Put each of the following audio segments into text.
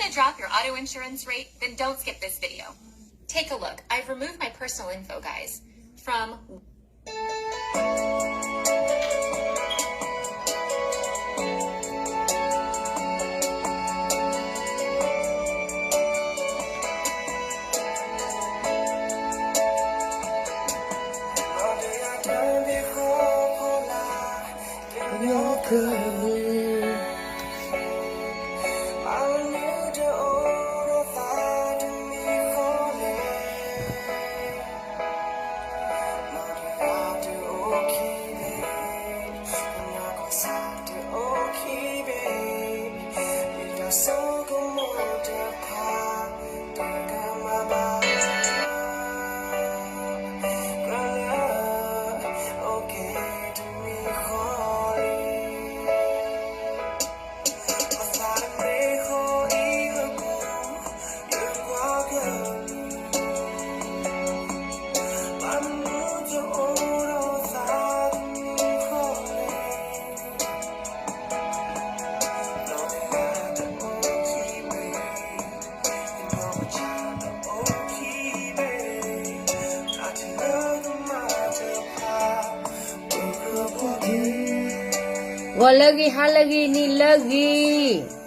drop your auto insurance rate? Then don't skip this video. Take a look. I've removed my personal info, guys, from G'logí, hálogí, nílogí.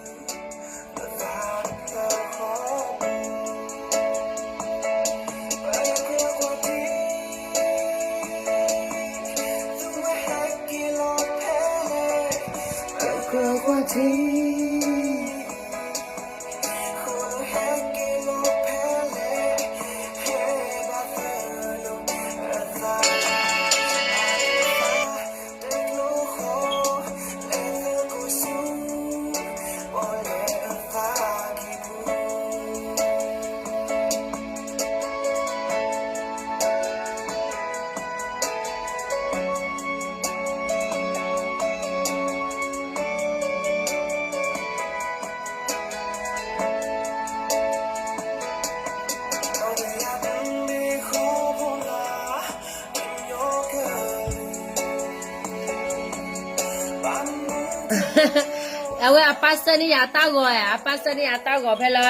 အဝဲအပၢ်ဆှၢန့ၢ်ယၤအတၢ်ဂီၤ, အပၢ်ဆှၢန့ၢ်ယၤအတၢ်ဂီၤ,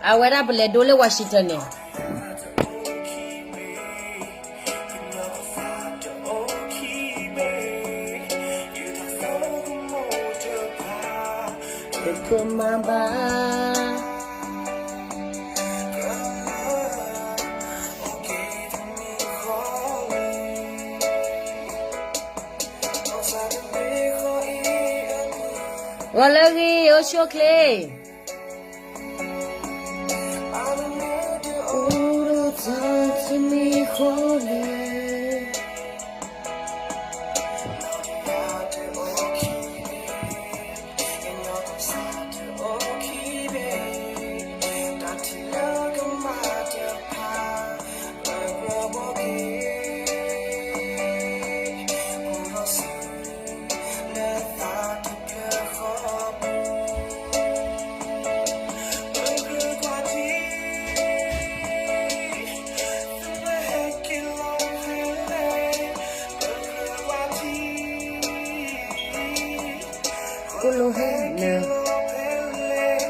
အဝဲဒၣ်ပလဲၤဒိလၢ Washington န့ၣ် မၤဘၣ်. ဂီၤလၢဂ့ၤ အိၣ်ဆူၣ်အိၣ်ချ့.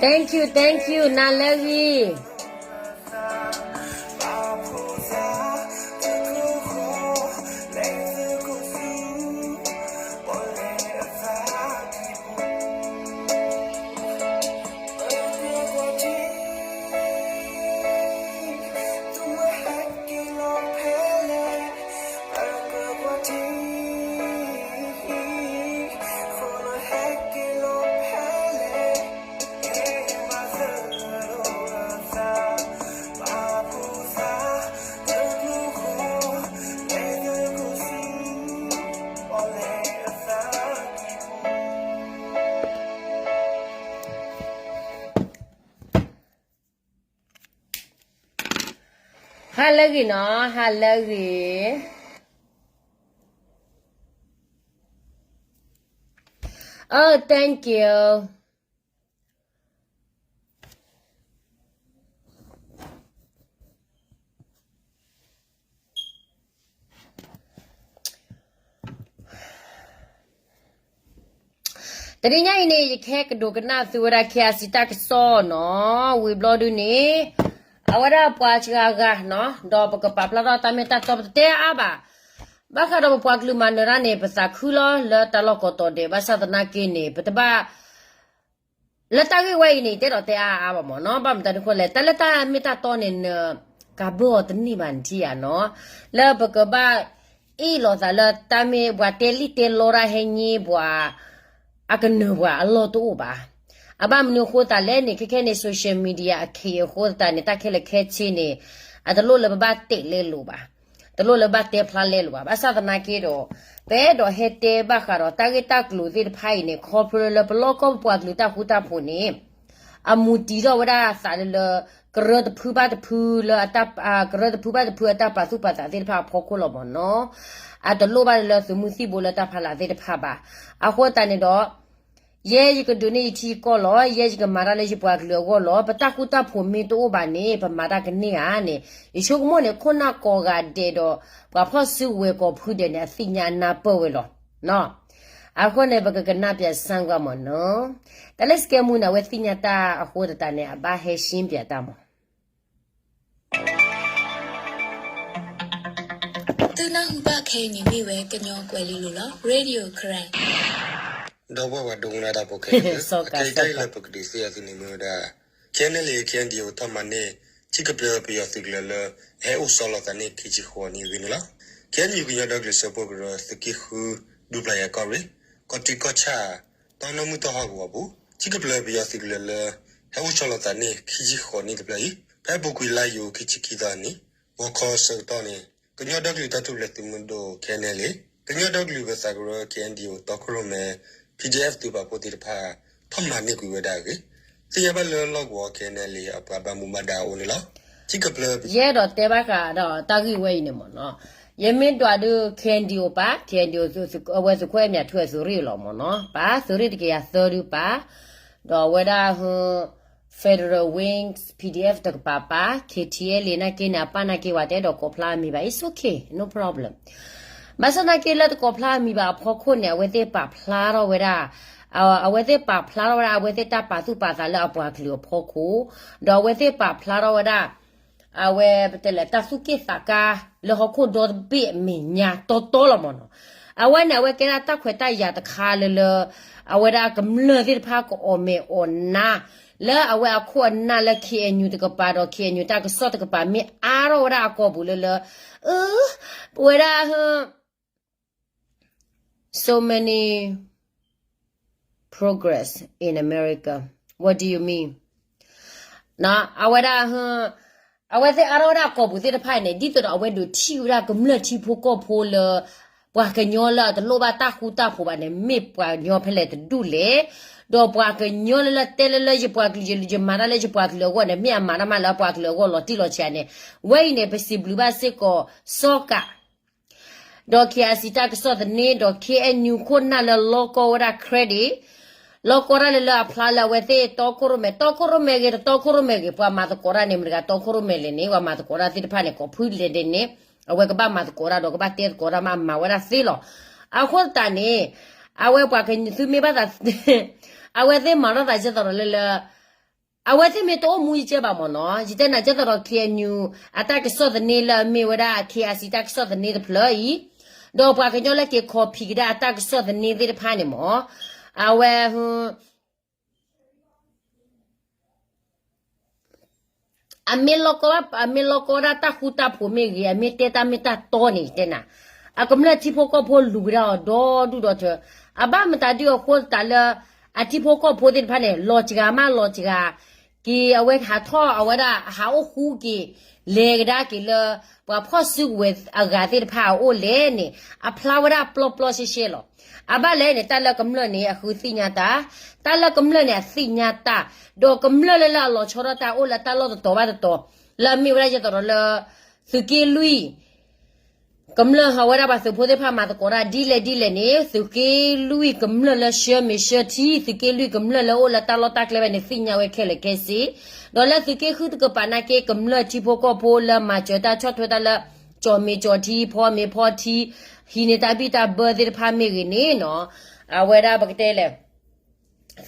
Thank you, thank you, နၤလၢဂ့ၤ. ဟါလၢဂ့ၤနီၤ, ဟါလၢဂ့ၤ. Oh, thank you. တနံၤညါအံၤန့ၣ် ယကဟဲကဒိကနၣ်သုဝဲဒၣ် KIC တၢ်ကစီၣ်နီၤ, ဝံၤဘျီဒုန့ၣ် အဝဲဒၣ်ပှၤစှၤဂၤနီၤ, ဒီးပကပာ်ဖျါထီၣ်တၢ်မ့ၢ်တၢ်တီ ပတတဲအါအါဘၣ်. ဘၣ်ဃးဒီးပပှၤကလုာ်မၤနၢၤတၢ်န့ၣ် ပသးခုလီၤလၢတၢ်လီၢ်ကိးတီၤဒဲး, ဘၣ်ဆၣ်သနာ်က့န့ၣ် ပတဘၣ် လၢတၢ်ဂ့ၢ်ဝဲအံၤန့ၣ် တဲဒီးတဲအါအါဘၣ်မ့ၢ်နီၤ, ဘၣ်မတၤဒုဃိလဲၣ်, တၢ်လၢတၢ်မ့ၢ်တၢ်တီန့ၣ် နကဘၢအီၤတန့ၢ်ဘၣ်နထံၣ်ဧါနီၤ, လၢပကဘၣ် အ့ၣ်လိာ်သးလၢတၢ်မ့ၢ်ပှၤတဲလံၣ်တဲလီတၢ်ဟဲညါပှၤ အကနၢၤပှၤအလီၢ်တအိၣ်ဘၣ်. အဘၣ်မနုၤအဃိသတးလဲၣ်န့ၣ် ခဲခဲန့ၣ် social media အခ့အဃိသတးန့ၣ် တၢ်ခဲလၢာ်ခဲဆ့န့ၣ် အတလိၣ်လၢပဘၣ်တဲးလဲလိာ်ဘၣ်, တလိၣ်လၢဘၣ်တဲဖျါလဲလိာ်ဘၣ်. ဘၣ်ဆၣ်သနာ်က့ဒီး ပအဲၣ်ဒိးဟဲတဲဘၣ်ဃးဒီးတၢ်ဂ့ၢ်တၢ်ကျိၤသ့ၣ်တဖၣ်အံၤန့ၣ် ခီဖျိလၢပလီၢ်ကီၢ်ပပှၤကလုာ်တၢ်ဃူတၢ်ဖိးန့ၣ် အမူတံၤထီၣ်ဝဲဒၣ်သးလၢလၢ ကရၢတဖုဘၣ်တဖုလၢ ကရၢတဖုဘၣ်တဖုအတၢ်ပာ်သူၣ်ပာ်သးသ့ၣ်တဖၣ်အဖီခိၣ်လီၤမ့ၢ်နီၤ, အတလိၣ်ဘၣ်လၢသုးမုၢ်သံၣ်ဘိလၢတၢ်ဖီလာ်သ့ၣ်တဖၣ်ဘၣ်. အဃိသတးန့ၣ်ဒီး ယဲယကဒုးန့ၢ်ယထံယကီၢ်လီၤ, ယဲယကမၤတၢ်လၢယပှၤကလုာ်အဂီၢ်လီၤ. ပတၢ်ဃူတၢ်ဖိးမ့ၢ်တအိၣ်ဘၣ်န့ၣ် ပမၤတၢ်ကန့ၢ်ဧါန့ၣ် ယဆိကမိၣ်န့ၣ် ခိၣ်နၢ်ကိးဂၤဒဲးဒီး ပှၤဖီၣ်စုကဝဲၤကိးဖုဒဲးန့ၣ် အသ့ၣ်ညါအနၢ်ပၢၢ်ဝဲလီၤ. အဃိန့ၣ် ပကကနၣ်ပၠးစၣ်ကွၢ်မ့ၢ်နီၤ, တၢ်လၢစကဲမူန့ၣ် အဝဲသ့ၣ်ညါတၢ်အဃိသတးန့ၣ် အဘၣ်ဟဲရှင်းပြတၢ်မ့ၢ် သုနၢ်ဟူဘၣ်ခဲအံၤန့ၣ်မ့ၢ်ဝဲကညီကွဲၤလ့လိၤလီၤ. Radio Karen ဒီပုၢ်ဝဲၢ်ဒိကနၣ်တၢ်ဖိခဲလၢာ်, အခဲအံၤတၢ်ဂ့ၢ်လၢပကဒုးသ့ၣ်ညါသုန့ၣ်မ့ၢ်ဝဲဒၣ် ခဲနဲလံ ခဲအံၤဒံး အိၣ်ထီၣ်မၤန့ၢ် ထံကပျၢၤပယီၤသုးကလၢၤလၢ ဟဲအိၣ်ဆီလီၤသးန့ၢ်ခံဆံဃိးနံၣ်အဂ့ၢ်န့ၣ်လီၤ. ခဲအံၤ ကညီဒီကလုာ်စၢဖှိၣ်ကရၢ သုးက့ဃု ဒူပျၤယၤကီၢ်ရ့ၣ် ကီၢ်ထံကီၢ်ဆၣ် တီနီၢ်မုၢ်တီၢ်ဟီၣ်ကဝီၤပူၤ ထံကပျၢၤပယီၤသုးကလၢၤလၢ ဟဲအိၣ်ဆီလီၤသးန့ၢ်ခံဆံဃိးနံၣ်တဖျၢၣ်အံၤ ဖဲအပူၤကွံာ်လါယူၤ ခံဆံခံသီအနံၤ ဂီၤခီဆၢကတီၢ်န့ၣ် ကညီဒီကလုာ်တၢ်ထူၣ်ဖျဲးသုးမုၢ်ဒိၣ် ခဲနဲလံ, ကညီဒီကလုာ်ပသးကရၢ ခဲအံၤဒံး တီခိၣ်ရိၣ်မဲ PDF သုးပာ်ဖှိၣ်သ့ၣ်တဖၣ် ထီၣ်မၤန့ၢ်ကွံာ်ဝဲဒၣ်အဂ့ၢ် သ့ၣ်ညါဘၣ်လၢလီၢ်ကဝီၤ ခဲနဲလံ အပှၤဘၣ်မူဘၣ်ဒါအအိၣ်န့ၣ်လီၤ. ထံကပျၢၤ ယအဲၣ်ဒိးတဲဘၣ်ဃးဒီးတၢ်ဂ့ၢ်ဝဲအံၤန့ၣ်မ့ၢ်နီၤ, ယမ့ၢ်ဒွးဒုး ခဲအံၤဒံး ပၢ် ခဲအံၤဒံး အဝဲသုးခိၣ်အဲၣ်မၠးထွဲသုးရ့ၣ်လီၤမ့ၢ်နီၤ, ပၢ်သုးရ့ၣ်တကယၤသၢဒုးပၢ်, ဒီးအဝဲဒၣ် Federal Wings PDF တကပၤပၢ်, KTLA နာ်က့န့ၣ် အပၢ်နာ်က့ ဝဲတအဲၣ်ဒိးကိးဖျါအမံၤဘၣ်, it's okay, no problem. ဘၣ်ဆၣ်သနာ်က့လၢတကိးဖျါအမံၤဘၣ်အဖီခိၣ်န့ၣ် အဝဲသ့ၣ်ပာ်ဖျါထီၣ်ဝဲဒၣ်, အဝဲသ့ၣ်ပာ်ဖျါထီၣ်ဝဲဒၣ် အဝဲသ့ၣ်တၢ်ပာ်သူၣ်ပာ်သးလၢအပှၤကလုာ်အဖီခိၣ်, ဒီးအဝဲသ့ၣ်ပာ်ဖျါထီၣ်ဝဲဒၣ် အဝဲပတဲလဲၣ် တၢ်သူၣ်က့ၣ်သးကါ လၢဟီၣ်ခိၣ်ဒီတဘ့ၣ်အမဲာ်ညါတီတီလီၤမ့ၢ်နီၤ. အဝဲန့ၣ် အဝဲကဲဒၣ်တၢ်ခွဲးတၢ်ယာ်တခါလၢလၢ အဝဲဒၣ်ကမျၢၢ်သ့ၣ်တဖၣ်ကအီၣ်မဲာ်အီၣ်နါ လၢအဝဲအခိၣ်အနၢ်လၢ KNU တကပၤဒီး KNU တၢ်ကစီၣ်တကပၤ မ့ၢ်အါထီၣ်ဝဲဒၣ်အကိာ်ပူၤလၢလၢ အၢ ပဝဲဒၣ် so many progress in America, what do you mean? အဝဲဒၣ် အဝဲသ့ၣ်အါထီၣ်ဝဲဒၣ်အကိာ်ပူၤသ့ၣ်တဖၣ်အံၤန့ၣ် ဒ်သိးဒီးအဝဲဒုးထံၣ်ဝဲဒၣ်ကမျၢၢ်ထံဖိကီၢ်ဖိလၢ ပှၤကညီလၢအတလိၣ်ဘၣ်တၢ်ဃူတၢ်ဖိးဘၣ်န့ၣ် မ့ၢ်ပှၤကညီဖဲလဲၣ်တဒူၣ်လဲၣ်, ဒီးပှၤကညီလၢလၢတဲလၢလၢယပှၤကလုာ် ယမၤတၢ်လၢယပှၤကလုာ်အဂီၢ်န့ၣ် မ့ၢ်အမၤတၢ်မးလၢအပှၤကလုာ်အဂီၢ်လီၤတံၢ်လီၤဆဲးန့ၣ်, ဝဲအံၤန့ၣ် ပစံးဘျုးဘၣ်စ့ၢ်ကီး စီၤကး ဒီး KIC တၢ်ကစီၣ်သန့ ဒီး KNU ခိၣ်နၢ်လၢလီကီဝဲဒၣ် credit, လီကီတၢ်လၢလၢအဖျါလၢအဝဲသ့ၣ်တီခိၣ်ရိၣ်မဲ တီခိၣ်ရိၣ်မဲဂ့ၤ တတီခိၣ်ရိၣ်မဲဂ့ၤ ပှၤမၤသကိးတၢ်န့ၣ် မတၤတဂၤတီခိၣ်ရိၣ်မဲလဲၣ်န့ၣ် ပှၤမၤသကိးတၢ်သ့ၣ်တဖၣ်န့ၣ် ကိးဖုလဲၣ်ဒဲးန့ၣ် အဝဲကဘၣ်မၤသကိးတၢ်ဒီးကဘၣ်တဲသကိးတၢ်မး အမၤဝဲဒၣ်သ့လီၤ. အဃိသတးန့ၣ် အဝဲပှၤကသုမ့ၢ်ဘၣ်သး အဝဲသ့ၣ်မၤထီၣ်သးဒ်သိးဒီးလၢလၢ အဝဲသ့ၣ်မ့ၢ်တအိၣ်မူယကဲဘၣ်မ့ၢ်နီၤ, ယတဲနၤကဲသိးဒီး KNU အတၢ်ကစီၣ်သန့လၢအမ့ၢ်ဝဲဒၣ် KIC တၢ်ကစီၣ်သန့တဖျၢၣ်အံၤ, ဒီးပှၤကညီလၢက့ၤ copy ကဒါအတၢ်ကစီၣ်သန့သ့ၣ်တဖၣ်န့ၣ်မ့ၢ်, အဝဲ အမ့ၢ်လီၤကီဘၣ် အမ့ၢ်လီၤကီဒၣ်တၢ်ဃူတၢ်ဖိးမ့ၢ်ဂ့ၤ အမ့ၢ်တဲတၢ်မ့ၢ်တၢ်တီန့ၣ် ယတဲနၤ, အကမျၢၢ်ထံဖိကီၢ်ဖိလူၤကဒါအီၤဒီဒူၣ်ဒီထၢ, အဘၣ်မတၤဒုအဃိသတးလၢ အထံဖိကီၢ်ဖိသ့ၣ်တဖၣ်န့ၣ် လီၤစှၤမးလီၤစှၤ, က့ၤအဝဲဟးထီၣ်အဝဲဒၣ်ဟးအိၣ်ဃူက့ၤ လဲၤကဒါက့ၤလၢ ပှၤဖီၣ်စုကဝဲၤအဂၤသ့ၣ်တဖၣ်အအိၣ်လဲၣ်န့ၣ် အဖျါဝဲဒၣ်ပျီပျီရှဲရှဲလီၤ. အဘၣ်လဲၣ်န့ၣ် တၢ်လၢကမျၢၢ်န့ၣ် အဃုသ့ၣ်ညါတၢ်, တၢ်လၢကမျၢၢ်န့ၣ် အသ့ၣ်ညါတၢ်, ဒီးကမျၢၢ်လၢလၢအလီၤဆီဒၣ်တၢ်အိၣ်လၢတၢ်လီၢ်တတီၤဘၣ်တတီၤ, လၢအမ့ၢ်ဝဲဒၣ်ယသိးဒီးလၢ သုးက့လွံၢ် ကမျၢၢ်ဟးဝဲဒၣ်ပှၤသုးဖိသ့ၣ်တဖၣ်မၤသကိးတၢ်ဒ်လဲၣ်ဒ်လဲၣ်န့ၣ် သုးက့လွံၢ်ကမျၢၢ်လၢဆှၢမ့ၢ်ဆှၢထံ သုးက့လွံၢ်ကမျၢၢ်လၢအိၣ်လၢတၢ်လီၢ်တၢ်ကျဲဘၣ်န့ၣ် သ့ၣ်ညါဝဲခဲလၢာ်ခဲဆ့, ဒီးလၢသုးက့ဃုတကပၤနာ်က့ ကမျၢၢ်ထံဖိကီၢ်ဖိလၢမၤစၢၤတၢ်ဆီၣ်ထွဲတၢ်လၢ ကၠီၣ်မ့ၢ်ကၠီၣ်ထံ ဖီမ့ၢ်ဖီထံ ဟံးန့ၢ်တၢ်ဘံၣ်တၢ်ဘၢသ့ၣ်တဖၣ်မ့ၢ်ဂ့ၤန့ၣ်နီၤ, အဝဲဒၣ်ပကတဲလဲၣ်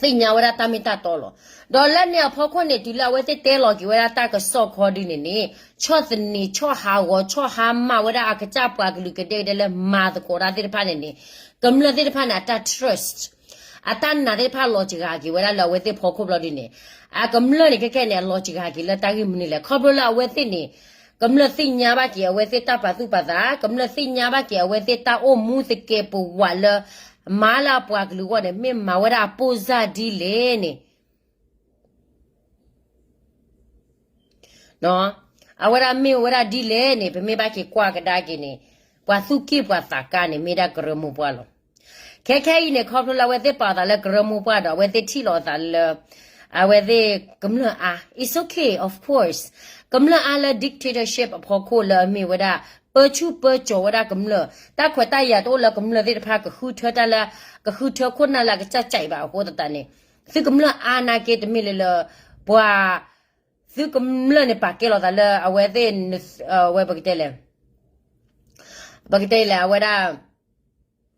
သ့ၣ်ညါဝဲဒၣ်တၢ်မ့ၢ်တၢ်တီလီၤ. ဒီးလၢန့ၣ်အဖီခိၣ်န့ၣ် တုၤလၢအဝဲသ့ၣ်တဲလီၤက့ၤဝဲဒၣ်တၢ်ကစီၣ်ခီဒုန့ၣ်န့ၣ် ဆီၣ်သနံး ဆီၣ်ဟးဂီၤ ဆီၣ်ဟါမၢ်ဝဲဒၣ်အကစၢ်ပှၤကလုာ်ကဒဲကဒဲလၢမၤသကိးတၢ်သ့ၣ်တဖၣ်န့ၣ်န့ၣ် ကမျၢၢ်သ့ၣ်တဖၣ်န့ၣ် အတၢ် trust အတၢ်နာ်သ့ၣ်တဖၣ်လီၤစှၤက့ၤဝဲဒၣ်လၢအဝဲသ့ၣ်ဖီခိၣ်ဘျီဒုန့ၣ် အကမျၢၢ်န့ၣ်ခဲခဲန့ၣ် အလီၤစှၤက့ၤလၢတၢ်ဂ့ၢ်မနုၤလဲၣ်. ခီဖျိလၢအဝဲသ့ၣ်န့ၣ် ကမျၢၢ်သ့ၣ်ညါဘၣ်က့ၤအဝဲသ့ၣ်တၢ်ပာ်သူၣ်ပာ်သး, ကမျၢၢ်သ့ၣ်ညါဘၣ်က့ၤအဝဲသ့ၣ်တၢ်အိၣ်မူသကဲးပဝးလၢ မၤလၢအပှၤကလုာ်အဂီၢ်န့ၣ် မ့ၢ်မၤဝဲဒၣ်အပိၢ်စၢ်ဒ်လဲၣ်န့ၣ် အဝဲဒၣ်မ့ၢ်ဝဲဒၣ်ဒ်လဲၣ်န့ၣ် ပမ့ၢ်ဘၣ်က့ၤကွၢ်ကဒါက့ၤန့ၣ် ပှၤသူၣ်က့ၣ်ပှၤသးကါန့ၣ် မ့ၢ်ဒၣ်ကရၢမိၢ်ပှၢ်လီၤ. ခဲခဲအံၤန့ၣ် ခီဖျိလၢအဝဲသ့ၣ်ပာ်သးလၢကရၢမိၢ်ပှၢ်ဒီး အဝဲသ့ၣ်ထံၣ်လိာ်အသးလၢ အဝဲသ့ၣ်ကမျၢၢ်အါ it's okay, of course, ကမျၢၢ်အါလၢ dictatorship အဖီခိၣ်လၢအမ့ၢ်ဝဲဒၣ် ပၢဆူၣ်ပၢကၠီၤဝဲဒၣ်ကမျၢၢ် တၢ်ခွဲးတၢ်ယာ်တအိၣ်လၢကမျၢၢ်သ့ၣ်တဖၣ် ကဃုထၢတၢ်လၢ ကဃုထၢခိၣ်နၢ်လၢအကစၢ်ကဲးဘၣ်အဃိသတးန့ၣ် သုကမျၢၢ်အါနာ်က့တမ့ၢ်လၢလၢ ပှၤ သုကမျၢၢ်န့ၣ် ပာ်ကဲလိာ်သးလၢအဝဲသ့ၣ် ဝဲပကတဲလဲၣ် ပကတဲလဲၣ် အဝဲဒၣ်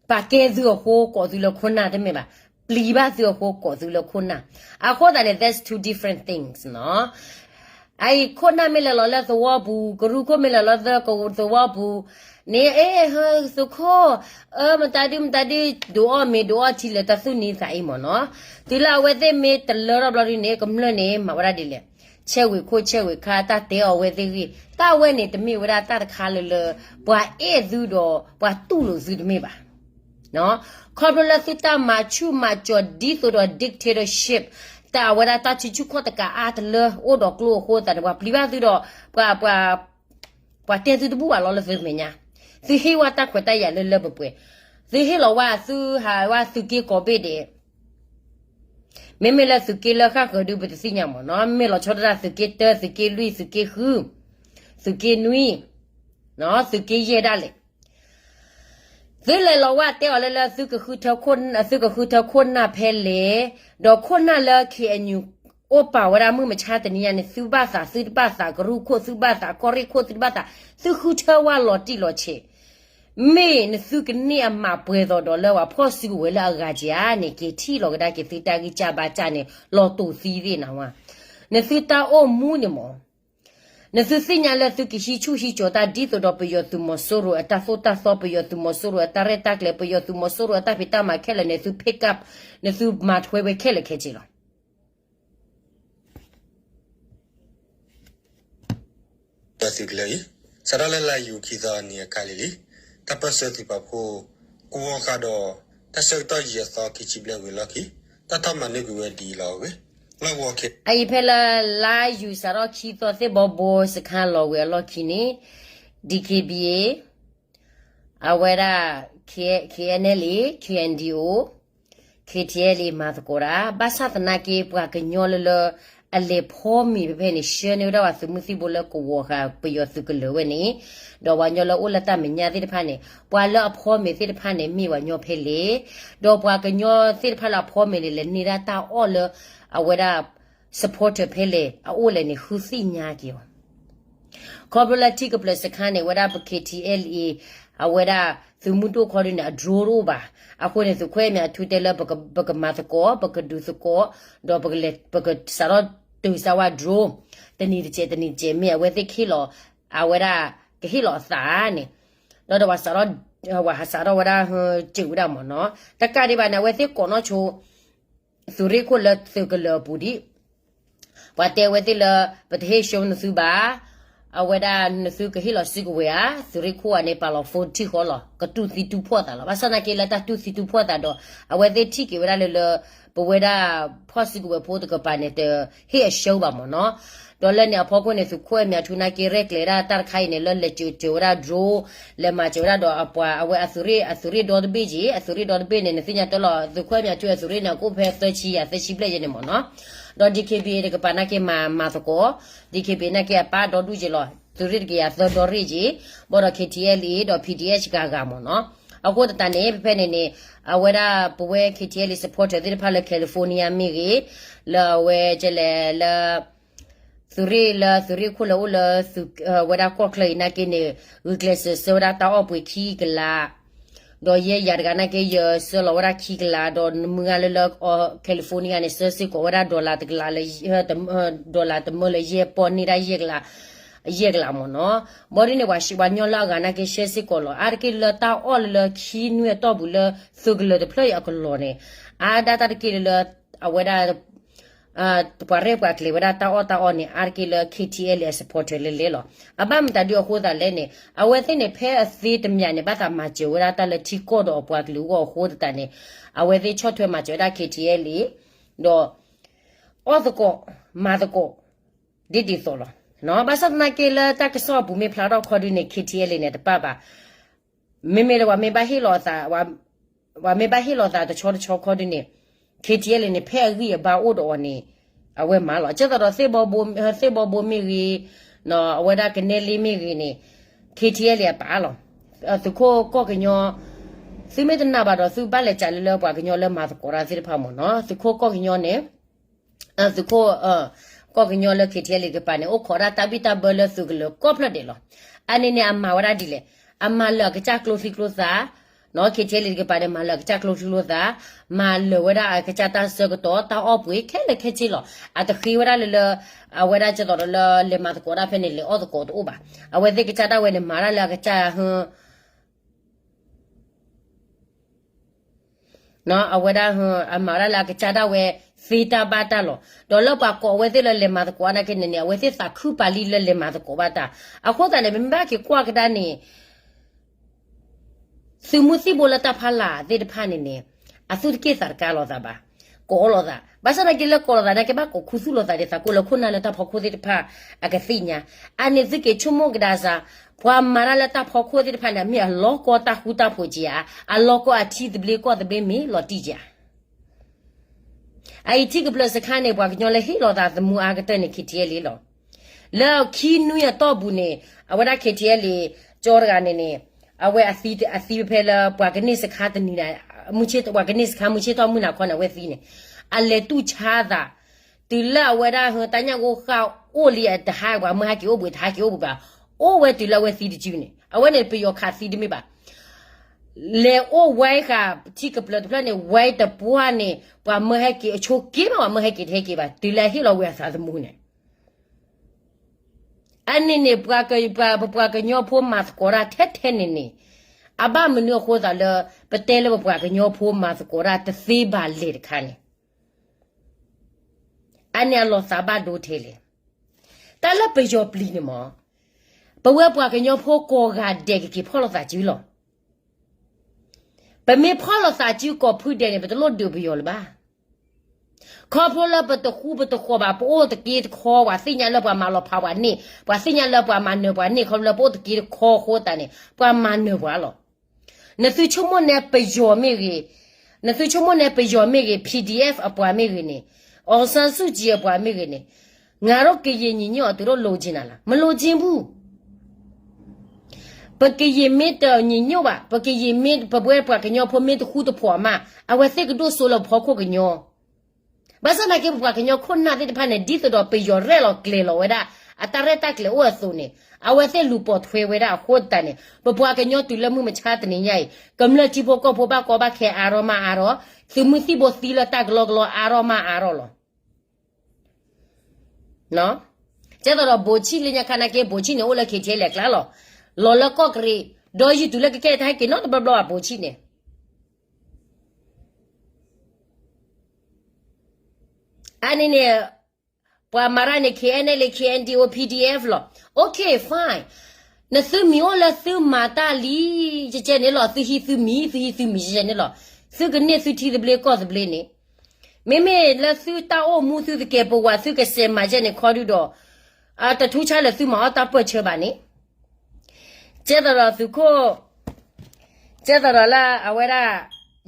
ပာ်ကဲသုအဃိ ကိးသုလၢခိၣ်နၢ်တမ့ၢ်ဘၣ်, ပျံၤဘၣ်သုအဃိ ကိးသုလၢခိၣ်နၢ်. အဃိသတးန့ၣ် that's two different things နီၤ. အအံၤခိၣ်နၢ်မ့ၢ်လဲၤလီၤလၢသဝီပူၤ, ကရူၢ်ခိၣ်မ့ၢ်လဲၤလီၤလၢသဝီပူၤန့ၣ် အဲ သုးခိၣ် အၢ မတၤဒု မတၤဒု ဒုးအီၣ်မ့ၤဒုးအီထံလၢတၢ်သူၣ်နံၤသးအံၤမ့ၢ်နီၤ. တုၤလၢအဝဲသ့ၣ်မ့ၢ်တလၢထီၣ်ဘျီဒုန့ၣ် ကမျၢၢ်န့ၣ် မၤဝဲဒၣ်ဒ်လဲၣ်, ဆဲးဝံၤခိၣ်ဆဲးဝံၤခါ တၢ်တဲအီၤဝဲသ့ၣ်ဂ့ၢ်, တၢ်ဝဲန့ၣ် တမ့ၢ်ဝဲဒၣ်တၢ်တခါလၢလၢ ပှၤအဲၣ်သုဒီး ပှၤတူၢ်လိာ်သုတမ့ၢ်ဘၣ်. ခီဖျိလၢသုတၢ်မၤဆူၣ်မၤကၠီၤဒ်သိးဒီး dictatorship တၢ်အဝဲဒၣ်တၢ်ဆံးဆူၣ်ခီၣ်တကးအါတလၢအိၣ်ဒီးကျိအဃိသတးန့ၣ် ပှၤပျံၤဘၣ်သုဒီး ပှၤ ပှၤတဲသုတဘူၣ်ဘၣ်လီၤလၢသုမဲာ်ညါ, သုဟ့ၣ်ဝဲတၢ်ခွဲးတၢ်ယာ်လၢလၢပှဲၤပှဲၤ, သုဟ့ၣ်လီၤဝဲသုဟးဝဲသုးက့ကိးဘ့ၣ်ဒဲး, မ့မ့ၢ်လၢသုးက့လၢဃၣ်ဃၢၤဒုပတသ့ၣ်ညါမ့ၢ်နီၤ, မ့ၢ်လီၤဆီဒၣ်တၢ်သုးက့တၢ သုးက့လွံၢ် သုးက့ဃု သုးက့နွံ သုးက့ယဲၢ်ဒၣ်လဲာ် သုလဲၤလီၤဝဲတဲအီၤလၢလၢ သုကဃုထၢခိၣ်နၢ်ဖဲလဲၣ်, ဒီးခိၣ်နၢ်လၢ K N U အိၣ်ပာ်ဝဲဒၣ်မုၢ်မဆါတနံၤညါန့ၣ် သုဘၣ်သး သုတဘၣ်သး ကရူၢ်ခိၣ်သုဘၣ်သး ကီၢ်ရ့ၣ်ခိၣ်သုတဘၣ်သး, သုဃုထၢဝဲလီၤတံၢ်လီၤဆဲး, မ့ၢ်နသုကန့ၢ်အမးပှဲၤသိးဒီးလၢပှၤဖီၣ်စုကဝဲၤလၢအဂၤက့ၤဧါန့ၣ် က့ၤထံၣ်လီၤကဒါက့ၤသုတၢ်ဂံၢ်စၢ်ဘါစၢ်န့ၣ် လီၤတိာ်သံသ့ၣ်နၤဝဲ, နသုတၢ်အိၣ်မူန့ၣ်မ့ၢ် နသုသ့ၣ်ညါလၢသုကဟံးဆူၣ်ဟံးကၠီၤတၢ်ဒ်သိးဒီးပယီၤသုးမီၤစိရိၤအတၢ်သိၣ်တၢ်သီ ပယီၤသုးမီၤစိရိၤအတၢ်ရဲၣ်တၢ်ကျဲၤ ပယီၤသုးမီၤစိရိၤအတၢ်ဖံးတၢ်မၤခဲလၢာ်န့ၣ် သု pick up နသုမၤထွဲဝဲခဲလၢာ်ခဲဆ့လီၤ. ဒီးသုးကလၢၤအံၤ စးထီၣ်လၢလါယူၤခံသီနံၤအခါလံၤလံၤ တၢ်ပၢၢ်ဆၢသုးပာ်ဖှိၣ် ကဝီၤဃာ်ဒီး တၢ်ဆၢကတီၢ်ယံာ်အသီခံဆံဘျဲၣ်ဝံၤအလီၢ်ခံ တၢ်ထီၣ်မၤန့ၢ်ကွံာ်ဝဲဒ်အံၤလီၤ. အဂ့ၢ် လီၢ်ကဝီၤ အအံၤဖဲလၢ လါယူၤစးထီၣ်ခံသီသ့ၣ်ဘီဘိစခါလီၤဝံၤအလီၢ်ခံန့ၣ် D K B A အဝဲဒၣ် K N L A, K N D O, K T L A မၤသကိးတၢ် ဘၣ်ဆၣ်သနာ်က့ ပှၤကညီလၢလၢ အလဲၤဖီမ့ၤဖဲဖဲန့ၣ် ဆှၢန့ၢ်ဝဲဒၣ်ပှၤသုးမုၢ်သံၣ်ဘိလၢကဝီၤဃာ်ပယီၤသုးကလၢၤဝဲန့ၣ်, ဒီးပှၤကညီလၢအိၣ်လၢတၢ်မဲာ်ညါသ့ၣ်တဖၣ်န့ၣ် ပှၤလၢအဖီမ့ၤသ့ၣ်တဖၣ်န့ၣ် မ့ၢ်ပှၤကညီဖဲလဲၣ်, ဒီးပှၤကညီသ့ၣ်တဖၣ်လၢအဖီမ့ၤန့ၣ် လဲၤန့ၢ်ဒၣ်တၢ်အီၣ်လၢ အဝဲဒၣ် supporter ဖဲလဲၣ် အအိၣ်လဲၣ်န့ၣ် ဃုသ့ၣ်ညါက့ၤအီၤ ခီဖျိလၢထံကပျၢၤစခါန့ၣ် ဝဲဒၣ်ပ K T L A အဝဲဒၣ်သုးမုၢ်ဒိၣ်ခီဒုန့ၣ် အ drone တအိၣ်ဘၣ်. အဃိန့ၣ် သုးခိၣ်အဲၣ်မၠးထူတဲလၢ ပကမၤသကိး ပကဒုးသကိး ဒီးပကလဲၤ ပကစးထီၣ်တုၤစါဝါ drone တနံၤတစဲးတနံၤတစဲး မ့ၢ်အဝဲသ့ၣ်ကဟ့ၣ်လီၤ အဝဲဒၣ်ကဟ့ၣ်လီၤအသးန့ၣ် ဒီးဒီးပှၤစးထီၣ် ပှၤဟးစးထီၣ်ဝဲဒၣ် စၢၤဝဲဒၣ်မ့ၢ်နီၤ. တကးဒံးဘၣ်န့ၣ် အဝဲသ့ၣ်ကိးနီၣ်ဆိ သုးရ့ၣ်ခိၣ်လၢသုးကလၢၤအပူၤဒံး ပှၤတဲဝဲသ့ၣ်လၢ ပတဟ့ၣ် show နသုဘၣ်, အဝဲဒၣ်နသုကဟ့ၣ်လီၤစုကဝဲၤဧါ, သုးရ့ၣ်ခိၣ်ဧါန့ၣ် ပာ်လီၤ phone ထံၣ်ဃီလီၤ. ကတူၢ်သံတူၢ်ဖှီၣ်သးလီၤ. ဘၣ်ဆၣ်သနာ်က့လၢတၢ်တူၢ်သံတူၢ်ဖှီၣ်သးဒီး အဝဲသ့ၣ်ထံၣ်က့ၤဝဲဒၣ်လၢလၢ ပဝဲဒၣ်ဖီၣ်စုကဝဲၤဖိတကပၤန့ၣ် တဟ့ၣ်အ show ဘၣ်မ့ၢ်နီၤ. ဒီးလၢန့ၣ်အဖီခိၣ်န့ၣ် သုးခိၣ်အဲၣ်မၠးထူနာ်က့ ရဲၣ်ကျဲၤဒၣ်တၢ်တခါအံၤန့ၣ် လၢလဲၤစၢၤစၢၤဝဲဒၣ် drone လဲၤမၤစၢၤဝဲဒၣ်ဒီးအပှၤ အဝဲအသုးရ့ၣ် အသုးရ့ၣ်ဒီတဘ့ၣ်က့ၤ အသုးရ့ၣ်ဒီတဘ့ၣ်န့ၣ် နသ့ၣ်ညါတၢ်လီၤ သုးခိၣ်အဲၣ်မၠးထူအသုးရ့ၣ်န့ၣ် ကအိၣ်ဖဲသၢဆံယၤသၢဆံဘျဲၣ်ယဲန့ၣ်မ့ၢ်နီၤ. ဒီး D K B A တကပၤနာ်က့မၤမၤသကိး D K B A နာ်က့အပၢ်ဒီဒူၣ်က့ၤလီၤ သုးရ့ၣ်တကယၤသၢဒီရ့ၣ်က့ၤ ဘၣ်ဒီး K T L A ဒီး P D H ဂၤဂၤမ့ၢ်နီၤ. အဃိသတးန့ၣ် ဖဲဖဲန့ၣ်န့ၣ် အဝဲဒၣ်ပဝဲ K T L A supporter သ့ၣ်တဖၣ်လၢ California မ့ၢ်ဂ့ၤ လၢအဝဲကလဲၤလၢ သုးရ့ၣ်လၢ သုးရ့ၣ်ခိၣ်လၢအိၣ်လၢ ဝဲဒၣ်ကီၢ်ချၢအံၤနာ်က့န့ၣ် ဂုာ်ကျဲးစၢးဆှၢဝဲဒၣ်တၢ်အီၣ်ပှ့ၤခံကလး ဒီးယဲယၤတဂၤနာ်က့ ယဆှၢလီၤဝဲဒၣ်ခံကလး ဒီးနမုၢ်ဂၤလၢလၢ California န့ၣ် ဆှၢစ့ၢ်ကီးဝဲဒၣ် dollar တကလးလၢ dollar တမၢလၢယဲၢ်ပီၢ်န့ၢ်ဒၣ် ယဲၢ်ကလးမ့ၢ်နီၤ. ဘၣ်ဒ်န့ၣ် ပှၤစံးပှၤညီလၢအဂၤနာ်က့ ဆှၢစ့ၢ်ကီးလီၤ. အါတက့ၢ်လၢတၢ်အီၣ်လၢလၢခံနွံအတီၢ်ပူၤလၢသုးကလၢၤတဖျၢၣ်အံၤအကလီၢ်န့ၣ် အါဒၣ်တၢ်တက့ၢ်လၢလၢ အဝဲဒၣ် ပှၤရဲၣ်ပှၤကျဲၤဝဲဒၣ်တၢ်အီၣ်တၢ်အီန့ၣ် အါတက့ၢ်လၢ K T L အ supporter လဲၤလဲၤလီၤ. အဘၣ်မတၤဒုအဃိသတးလဲၣ်န့ၣ် အဝဲသ့ၣ်န့ၣ် ဖဲအသ့တမံၤန့ၣ် ဘၣ်သးမၤစၢၤဝဲဒၣ်တၢ်လၢထံကီၢ်ဒီးအပှၤကလုာ်အဂီၢ်အဃိသတးန့ၣ် အဝဲသ့ၣ်ဆီၣ်ထွဲမၤစၢၤဝဲဒၣ် K T L ဒီး အီၣ်သကိး မၤသကိး ဒ်ဒ်သိးလီၤ. ဘၣ်ဆၣ်သနာ်က့လၢတၢ်ကစီၣ်အပူၤမ့ၢ်ဖျါထီၣ်ခီဒုန့ၣ် K T L န့ၣ် တပၣ်ဘၣ်. မ့မ့ၢ်လၢပှၤမ့ၢ်ဘၣ်ဟ့ၣ်လီၤသး ပှၤမ့ၢ်ဘၣ်ဟ့ၣ်လီၤသးတဆီတဆီခီဒုန့ၣ် K T L န့ၣ် ဖဲအဂံၢ်အဘါအိၣ်ဒီးအီၤန့ၣ် အဝဲမၤလီၤ. ကဲသိးဒီး သ့ၣ်ဘီဘိမ့ၢ်ဂ့ၤ အဝဲဒၣ်ကနဲလ့မ့ၢ်ဂ့ၤန့ၣ် K T L န့ၣ် အပာ်လီၤ. သုးခိၣ်ကီၢ်ကညီ သုမ့ၢ်တနာ်ဘၣ်ဒီး သုဘၣ်လဲၤစးလၢလၢပှၤကညီလၢမၤသကိးတၢ်သ့ၣ်တဖၣ်မ့ၢ်နီၤ. သုးခိၣ်ကီၢ်ကညီန့ၣ် သုးခိၣ် ကီၢ်ကညီလၢ K T L တကပၤန့ၣ် အိၣ်ခိးဒၣ်တၢ်ဘံၣ်တၢ်ဘၢလၢသုးကလၢၤကိးဖျၢၣ်ဒဲးလီၤ. အန့ၣ်န့ၣ် အမၤဝဲဒၣ်ဒ်လဲၣ်, အမၤလၢာ်အကစၢ်ကျိချံကျိသၣ်, K T L တကပၤန့ၣ် မၤလၢာ်အကစၢ်ကျိချံကျိသၣ်, မၤလၢာ်ဝဲဒၣ်အကစၢ်တၢ်ဆၢကတီၢ် တၢ်အီၣ်ပှ့ၤခဲလၢာ်ခဲဆ့လီၤ. အတဃ့ဝဲဒၣ်လၢလၢ အဝဲဒၣ်ကဲသိးဒီးလၢလဲၤမၤသကိးတၢ်ဖဲန့ၣ် လဲၤအီၣ်သကိးတအိၣ်ဘၣ်. အဝဲသ့ၣ်ကစၢ်ဒၣ်ဝဲန့ၣ် မၤတၢ်လၢအကစၢ် အဝဲဒၣ် အမၤဝဲဒၣ်လၢအကစၢ်ဒၣ်ဝဲသ့တၢ်ဘၣ်တၢ်လီၤ. ဒီးလၢပှၤကိးအဝဲသ့ၣ်လၢလဲၤမၤသကိးနာ်က့န့ၣ်န့ၣ် အဝဲသ့ၣ်သးခုပာ်လံလၢလဲၤမၤသကိးဘၣ်တၢ်. အဃိသတးန့ၣ် ပမ့ၢ်ဘၣ်က့ၤကွၢ်ကဒါန့ၣ် သုးမုၢ်သံၣ်ဘိလၢတၢ်ဖီလာ်သ့ၣ်တဖၣ်န့ၣ်န့ၣ် အသူၣ်တက့ၢ်သးတကါလိာ်သးဘၣ်, ကိးလိာ်သး. ဘၣ်ဆၣ်သနာ်က့လၢကိးလိာ်သးနာ်က့ ဘၣ်ကိးခူသူၣ်လိာ်သးဒ်သိးကိးလၢခိၣ်နၢ်လၢတၢ်ဖီခိၣ်သ့ၣ်တဖၣ်အကသ့ၣ်ညါ. အန့ၣ်သုက့ၤဆိကမိၣ်ကဒါစ့ၢ်, ပှၤမၤတၢ်လၢတၢ်ဖီခိၣ်သ့ၣ်တဖၣ်န့ၣ် အမ့ၢ်အလီၢ်ကီတၢ်ဃူတၢ်ဖိးက့ဧါ, အလီၢ်ကီအထံသဘျ့ကီၢ်သဘျ့မ့ၢ်လီၤတံၢ်က့ဧါ. အအံၤထံကပျၢၤစခါန့ၣ် ပှၤကညီလၢဟ့ၣ်လီၤသးသမူအါကတၢၢ်န့ၣ် K T L လီၤ. လၢခံနွံအတီၢ်ပူၤန့ၣ် အဝဲဒၣ် K T L ကၠီတဂၤန့ၣ်န့ၣ် အဝဲအသံဖဲလၢပှၤကန့ၢ်စခါတနံၤန့ၣ်, ပှၤကန့ၢ်စခါမုၢ်ဆ့ၣ်ထီၣ်မုၢ်နၤခီန့ၣ် အဝဲသံန့ၣ်, အလဲၤတူၢ်ဆါသး တုၤလၢအဝဲဒၣ်ဟၢတၢ်ညၣ်ဂိၢ်ဃၣ်အိၣ်လံအတဟါ ပှၤမၢဟဲက့ၤအိၣ်ဘှံး တဟါက့ၤအိၣ်ဘှံးဘၣ်, အိၣ်ဝဲတုၤလၢအဝဲသံတစုန့ၣ်, အဝဲန့ၣ်ပယီၤခးသံတမ့ၢ်ဘၣ်. လဲၤအိၣ်ဝဲဃာ်ထံကပျၢၤတဖျၢၣ်န့ၣ် ဝဲတပှၢ်န့ၣ် ပှၤမၢဟဲက့ၤအဆိက့ၤမး ပှၤမၢဟဲက့ၤတဟဲက့ၤဘၣ် တုၤလၢအဟ့ၣ်လီၤဝဲအသးသမူန့ၣ် အန့ၣ်န့ၣ် ပပှၤကညီဖိမၤသကိးတၢ်ထဲထဲန့ၣ်န့ၣ်, အဘၣ်မနုၤအဃိသးလၢ ပတဲလၢပပှၤကညီဖိမၤသကိးတၢ်တသ့ဘၣ်လဲၣ်တခါန့ၣ်, အန့ၣ်အလီၤသးဘၣ်ဒိထဲလဲၣ်. တၢ်လၢပယီၤပျံၤန့ၣ်မး, ပဝဲပှၤကညီဖိကိးဂၤဒဲးကက့ၤဖီၣ်လိာ်သးစုလီၤ. ပမ့ၢ်ဖီၣ်လိာ်သးစုကိးဖုဒဲးန့ၣ် ပတလိၣ်ဒုးပယီၤလၢၤဘၣ်. ခီဖျိလၢပတဃူပတဃီၤဘၣ် ပအိၣ်တက့တခီ ပှၤသ့ၣ်ညါလၢပှၤမၤလီၤဖးပှၤန့ၢ်, ပှၤသ့ၣ်ညါလၢပှၤမၤနၢၤပှၤန့ၢ် ခီဖျိလၢပအိၣ်တက့တခီအဃိသတးန့ၣ် ပှၤမၤနၢၤပှၤလီၤ. နသုဆိကမိၣ်န့ၣ်ပယီၤမ့ၢ်ဂ့ၤ, နသုဆိကမိၣ်န့ၣ်ပယီၤမ့ၢ်ဂ့ၤ PDF အပှၤမ့ၢ်ဂ့ၤန့ၣ်, အောင်ဆန်းစုကြည် အပှၤမ့ၢ်ဂ့ၤန့ၣ်, ငါတို့ကရင်ညီညွတ်အောင် သူတို့လိုချင်တာလား, မလိုချင်ဘူး. ပကရင်မ့ၢ်တညီညွတ်ဘၣ်, ပကရင်မ့ၢ် ပဝဲပှၤကညီဖိမ့ၢ်တဃူတဖိးမး အဝဲသ့ၣ်ကဒိၣ်စိလၢပဖီခိၣ်ကညီ. ဘၣ်ဆၣ်သနာ်က့ ပပှၤကညီခိၣ်နၢ်သ့ၣ်တဖၣ်န့ၣ် ဒ်သိးဒီးပယီၤရဲၣ်လီၤကျဲၤလီၤဝဲဒၣ် အတၢ်ရဲၣ်တၢ်ကျဲၤအိၣ်အသိးန့ၣ် အဝဲသ့ၣ်လူၤပိာ်ထွဲဝဲဒၣ်အဃိသတးန့ၣ် ပပှၤကညီတုၤလၢမုၢ်မဆါတနံၤညါအံၤ ကမျၢၢ်ထံဖိကီၢ်ဖိဘၣ်ကီဘၣ်ခဲအါထီၣ်မးအါထီၣ်, သုးမုၢ်သံၣ်ဘိသံလၢတၢ်ကလီကလီအါထီၣ်မးအါထီၣ်လီၤ. ကဲသိးဒီးဘိးဆံၣ်လၢညါခါနာ်က့ ဘိးဆံၣ်န့ၣ် အိၣ်လၢ K T L အကျါလီၤ. လီၤလၢကီၢ်ကရ့ၣ်, ဒီးယုၢ်တုၤလၢကကဲတဟဲက့ၤနီတဘျီဘျီဘၣ် ဘိးဆံၣ်န့ၣ်. အန့ၣ်န့ၣ် ပှၤမၤတၢ်န့ၣ် K N L A K N D O P D F လီၤ. Okay, fine. နသုမံၤအိၣ်လၢသုမၤတၢ်လံ ကကဲန့ၣ်လီၤ. သုဟံးသုမံၤ, သုဟံးသုမံၤ ကကဲန့ၣ်လီၤ. သုကန့ၢ်သုထံသဘျ့ကီၢ်သဘျ့န့ၣ် မ့မ့ၢ်လၢသုတၢ်အိၣ်မူသုသကဲးပဝးသုကစဲးမၤကဲန့ၣ်ခီဒုဒီး တထူးဆါလၢသုမၤအီၣ်တၢ်ပၢၢ်ဆၢဘၣ်န့ၣ် ကဲသိးဒီးသုးခိၣ်, ကဲသိးဒီးလၢအဝဲဒၣ်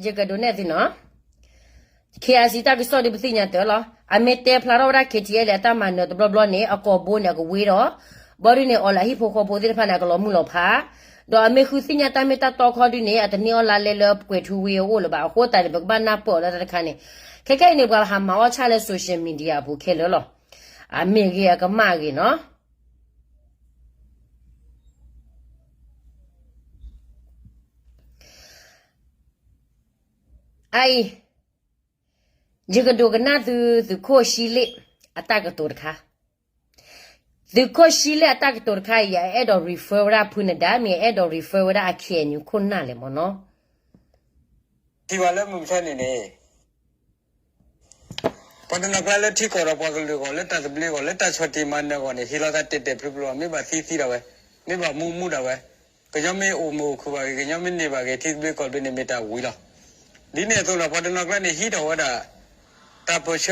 ယကဒုးနဲၣ်သုနီၤ, K I C တၢ်ကစီၣ်ဒ်ပသ့ၣ်ညါတၢ်လီၤ. အမ့ၢ်တဲဖျါထီၣ်ဝဲဒၣ် K T L အတၢ်မၤနၢၤတဘျီဘျီန့ၣ် အကိာ်ဘိန့ၣ်အကဝ့ၤဒီး, ဘီဒုန့ၣ် အီၤလၢအဟံၣ်ဖိဃီဖိသ့ၣ်တဖၣ်န့ၣ် အကလီၤမုၢ်လီၤဖး, ဒီးအမ့ၢ်ဃုသ့ၣ်ညါတၢ်မ့ၢ်တၢ်တီခီဒုန့ၣ် အတန့ၢ်အီၣ်လါလဲလၢပှဲၤထူဝ့အအိၣ်လၢၤဘၣ်. အဃိသတးန့ၣ် ပကဘၣ်နၢ်ပၢၢ်အီၤလၢတၢ်တခါန့ၣ်, ခဲခဲအံၤန့ၣ် ပှၤဟးမၤအီၣ်ဆၣ်လၢ social media အပူၤခဲလၢာ်လီၤ. အမ့ၢ်ဂ့ၤအကမၣ်ဂ့ၤနီၤ. အအံၤ ယကဒိကနၣ်သု သုးခိၣ်ဆံလ့ၣ်အတၢ်ကတိၤတခါ. သုးခိၣ်ဆံလ့ၣ်အတၢ်ကတိၤတခါအံၤ အအဲၣ်ဒိး refer ဝဲဒၣ်ဖုနဒါ မ့ၢ်အအဲၣ်ဒိး refer ဝဲဒၣ်အ K N U ခိၣ်နၢ်လဲၣ်မ့ၢ်နီၤ. ထံၣ်ဘၣ်လၢမုၢ်မဆါန့ၣ်န့ၣ် ပှၤတနီၤကျါလၢထံကီၢ်ဒီးပှၤကလုာ်အဂီၢ် လၢတၢ်သဘျ့အဂီၢ် လၢတၢ်ဆီၣ်တံၢ်မၤနၢၤအဂီၢ်န့ၣ် ဟ့ၣ်လီၤသးတဲာ်တဲာ်ဖျုးဖျုးလီၤ. မ့ၢ်ဘၣ်သံသံဒၣ်ဝဲ, မ့ၢ်ဘၣ်မူမူဒၣ်ဝဲ, ကညီမ့ၢ်အိၣ်မ့ၢ်အိၣ်ခုၣ်ဘၣ်ဂ့ၤ, ကညီမ့ၢ်န့ၢ်ဘၣ်ဂ့ၤ ထံသဘျ့ကီၢ်သဘျ့န့ၣ်မ့ၢ်တၢ်ဝံၤလီၤ. ဒ်န့ၣ်အသိးဒီး ပှၤတနီၤကျါန့ၣ် ဟံးထီၣ်ဝဲဒၣ် တၢ်ပၢၢ်ဆၢ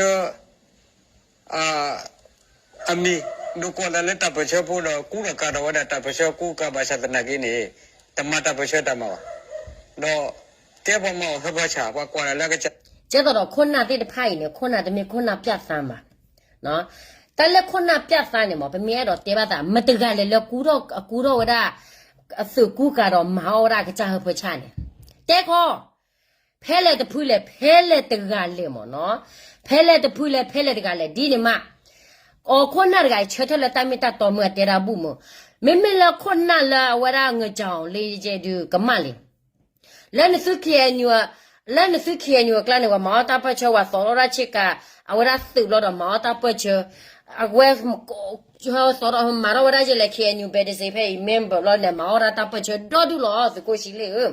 အမံၤ ဒိးကွၢ်တၢ်လၢတၢ်ပၢၢ်ဆၢဖိဒီး ကူထီၣ်ကၤထီၣ်ဝဲဒၣ် တၢ်ပၢၢ်ဆၢကူကၤဘၣ်ဆၣ်သနာ်က့န့ၣ် တမၤတၢ်ပၢၢ်ဆၢတၢ်မၤဘၣ်. ဒီးကဲပှၤမၤအီၣ်ဟၢဖၢဆၣ် ပှၤကွၢ်တၢ်လၢအကစၢ် ကဲသိးဒီးခိၣ်နၢ်သ့ၣ်တဖၣ်အံၤန့ၣ် ခိၣ်နၢ်တမ့ၢ်ခိၣ်နၢ်ပျၢ်သါမး တၢ်လၢခိၣ်နၢ်ပျၢ်သါန့ၣ်မ့ၢ် ပမ့ၢ်အဲၣ်ဒိးတဲဘၣ်သး မတၤတဂၤလဲၣ်လၢ ကူထီၣ်ဝဲဒၣ် အသုးကူကၤဒီးမၤအီၣ်ဝဲဒၣ်အကစၢ်ဟၢဖၢဆၣ်န့ၣ် တဲခီ ဖဲလဲၣ်တဖုလဲၣ် ဖဲလဲၣ်တဂၤလဲၣ်မ့ၢ်နီၤ, ဖဲလဲၣ်တဖုလဲၣ် ဖဲလဲၣ်တဂၤလဲၣ် ဒ်န့ၣ်မး အခိၣ်နၢ်တဂၤအံၤ ဆၢထၢၣ်လၢတၢ်မ့ၢ်တၢ်တီမုၢ်အတဲဒၣ်ဘူၣ်မ့ၢ်, မ့မ့ၢ်လၢခိၣ်နၢ်လၢအဝဲဒၣ်ငၢၢ်ကၠီၤလံယဲဒုးကမၣ်လံ လၢနသု K N U လၢနသု K N U အကျါန့ၣ် ပှၤမၤအီၣ်တၢ်ပၢၢ်ဆၢ ပှၤသိးထီၣ်ဒၣ်ဆ့ကၤ အဝဲဒၣ်သုးဘျီဒီးမၤအီၣ်တၢ်ပၢၢ်ဆၢ, အဝဲ သိးထီၣ်မၤထီၣ်ဝဲဒၣ်ယဲလဲၣ် K N U ဘဲတစ့ဖဲအံၤ member ဘျီန့ၣ် မၤအီၣ်ဒၣ်တၢ်ပၢၢ်ဆၢဒီဒူၣ်လီၤ သုးခိၣ်ဆံလ့ၣ်ဧၢ.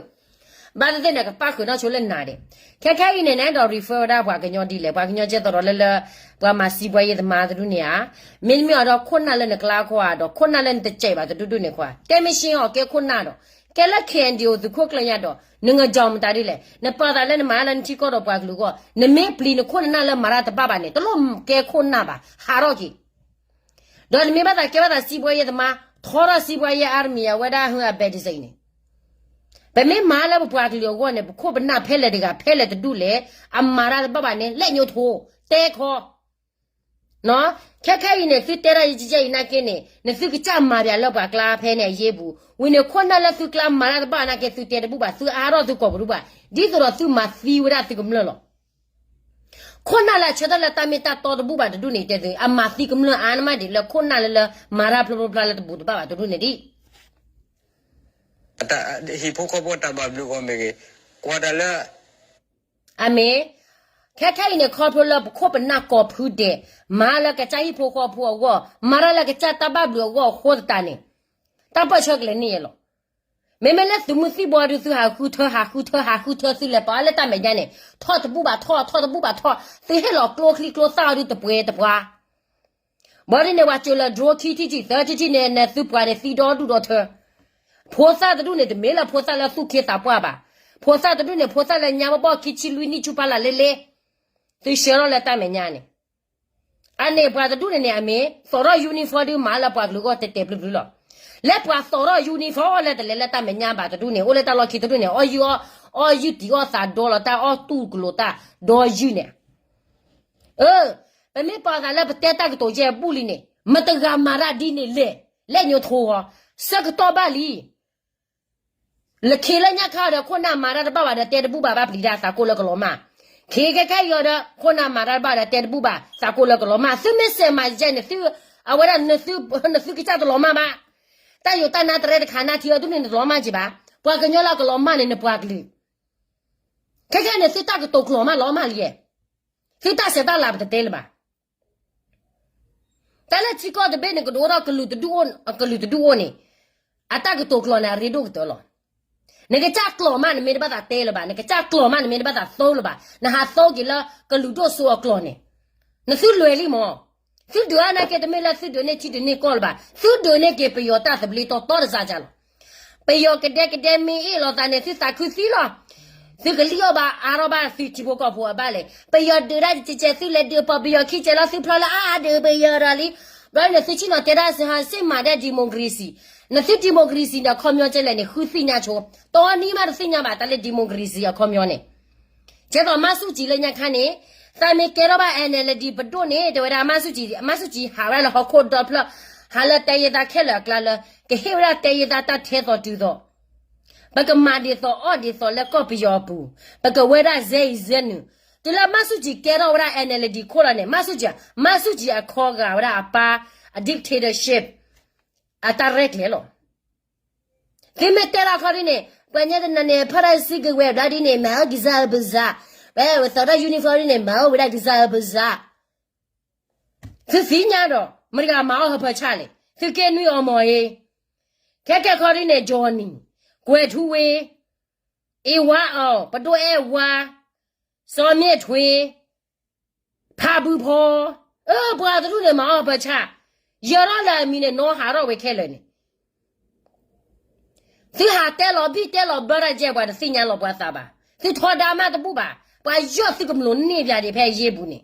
ဘၣ်သ့ၣ်သ့ၣ်န့ၣ် ကပၣ်ဃုာ်နီၢ်ဆိလၢနၤဒဲး, ခဲခဲအံၤန့ၣ် နအဲၣ်ဒိး refer ဝဲဒၣ်ပှၤကညီဒ်လဲၣ်, ပှၤကညီကဲသိးဒီးလၢလၢ ပှၤမၤစံးပှၤယဲၢ်သမါတဒူၣ်န့ၣ်ဧါ, မ့တမ့ၢ်အီၤဒီးခိၣ်နၢ်လၢနကျါခီဧါ ဒီးခိၣ်နၢ်လၢနတစဲးဘၣ်တဒူၣ်ဒူၣ်န့ၣ်ခွါ, တဲမ့ၢ်ရှင်းအီၤ ကဲခိၣ်နၢ်ဒီး ကဲလၢ K N D O သုးခိၣ်ကျၢၢ်ညါဒီး နငၢၢ်ကၠီၤမတၤဒ်လဲၣ်, နပာ်သးလၢနမၤလၢနထံကီၢ်ဒီးပှၤကလုာ်အဂီၢ် နမ့ၢ်ပျံၤနခိၣ်နနၢ်လၢမၤတၢ်တဘၣ်ဘၣ်န့ၣ် တလိၣ်ကဲခိၣ်နၢ်ဘၣ် ဟးထီၣ်က့ၤ ဒီးနမ့ၢ်ဘၣ်သးကဲဘၣ်သးစံးပှၤယဲၢ်သမါ ထီထီၣ်စံးပှၤယဲၢ် army အဝဲဒၣ်ဟုအဘဲဒ်စ့အံၤန့ၣ်, ပမ့ၢ်မၤလၢပပှၤကလုာ်အဂီၢ်န့ၣ် ပခိၣ်ပနၢ်ဖဲလဲၣ်တဂၤ ဖဲလဲၣ်တဒူၣ်လဲၣ်, အမၤတၢ်တဘၣ်ဘၣ်န့ၣ် လဲၣ်ညိထိ တဲခီ ခဲခဲအံၤန့ၣ် သုတဲဒၣ်ယဲၢ်အံၤနာ်က့န့ၣ် နသုကစၢ်မၤပၠးလၢပှၤကျါဖဲန့ၣ်အယ့ၢ်ပူၤ, ဝံၤန့ၣ်ခိၣ်နၢ်လၢသုကျါမၤတၢ်တဘၣ်နာ်က့ သုတဲတဘူၣ်ဘၣ် သုအါထီၣ်သုကိာ်ပူၤတဘူၣ်ဘၣ်, ဒ်သိးဒီးသုမၤသံဝဲဒၣ်သုကမျၢၢ်လီၤ. ခိၣ်နၢ်လၢအဆၢထၢၣ်လၢတၢ်မ့ၢ်တၢ်တီတဘူၣ်ဘၣ်တဒူၣ်န့ၣ် တဲသု အမၤသံကမျၢၢ်အါန့ၢ်မးဒံးလၢခိၣ်နၢ်လၢလၢ မၤတၢ်ဖျိဖျိဖျါလၢတဘူၣ်တဘၣ်ဘၣ်တဒူၣ်န့ၣ်ဒံး ဟံၣ်ဖိဃီဖိတၢ်ဘၣ်ဘျုးဂီၢ်မ့ၢ်ဂ့ၤ, ကွၢ်တၢ်လၢ အမ့ၢ်, ခဲခဲအံၤန့ၣ် ခီဖျိလၢပခိၣ်ပနၢ်ကိးဖုဒဲး မၤလၢကစၢ်ဟံၣ်ဖိဃီဖိအဂီၢ် မၤတၢ်လၢကစၢ်တၢ်ဘၣ်ဘျုးအဂီၢ်အဃိသတးန့ၣ်, တၢ်ပၢၢ်ဆၢကလဲၤန့ၢ်ယဲလီၤ. မ့မ့ၢ်လၢသုးမုၢ်သံၣ်ဘိဒုး သုဟးဃုထၢ ဟးဃုထၢ ဟးဃုထၢ သုလဲၤပာ်အီၤလၢတၢ်မဲာ်ညါန့ၣ် ထီၣ်တဘူၣ်ဘၣ်ထီၣ် ထီၣ်တဘူၣ်ဘၣ်ထီၣ် သုဟ့ၣ်လီၤကျိချံကျိသၣ်အီၤဒုးတပှဲၤတပှၤ ဘၣ်ဒ်န့ၣ် ပှၤစၢၤလၢ drone ခံထံၣ်ထံၣ် သၢထံၣ်ထံၣ်န့ၣ် နသုပှၤန့ၣ်သံဒီဒူၣ်ဒီထၢ, ဖိသၣ်တဒူၣ်န့ၣ် တမ့ၢ်လၢဖိသၣ်လၢသူၣ်က့သးပှၢ်ဘၣ်, ဖိသၣ်တဒူၣ်န့ၣ် ဖိသၣ်လၢညါဘီဘီခံဆံလွံၢ်နံၣ်ဆူဖီလာ်လဲလဲ, သုဆှၢထီၣ်လၢတၢ်မဲာ်ညါန့ၣ် အန့ၣ်ပှၤတဒူၣ်န့ၣ်န့ၣ် အမ့ၢ်သိးထီၣ် uniform ဒုးမၤလၢပှၤကလုာ်အဂီၢ်တဲာ်တဲာ်ဖျုးဖျုးလီၤ. လၢပှၤသိးထီၣ် uniform အီၤလၢတလဲၤလၢတၢ်မဲာ်ညါဘၣ်တဒူၣ်န့ၣ် အိၣ်လၢတၢ်လီၢ်ခံတဒူၣ်န့ၣ် အီၣ်ယုၢ်အီၣ် အီၣ်ယုၢ်တံၢ်အီၣ်သးဒီလီၤတၢ်အီၣ်တူၢ်ကလိာ်တၢ်ဒီယုၢ်န့ၣ် အၢ ပမ့ၢ်ပာ်သးလၢပတဲတၢ်ကတိၤယဲၢ်ဘူၣ်လံန့ၣ် မတဂၤမၤတၢ်ဒ်န့ၣ်လဲၣ်, လဲၣ်ညိထိဃီ, ဆၢကတီၢ်ဘၣ်လံ လၢခံလၢညါခါဒီး ခိၣ်နၢ်မၤတၢ်တဘၣ်ဘၣ်ဒီး တဲတဘူၣ်ဘၣ်ဘၣ်ပျံၤတၢ် သးကိၢ်လၢကလီၤမၢ်, ခံခဲခဲအံၤအီၤဒီး ခိၣ်နၢ်မၤတၢ်တဘၣ်ဒီး တဲတဘူၣ်ဘၣ် သးကိၢ်လၢကလီၤမၢ်, သုမ့ၢ်စဲးမၤယဲၢ်န့ၣ် သု အဝဲဒၣ် နသုကစၢ်တလီၤမၢ်ဘၣ်, တၢ်ယိာ်တၢ်နါတရဲတခါနါထံအီၤဒ်န့ၣ် နတလီၤမၢ်က့ၤဘၣ်, ပှၤကညီလၢအကလီၤမၢ်န့ၣ် နပှၤကလုာ်, ခဲခဲန့ၣ် သုတၢ်ကတိၤကလီၤမၢ်လီၤမၢ်လံ, သုတၢ်ဆဲးတၢ်လၤပတတဲလၢၤဘၣ် တၢ်လၢထံကီၢ်တဘ့ၣ်န့ၣ် ကဒိၣ်ထီၣ်ကလုာ်တဒူၣ်အိၣ်, ကလုာ်တဒူၣ်အိၣ်န့ၣ်, အတၢ်ကတိၤကျိာ်န့ၣ် အရ့ဒိၣ်ကတၢၢ်လီၤ. နကစၢ်ကျိာ်မး နမ့ၢ်တဘၣ်သးတဲလၢၤဘၣ်, နကစၢ်ကျိာ်မး နမ့ၢ်တဘၣ်သးသိလၢၤဘၣ်, နဟးသိက့ၤလၢကလုာ်ဒိၣ်စိအကျိာ်န့ၣ်, နသုလွဲၤလံမး, သုဒုးအါနာ်က့ တမ့ၢ်လၢသုဒုးန့ၢ်ထံဒုးန့ၢ်ကီၢ်လၢၤဘၣ်, သုဒုးန့ၢ်က့ၤပယီၤတၢ်သဘျ့တီတီတစၢ်လီၤ. ပယီၤကဒဲကဒဲမ့ၢ်အ့ၣ်လိာ်သးန့ၣ် သုသးခုသံလီၤ. သုကလံၣ်အီၣ်ဘၣ်အါထီၣ်ဘၣ်သုထံဖိကီၢ်ဖိအဘၣ်လဲၣ်. ပယီၤဒုးဒၣ်တကဲး သုလဲၤဒုးပီၢ်ပယီၤခံကဲးလီၤ သုဖျီလၢအါဒုးပယီၤဒီးလံ. ဘျီန့ၣ် သုဆ့ၣ်နီၤတဲဒၣ်စ့မၤဒဲး democracy, နသု democracy န့ၣ် အခီပညီကဲလဲၣ်န့ၣ် ဃုသ့ၣ်ညါဆိ, တီနံမးတသ့ၣ်ညါဘၣ် တၢ်လၢ democracy အခီပညီန့ၣ် ကဲသိးမါဆူၣ်ကၠံလၢညါခါန့ၣ်, သးမ့ၢ်ကဲထီၣ်ဘၣ် NLD ပဒိၣ်န့ၣ် တဲဝဲဒၣ်မါဆူၣ်ကၠံ, မါဆူၣ်ကၠံဟးဝဲဒၣ်လၢဟီၣ်ခိၣ်ဒီဖျၢၣ်, ဟးလၢတဲယဲၢ်သးခဲလၢာ်အကျါလၢ ကဟ့ၣ်ဝဲဒၣ်တဲယဲၢ်သးတၢ်ထဲသိးတုၤသိး, ပကမၤဒ်သိးအီၣ်ဒ်သိးလၢကီၢ်ပယီၤအပူၤ, ပကဝဲဒၣ်စဲအံၤစဲနုာ်, တုၤလၢမါဆူၣ်ကၠံကဲထီၣ်ဝဲဒၣ် NLD ခိၣ်လီၤန့ၣ် မါဆူၣ်ကၠံ, မါဆူၣ်ကၠံအခီဂာ်ဝဲဒၣ်အပၢ်အ dictatorship အတၢ်ရဲၣ်ကျဲၤလီၤ. သုမ့ၢ်တဲလီၤခီဒ်န့ၣ် ပှၤညါတနၤန့ၣ် ဖီၣ်တၢ်စုကဝဲၤဘျီဒ်န့ၣ် မၤအီၣ်ကစၢ်ပစၢ်, ဝဲသီတၢ် uniform န့ၣ် မၤအီၣ်ဝဲဒၣ်ကစၢ်အပစၢ်, သုသ့ၣ်ညါဒီး မတၤတဂၤမၤအီၣ်ဟၢဖၢဆၣ်လဲၣ်, သုကဲနွံအီၤမီၤအ့, ခဲကဲခီဒ်န့ၣ် Johnny, ကွဲးထူဝ့, အ့ဝါအီၤ, ပဒိၣ်အဲၣ်ဝါ, စီၤမ့ၣ်ထွ့, ဖးဘုဖီ, အၢ ပှၤတဒူၣ်န့ၣ်မၤအီၣ်ဟၢဖၢဆၣ်, ယၢၤထီၣ်လၢအမံၤန့ၣ် နီၢ်ဟးထီၣ်ဝဲခဲလၢာ်န့ၣ် သုဟးတဲလီၤဘံၣ်တဲလီၤဘၢတၢ်ကဲ ပှၤတသ့ၣ်ညါလီၤပှၤသးဘၣ်. သုထီဒါမးတဘူၣ်ဘၣ်. ပှၤယီၢ်သုကမျိာ်န့ၢ်ပၠးဒံးဖဲအယ့ၢ်ပူၤန့ၣ်,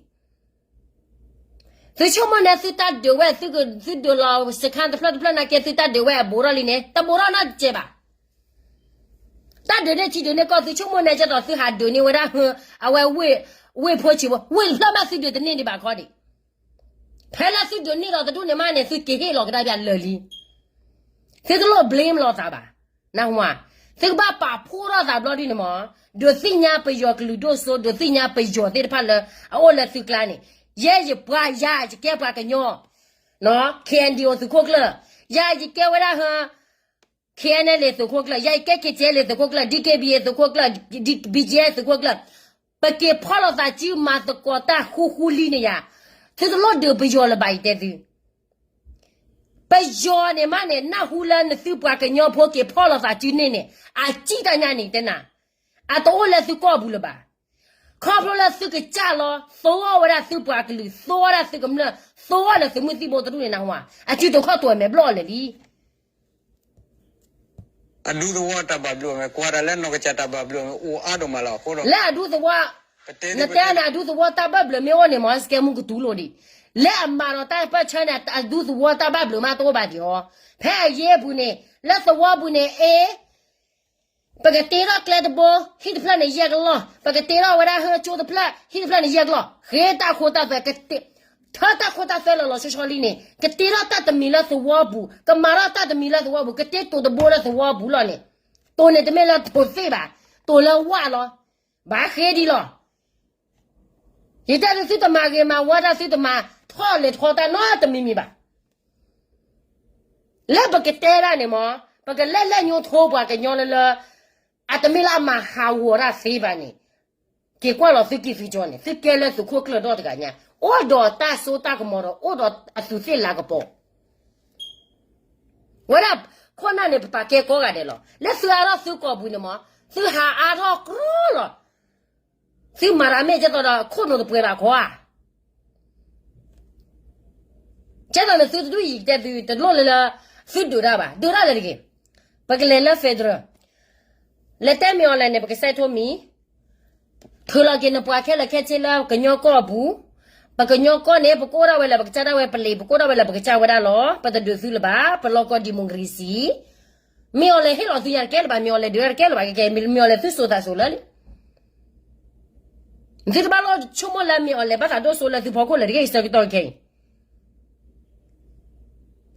သုဆိကမိၣ်န့ၣ် သုတၢ်ဒုးဝဲ, သုဒုးလီၤစခါတဖျၢၣ်တဖျၢၣ်နာ်က့ သုတၢ်ဒုးဝဲအဘူးထီၣ်လံန့ၣ် တဘူးထီၣ်နီတစဲးဘၣ်. တၢ်ဒုးန့ၢ်ထံဒုးန့ၢ်ကီၢ် သုဆိကမိၣ်န့ၣ် ကဲသိးသုဟးဒုးန့ၢ်ဝဲဒၣ်ဟၢ, အဝဲဝ့ၢ်ဖိဆံးဖိ ဝ့ၢ်တဖျၢၣ်ဘၣ်သုဒုးတန့ၢ်ဒံးဘၣ်ခီဒံး. ဖဲလၢသုဒုးန့ၢ်ဒီးတဒူၣ်န့ၣ်မးန့ၣ် သုက့ၤဟ့ၣ်လီၤကဒါပၠးလၢာ်လံ. သုတလိၣ် blame လီၤသးဘၣ်. နၢ်ဟူဧါ, သုကဘၣ်ပာ်ဖှိၣ်ထီၣ်သးဘျီဒ်န့ၣ်မး, ဒုးသ့ၣ်ညါပယီၤကလုာ်ဒိၣ်စိ ဒုးသ့ၣ်ညါပယီၤသ့ၣ်တဖၣ်လၢအအိၣ်လၢသုကျါန့ၣ်, ယဲယပှၤယၤယကဲပှၤကညီ, KNDO သုးခိၣ်ကျၢၢ်, ယၤယကဲဝဲဒၣ်ဟၢ KNLA သုးခိၣ်ကျၢၢ်, ယၤယကဲ KTLA သုးခိၣ်ကျၢၢ်, DKBA သုးခိၣ်ကျၢၢ်, BGF သုးခိၣ်ကျၢၢ်, ပက့ၤဖီၣ်လိာ်သးစုမၤသကိးတၢ်ဃူဃူလံန့ၣ်ယၤ, သုတလိၣ်ဒုးပယီၤလၢၤဘၣ် ယတဲသု ပယီၤန့ၣ်မးန့ၣ် နၢ်ဟူလၢနသုပှၤကညီဖိက့ၤဖီၣ်လိာ်သးစုန့ၣ်န့ၣ် အစံၣ်တၢ်ညါန့ၣ်တဲနၤ, အတအိၣ်လၢသုကီၢ်ပူၤလၢၤဘၣ်. ခီဖျိလၢသုကစၢ်လီၤ သိအီၣ်ဝဲဒၣ်သုပှၤကလုာ် သိအီၣ်ဒၣ်သုကမျၢၢ် သိအီၣ်လၢသုးမုၢ်သံၣ်ဘိတဒူၣ်န့ၣ်နၢ်ဟူဧါ, အစုတုၤခီၣ်တိၤမဲာ်ဘျီၣ်လၢာ်လံ. အဒူသဝီတၢ်ဘၣ်ဘျုးမ့ၢ် ကွၢ်တၢ်လၢနီၢ်ကစၢ်တၢ်ဘၣ်ဘျုးမ့ၢ် အိၣ်အါဒိၣ်မးလီၤအဃိဒီး လၢအဒူသဝီ, နတဲန့ၣ် အဒူသဝီတၢ်ဘၣ်ဘျုးမ့ၢ်အိၣ်န့ၣ် မ့ၢ်စကဲမူကတူၤလိာ်ဒံး, လၢအမၤဒီးတၢ်ပၢၢ်ဆၢန့ၣ် အဒူသဝီတၢ်ဘၣ်ဘျုးမ့ၢ်တအိၣ်ဘၣ်ဒံးအီၤ, ဖဲအယ့ၢ်ပူၤန့ၣ် လၢသဝီပူၤန့ၣ် အ့ ပကတ့ထီၣ်ကျဲတဘိ ဟံၣ်တဖျၢၣ်န့ၣ်ယဲၢ်ကလီၢ်, ပကတ့ထီၣ်ဝဲဒၣ်ဟၢကၠိတဖျၢၣ် ဟံၣ်တဖျၢၣ်န့ၣ်ယဲၢ်ကလီၢ်, ဃ့တၢ်ခိတၢ်သွဲ ကတ့, ထၢတၢ်ခိတၢ်သွဲလီၤလီၤဆီဆီလံန့ၣ် ကတ့ထီၣ်တၢ်တမံၤလၢသဝီပူၤ, ကမၤထီၣ်တၢ်တမံၤလၢသဝီပူၤ, ကတ့တိၤတဘိလၢသဝီပူၤလီၤန့ၣ်, တိၤန့ၣ်တမ့ၢ်လၢတိၤသ့ၣ်ဘၣ်, တိၤလၢဝၣ်လီၤ, ဘၣ်ဃ့ဒံးလီၤ. ယတဲသုသုတမၤဂ့ၤမၤဝါတၢ် သုတမၤထီၣ်လဲၤထီတၢ်နီတမံၤမံၤဘၣ်. လၢပကတဲဒၣ်န့ၣ်မ့ၢ် ပကလဲၤလဲၤညိထိပှၤကညီလၢလၢ အတမ့ၢ်လၢအမၤဟးဂီၤတၢ်သ့ဘၣ်န့ၣ်, က့ၤကွၢ်လီၤသုကံၢ်သုကၠီန့ၣ် သုကဲလၢသုးခိၣ်ကျၢၢ်ဒီတဂၤညါ, အိၣ်ဒီးတၢ်စိတၢ်ကမီၤဒီး အိၣ်ဒီးအသူးသ့ၣ်လၤကပီၤ ဝဲဒၣ်ခိၣ်နၢ်န့ၣ် ပပာ်ကဲကိးဂၤဒဲးလီၤ. လၢသုအါထီၣ်သုကိာ်ပူၤန့ၣ်မ့ၢ် သုဟးအါထီၣ်ကြီလီၤ. သုမၤတၢ်မ့ၢ်ကဲသိးဒီး ခိၣ်နူာ်တပှဲၤဘၣ်ခီဧါ. ကဲသိးန့ၣ် သုတဒူၣ်အံၤတဲသုတလိၣ်လၢလၢ သုဒုးတၢ်ဘၣ်, ဒုးတၢ်လၢတဂ့ၤ. ပကလဲၤလၢ federal လဲၤတဲမ့ၢ်အီၤလဲၣ်န့ၣ် ပကစဲးထိမံၤ ထုးလီၤက့ၤနပှၤခဲလၢာ်ခဲဆ့လၢကညီကီၢ်အပူၤ, ပကညီကီၢ်န့ၣ် ပကအိၣ်ဒၣ်ဝဲလၢပကစၢ်ဒၣ်ဝဲပလံၤ, ပကအိၣ်ဒၣ်ဝဲလၢပကစၢ်ဝဲဒၣ်လီၤ. ပတဒုးသုလၢၤဘၣ်, ပလီၢ်ကီၢ် democracy. မ့ၢ်အီၤလဲၣ်ဟ့ၣ်လီၤသုညါတကဲလၢၤဘၣ်, မ့ၢ်အီၤလဲၣ်ဒုးတကဲလၢၤဘၣ်, ကဲကဲ မ့ၢ်အီၤလဲၣ်သုစိၤသးစိၤလၢာ်လံ. သုတဘၣ်လီၤဆိကမိၣ်လၢမ့ၢ်အီၤလဲၣ်ဘၣ်သးဒိၣ်စိလၢသုဖီခိၣ်လၢာ်တက့ၢ် ဆၢကတီၢ်ခဲ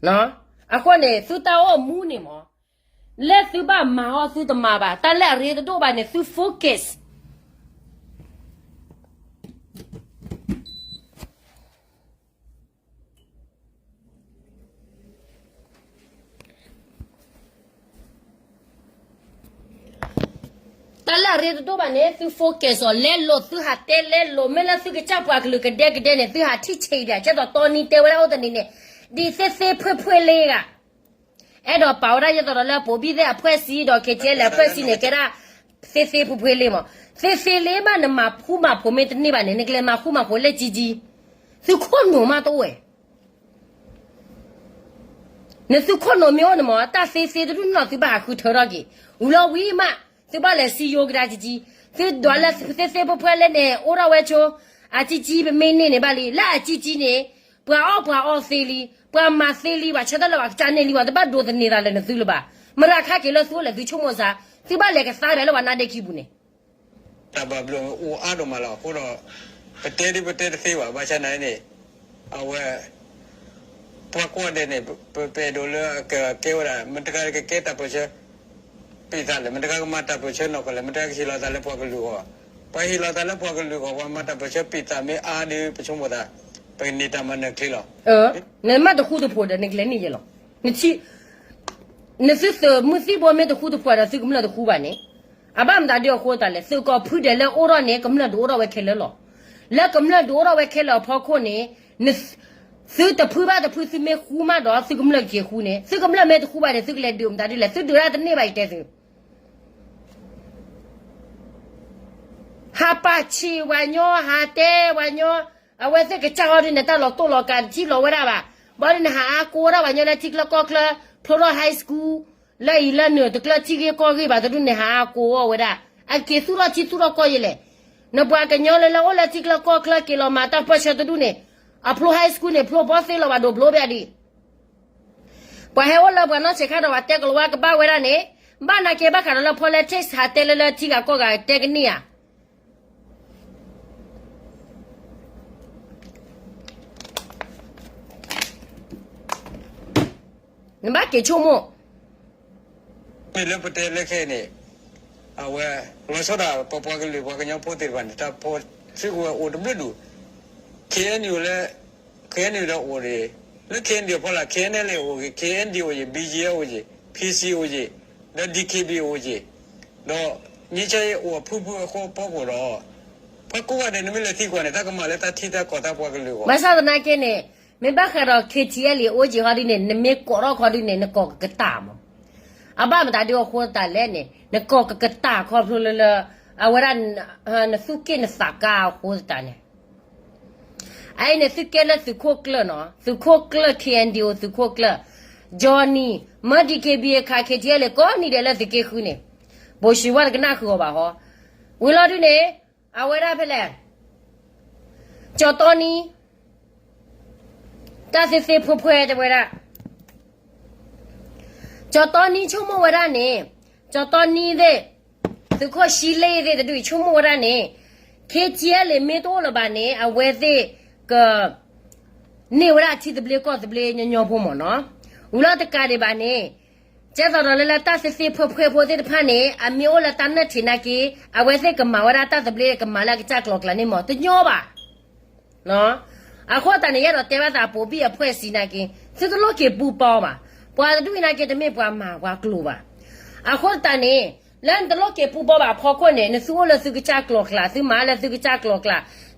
အံၤ အဃိန့ၣ် သုတၢ်အိၣ်မူန့ၣ်မ့ၢ် လၢသုဘၣ်မၤအီၤသုတမၤဘၣ်, တၢ်လၢအရ့တဒိၣ်ဘၣ်န့ၣ် သု focus တၢ်လၢအရ့တဒိၣ်ဘၣ်န့ၣ် သု focus အီၤ လဲလိာ်သုဟးတဲလဲလိာ်, မ့ၢ်လၢသုကစၢ်ပှၤကလုာ်ကဒဲကဒဲန့ၣ် သုဟးထံၣ်ဆံးဒၣ် ကဲသိးတီနံတဲဝဲဒၣ်အိၣ်တနံၤန့ၣ် ဒ်သ့သ့ဖှ့ဖှ့လ့ဂၤ အဲၣ်ဒိးပာ်ဝဲဒၣ်ယဲသိးဒီးလၢပိာ်ဘံၣ်သ့ၣ်အဖှဲၣ်စံဒီး ခ့ကဲလဲၣ် အဖှဲၣ်စံန့ၣ် ကဲဒၣ်သ့သ့ဖှ့ဖှ့လ့မး, သ့သ့လ့မးနမၤဃူမၤဖိးမ့ၢ်တန့ၢ်ဘၣ်န့ၣ် နကလဲၤမၤဃူမၤဖိးလၢကံကံ, သုခိၣ်နူာ်မးတအိၣ်ဝဲ နသုခိၣ်နူာ်မ့ၢ်အိၣ်န့ၣ်မး တၢ်သ့သ့တဒူၣ်န့ၣ် သုဘၣ်ဟးဃုထၢထီၣ်က့ၤ, ဝံၤလီၤဝံၤမး သုဘၣ်လဲၤစံယိၤကဒါကံကံ, သုဒွးလၢသ့သ့ဖှ့ဖှ့လ့န့ၣ် အိၣ်ထီၣ်ဝဲဆိ, အကံကံပမ့ၢ်န့ၢ်န့ၣ်ဘၣ်လံ, လၢအကံကံန့ၣ် ပှၤအီၣ်ပှၤအီသ့လံ, ပှၤမၤသ့လံ, ပှၤဆၢထၢၣ်လၢပှၤကစၢ်န့ၢ်လံ, ပှၤတဘၣ်ဒိးသန့ၤသးလၢနသုလၢၤဘၣ်, မရၤခါက့ၤလၢသုအိၣ်လဲၣ်သုဆိကမိၣ်စါ, သုဘၣ်လဲၤကသါဒၣ်လၢပှၤနါဒ့ခံပူၤန့ၣ် တၢ်ဘၣ်ဘျုးအိၣ်အါဒိၣ်မးလီၤ. အဃိဒီး ပတဲဒ်ပတဲတသ့ဘၣ်, ဘၣ်ဆၣ်နာ်န့ၣ် အဝဲ ပှၤကိးဂၤဒဲးန့ၣ် ပအဲၣ်ဒိးလၢကကဲဝဲဒၣ် မတၤတဂၤကကဲတၢ်ပၢၢ်ဆၢ ပံသးလဲၣ်, မတၤတဂၤကမၤတၢ်ပၢၢ်ဆၢနီၢ်ကီၢ်လဲၣ်, မတၤတဂၤကဟ့ၣ်လီၤသးလၢပှၤကလုာ်အဂီၢ်, ပှၤဟ့ၣ်လီၤသးလၢပှၤကလုာ်အဂီၢ် ပှၤမၤတၢ်ပၢၢ်ဆၢပံသးမ့ၢ်အါဒီး ပဆိကမိၣ်သး ပကန့ၢ်တၢ်မၤနၢၤချ့လီၤ. နမ့ၢ်တဃူတဖိးဒီး နကလဲၤန့ၢ်ယဲလီၤ. နသုသုးမုၢ်သံၣ်ဘိမ့ၢ်တဃူတဖိးဒီး သုကမျၢၢ်တဃူဘၣ်န့ၣ်, အဘၣ်မတၤဒ်အဃိသတးလဲၣ်, သုးကီၢ်ဖုဒဲးလၢအိၣ်ထီၣ်န့ၣ် ကမျၢၢ်ဒုးအိၣ်ထီၣ်ဝဲခဲလၢာ်လီၤ. လၢကမျၢၢ်ဒုးအိၣ်ထီၣ်ဝဲခဲလၢာ်အဖီခိၣ်န့ၣ်, သုတဖုဘၣ်တဖု သုမ့ၢ်ဃူမးဒီး သုကမျၢၢ်ကက့ၤဃူန့ၣ်, သုကမျၢၢ်မ့ၢ်တဃူဘၣ်န့ၣ် သုကလဲၤဒုးမတၤဒ်လဲၣ်, သုဒုးတၢ်တန့ၢ်ဘၣ် ယတဲသု ဟးပာ်ဆံးပှၤညီ, ဟးတဲပှၤညီ, အဝဲသ့ၣ်ကစၢ်ဟီဒုန့ၣ် တၢ်လီၤတိၢ်လီၤကၤတထံၣ်လီၤဝဲဒၣ်ဘၣ်. ဘၣ်ဒုန့ၣ် ဟးအါကိးဝဲဒၣ်ပှၤညီလၢထံချၢကီၢ်ချၢ, ဖျိထီၣ် high school, လၢအံၤလၢနုာ်တကျၢထံဂ့ၢ်ကီၢ်ဂ့ၢ်ဘၣ်တဒုန့ၣ် ဟးအါကိးအီၤဝဲဒၣ်, အက့ၤသူၣ်ထီၣ်ထံသူၣ်ထီၣ်ကီၢ်ယဲလဲၣ်. နပှၤကညီလၢလၢအိၣ်လၢထံချၢကီၢ်ချၢ က့ၤလီၤမၤတၢ်ပၢၢ်ဆၢတဒုန့ၣ်, အဖျိ high school န့ၣ် ဖျိဘီသ့လီၤဘၣ်ဒိဘျိဘၣ်ဒံး ပှၤဟဲအိၣ်လၢပှၤနီၢ်ဆဲးခါဒီးပှၤတဲကလီၤဝါကဘၣ်ဝဲဒၣ်န့ၣ်, ဘၣ်နာ်က့ဘၣ်ဃးဒီးလၢ politics ဟးတဲလၢလၢထံဂၤကီၢ်ဂၤတဲကန့ၢ်ဧါ. နဘၣ်က့ၤဆိကမိၣ် မ့ၢ်လၢပတဲလၢခဲအံၤန့ၣ်, အဝဲ လီၤဆီဒၣ်ပပှၤကလုာ်ပှၤကညီဖိသ့ၣ်တဖၣ်န့ၣ် တၢ်ဖီၣ်စုကဝဲၤအိၣ်တဘျုးဒူၣ်, KNU လၢ KNU ဒီးအိၣ်ဒံး, လၢ KNU ဒီးဖီလာ် KNLA အိၣ်က့ၤ, KND အိၣ်က့ၤ, BGF အိၣ်က့ၤ, PC အိၣ်က့ၤ, ဒီး DKB အိၣ်က့ၤ, ဒီး ငြိမ်းချမ်းရေး အိၣ်အဖုဖုအဃိပီခိၣ်ဒီး ပှၤကိးဂၤဒဲး နမ့ၢ်လဲၤသံကွၢ်န့ၣ် တၢ်ကမၤလၢတၢ်ထံတၢ်ကီၢ်တၢ်ပှၤကလုာ်အဂီၢ်. ဘၣ်ဆၣ်သနာ်က့န့ၣ်, မ့ၢ်ဘၣ်ဃးဒီး KTLA အိၣ်က့ၤဟီဒုန့ၣ် နမ့ၢ်ကိးထီၣ်ခီဒုန့ၣ် နကိးကကတၢၢ်မး. အဘၣ်မတၤဒ်အဃိသတးလဲၣ်န့ၣ် နကိးကကတၢၢ်ခီဖျိလၢလၢ အဝဲဒၣ် နသူၣ်က့ၣ်နသးကါအဃိသတးန့ၣ် အအံၤန့ၣ်သုကဲလၢသုးခိၣ်ကျၢၢ်နီၤ, သုးခိၣ်ကျၢၢ် KNDO သုးခိၣ်ကျၢၢ်, Johnny, မၢ DKBA ခး KTLA ကိးနံၤဒဲးလၢသုးက့ဃုန့ၣ်, ဘိၣ်ၡံဝါတကနၣ်ဃုာ်အီၤဘၣ်ဟီ, ဝံၤလီၤဒုန့ၣ်, အဝဲဒၣ်ဖဲလဲၣ်, ကၠီတီနံ တၢ်သ့သ့ဖှဲဖှဲတဲဝဲဒၣ်, ကၠီတီနံဆိကမိၣ်ဝဲဒၣ်န့ၣ်, ကၠီတီနံသ့ၣ်, သုးခိၣ်ဆံလ့သ့ၣ်တဒုအံၤဆိကမိၣ်ဝဲဒၣ်န့ၣ်, KTLA မ့ၢ်တအိၣ်လၢၤဘၣ်န့ၣ် အဝဲသ့ၣ်က န့ၢ်ဝဲဒၣ်ထံသဘျ့ကီၢ်သဘျ့ညီညီဖိမၢ်နီၤ. ဝံၤလီၤတကးဒံးဘၣ်န့ၣ်, ကဲသိးဒီးလၢလၢတၢ်သ့သ့ဖှဲဖှဲဖိသ့ၣ်တဖၣ်န့ၣ် အမ့ၢ်အိၣ်လၢတၢ်နၢၣ်ထံးနာ်က့, အဝဲသ့ၣ်ကမၤဝဲဒၣ်တၢ်သဘျ့ကမၤလၢအကစၢ်ကျိၤကျဲန့ၣ်မၢ် တညီဘၣ် အဃိသတးန့ၣ် ယအဲၣ်ဒိးတဲဘၣ်သး ပိာ်ဘံၣ်အဖှဲၣ်စံးနာ်က့, သုတလိၣ်က့ၤပူပီဘၣ်. ပှၤတဒူၣ်အံၤနာ်က့ တမ့ၢ်ပှၤမၤပှၤကျိၤဘၣ်. အဃိသတးန့ၣ်, လၢနတလိၣ်က့ၤပူပီဘၣ်အဖီခိၣ်န့ၣ် နသုအိၣ်လၢသုကစၢ်ကျိၤကျဲ, သုမၤလၢသုကစၢ်ကျိၤကျဲ,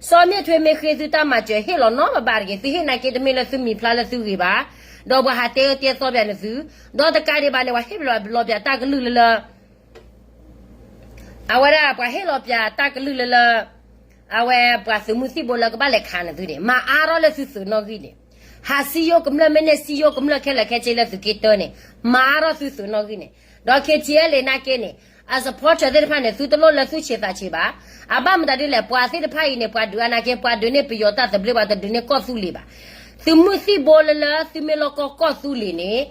စီၤမ့ၣ်ထွ့မ့ၢ်ဃ့သုတၢ်မၤစၢၤဟ့ၣ်လီၤနီတဘ့ၣ်တဂ့ၤ, သုဟ့ၣ်နာ်က့တမ့ၢ်လၢသုမံၤဖျါလၢသုဂ့ၤဘၣ်, ဒီးပှၤဟးတဲအၢတဲသီပၠးနသု, ဒီးတကးဒံးဘၣ်န့ၣ် ပှၤဟ့ၣ်လီၤပျးတၢ်ကလုၢ်လၢလၢ အဝဲဒၣ်ပှၤဟ့ၣ်လီၤပျးတၢ်ကလုၢ်လၢလၢ, အဝဲပှၤသုးမုၢ်သံၣ်ဘိလၢကဘၣ်လဲၤခးနသုန့ၣ် မၤအါထီၣ်လၢသုသုးနီၣ်ဂံၢ်န့ၣ်, ဟးစံယိကမျၢၢ်မ့ၢ်န့ၢ်စံယိကမျၢၢ်ခဲလၢာ်ခဲဆ့လၢသုးက့တၢန့ၣ်, မၤအါထီၣ်သုသုးနီၣ်ဂံၢ်န့ၣ်, ဒီး KTLA နာ်က့န့ၣ်, အ supporter သ့ၣ်တဖၣ်န့ၣ် သုတလိၣ်လၢသူၣ်ဆံးသးဆံးဘၣ်. အဘၣ်မတၤဒ်လဲၣ် ပှၤသ့ၣ်တဖၣ်အံၤန့ၣ် ပှၤဒုးအါနာ်က့ ပှၤဒုးန့ၢ်ပယီၤတၢ်သဘျ့ ပှၤတဒုးန့ၢ်ကီၢ်သူလ့ၤဘၣ်. သုးမုၢ်သံၣ်ဘိလၢလၢ သုမ့ၢ်လီၢ်ကီၢ်ကီၢ်သူလ့ၤန့ၣ်,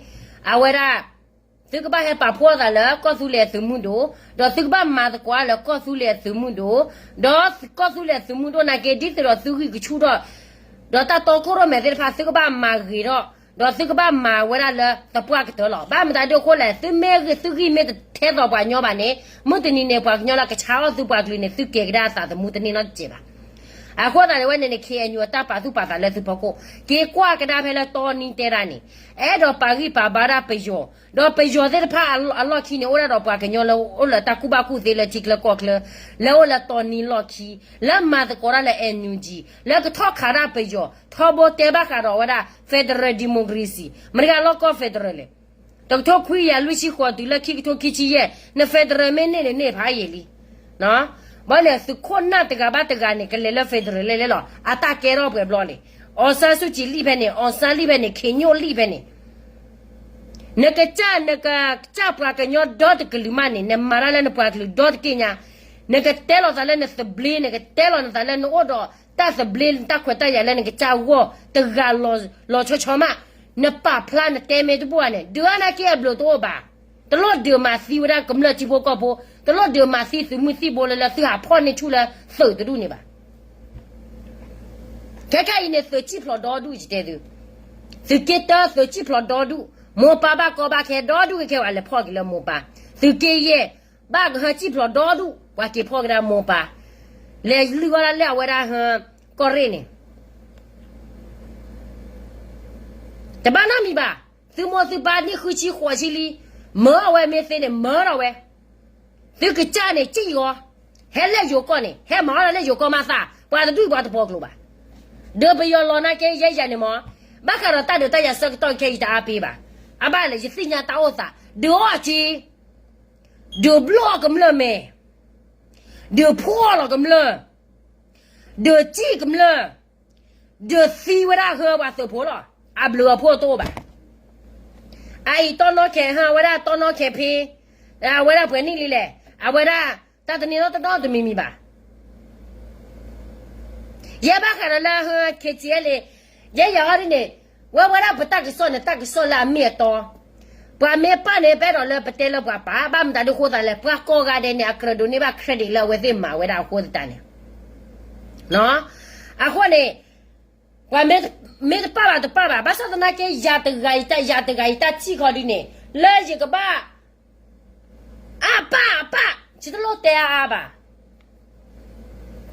အဝဲဒၣ် သုကဘၣ်ဟဲပာ်ဖှိၣ်သးလၢကီၢ်သူလ့ၤအသုးမုၢ်ဒိၣ်, ဒီးသုကဘၣ်မၤသကိးလၢကီၢ်သူလ့ၤအသုးမုၢ်ဒိၣ်, ဒီးကီၢ်သူလ့ၤအသုးမုၢ်ဒိၣ်နာ်က့ ဒ်သိးဒီးသုဂံၢ်ကဆူၣ်ထီၣ်, ဒီးတၢ်တီခိၣ်ရိၣ်မဲသ့ၣ်တဖၣ် သုကဘၣ်မၤဂ့ၤထီၣ်, ဒီးသုကဘၣ်မၤဝဲဒၣ်လၢသပှၢ်ကတၢၢ်လီၤ. ဘၣ်မတၤဒ်အဃိလဲၣ်, သုမ့ၢ်ဂ့ၤသုဂံၢ်မ့ၢ်တထဲသိးပှၤညီဘၣ်န့ၣ်, မုၢ်တနံၤန့ၣ် ပှၤကညီလၢကဆါအီၣ်သုပှၤကလုာ်န့ၣ် သုကဲၤကဒါအသးသမူတန့ၢ်နီတစဲးဘၣ်. အဃိသတးန့ၣ်ဝဲန့ၣ်န့ၣ် KNU အတၢ်ပာ်သူၣ်ပာ်သးလၢသုဖီခိၣ်, က့ၤကွၢ်ကဒါဖဲလၢတီနံတဲဒၣ်န့ၣ်, အဲၣ်ဒိးပာ်ဂံၢ်ပာ်ဘါဒၣ်ပယီၤ, ဒီးပယီၤသ့ၣ်တဖၣ်အလီၢ်ခံန့ၣ် အိၣ်ဒၣ်ဒီးပှၤကညီလၢအိၣ်လၢတၢ်ကူၣ်ဘၣ်ကူၣ်သ့လၢထံချၢကီၢ်ချၢ, လၢအိၣ်လၢတီနံလီၢ်ခံ, လၢမၤသကိးတၢ်လၢ NUG, လၢကထီၣ်ခးဒၣ်ပယီၤ, ထီဘိတဲဘၣ်ဃးဒီးဝဲဒၣ် federal democracy, မတၤတဂၤလီၢ်ကီၢ် federal လဲၣ်. တကထိခွံကယၤလွံၢ်ဆံဃိးတုၤလၢခံကထိခံဆံယဲၢ်, န federal မ့ၢ်န့ၢ်န့ၣ်န့ၢ်ဖးယံာ်လံ. ဘၣ်န့ၣ် သုးခိၣ်နၢ်တဂၤဘၣ်တဂၤန့ၣ် ကလဲၤလၢ federal လဲၣ်လဲၣ်လီၤ. အတၢ်ကဲထီၣ်ပှဲၤဘျီလဲၣ်. အောင်ဆန်းစုကြည်လံဖဲန့ၣ်, အောင်ဆန်းလံဖဲန့ၣ်, ခင်ညွန့်လံဖဲန့ၣ်. နကစၢ် နကစၢ်ပှၤကညီဒီတကလုာ်မးန့ၣ် နမၤတၢ်လၢနပှၤကလုာ်ဒီတက့ၢ်ညါ, နကတဲလီၤသးလၢနသဘျ့, နကတဲလီၤနသးလၢနအိၣ်ဒီးတၢ်သဘျ့တၢ်ခွဲးတၢ်ယာ်လၢနကစၢ်ဂီၢ်တဂၤလီၤဆီဆီမး, နပာ်ဖျါနတဲမ့ၢ်တဘူၣ်ဘၣ်န့ၣ် ဒုးအါနာ်က့အဘျုးတအိၣ်ဘၣ်. တလိၣ်ဒုးမၤသံဝဲဒၣ်ကမျၢၢ်ထံဖိကီၢ်ဖိ, တလိၣ်ဒုးမၤသံသုးမုၢ်သံၣ်ဘိလၢလၢသုဟးဖီၣ်န့ၢ်ဆူၣ်လၢသုးတဒူၣ်န့ၣ်ဘၣ်. ခဲခါအံၤန့ၣ် သုးကံၣ်ဖျိးဒီဒူၣ် ယတဲသု, သုးက့တၢသုးကံၣ်ဖျိးဒီဒူၣ်, မိၢ်ပၢ်ဘၣ်ကီဘၣ်ခဲဒီဒူၣ်ကဲဝဲလဲၤဖီၣ်က့ၤလၢမိၢ်ပၢ်, သုးက့ယဲၢ် ဘၣ်ကဟၢကံၣ်ဖျိးဒီဒူၣ် ပှၤက့ၤဖီၣ်ကဒါမိၢ်ပၢ်, လဲၤလုၢ်အီၣ်ဒၣ်လၢအဝဲဒၣ်ဟၢ ကီၢ်ရ့ၣ်န့ၣ် တဘၣ်နီတမံၤဘၣ်. သုမိၢ်သုပၢ်နံၣ်ဃုဆံဃိးဆံလံ, မၢအဝဲမ့ၢ်သ့န့ၣ် မၢထီၣ်ဝဲ. သုကစၢ်န့ၣ်စံၣ်ဂီၤ, ဟဲလၢယိၤကီၢ်န့ၣ် ဟဲမၤအီၣ်လၢယိၤကီၢ်မးသး, ပှၤတဒူၣ်ပှၤတပိာ်ကျိၤဘၣ်. ဒီးပယီၤလီၤနာ်က့ ယဲယၤန့ၣ်မ့ၢ်, ဘၣ်ဃးဒီးတၢ်ဒုးတၢ်ယၤဆၢကတီၢ်ခဲအံၤတအါပ့ၤဘၣ်. အဘၣ်လဲၣ် ယသ့ၣ်ညါတၢ်အိၣ်သး, ဒုးအီၣ်က့, ဒုးဘျီၣ်ကမျၢၢ်မဲာ်, ဒုးဖှီၣ်လီၤကမျၢၢ်, ဒုးစံၣ်ကမျၢၢ်, ဒုးသံဝဲဒၣ်ဃၢပှၤသုးဖိလီၤ. အဘျုးအဖှိၣ်တအိၣ်ဘၣ်. အအံၤတီနီၣ်ခဲဟါ အဝဲဒၣ်တီနီၣ်ခဲဖ့, အဝဲဒၣ်ပှဲၤနံၣ်လံလဲၣ်, အဝဲဒၣ်တၢ်တန့ၢ်နီတနီတမံၤမံၤဘၣ်. ယဲဘၣ်ဃးဒီးလၢ ခ့ၣ်စံၣ်အဲလ့ၣ်, ယဲယၤအီၤဒ်န့ၣ်, ဝဲဝဲဒၣ်ပတၢ်ကစီၣ်န့ၣ် တၢ်ကစီၣ်လၢအမ့ၢ်အတီ, ပှၤမ့ၢ်ပာ်န့ၣ် ပအဲၣ်ဒိးလၢပတဲလၢပှၤပာ်, ဘၣ်မတၤဒုးဃိသးလဲၣ်, ပှၤကိးဂၤဒဲးန့ၣ် အကြၢးဒိးန့ၢ်ဘၣ် credit လၢအဝဲသ့ၣ်မၤဝဲဒၣ်အဃိသတးန့ၣ် အဃိန့ၣ်, ပှၤမ့ၢ်တပာ်ဘၣ်တပာ်ဘၣ်, ဘၣ်ဆၣ်သနာ်က့ ယၤတဂၤအံၤတၢ် ယၤတဂၤအံၤတၢ်ထံၣ်ဃီဒ်န့ၣ်, လၢယကဘၣ် အပၢ်အပၢ် ယတလိၣ်တဲအါအါဘၣ်.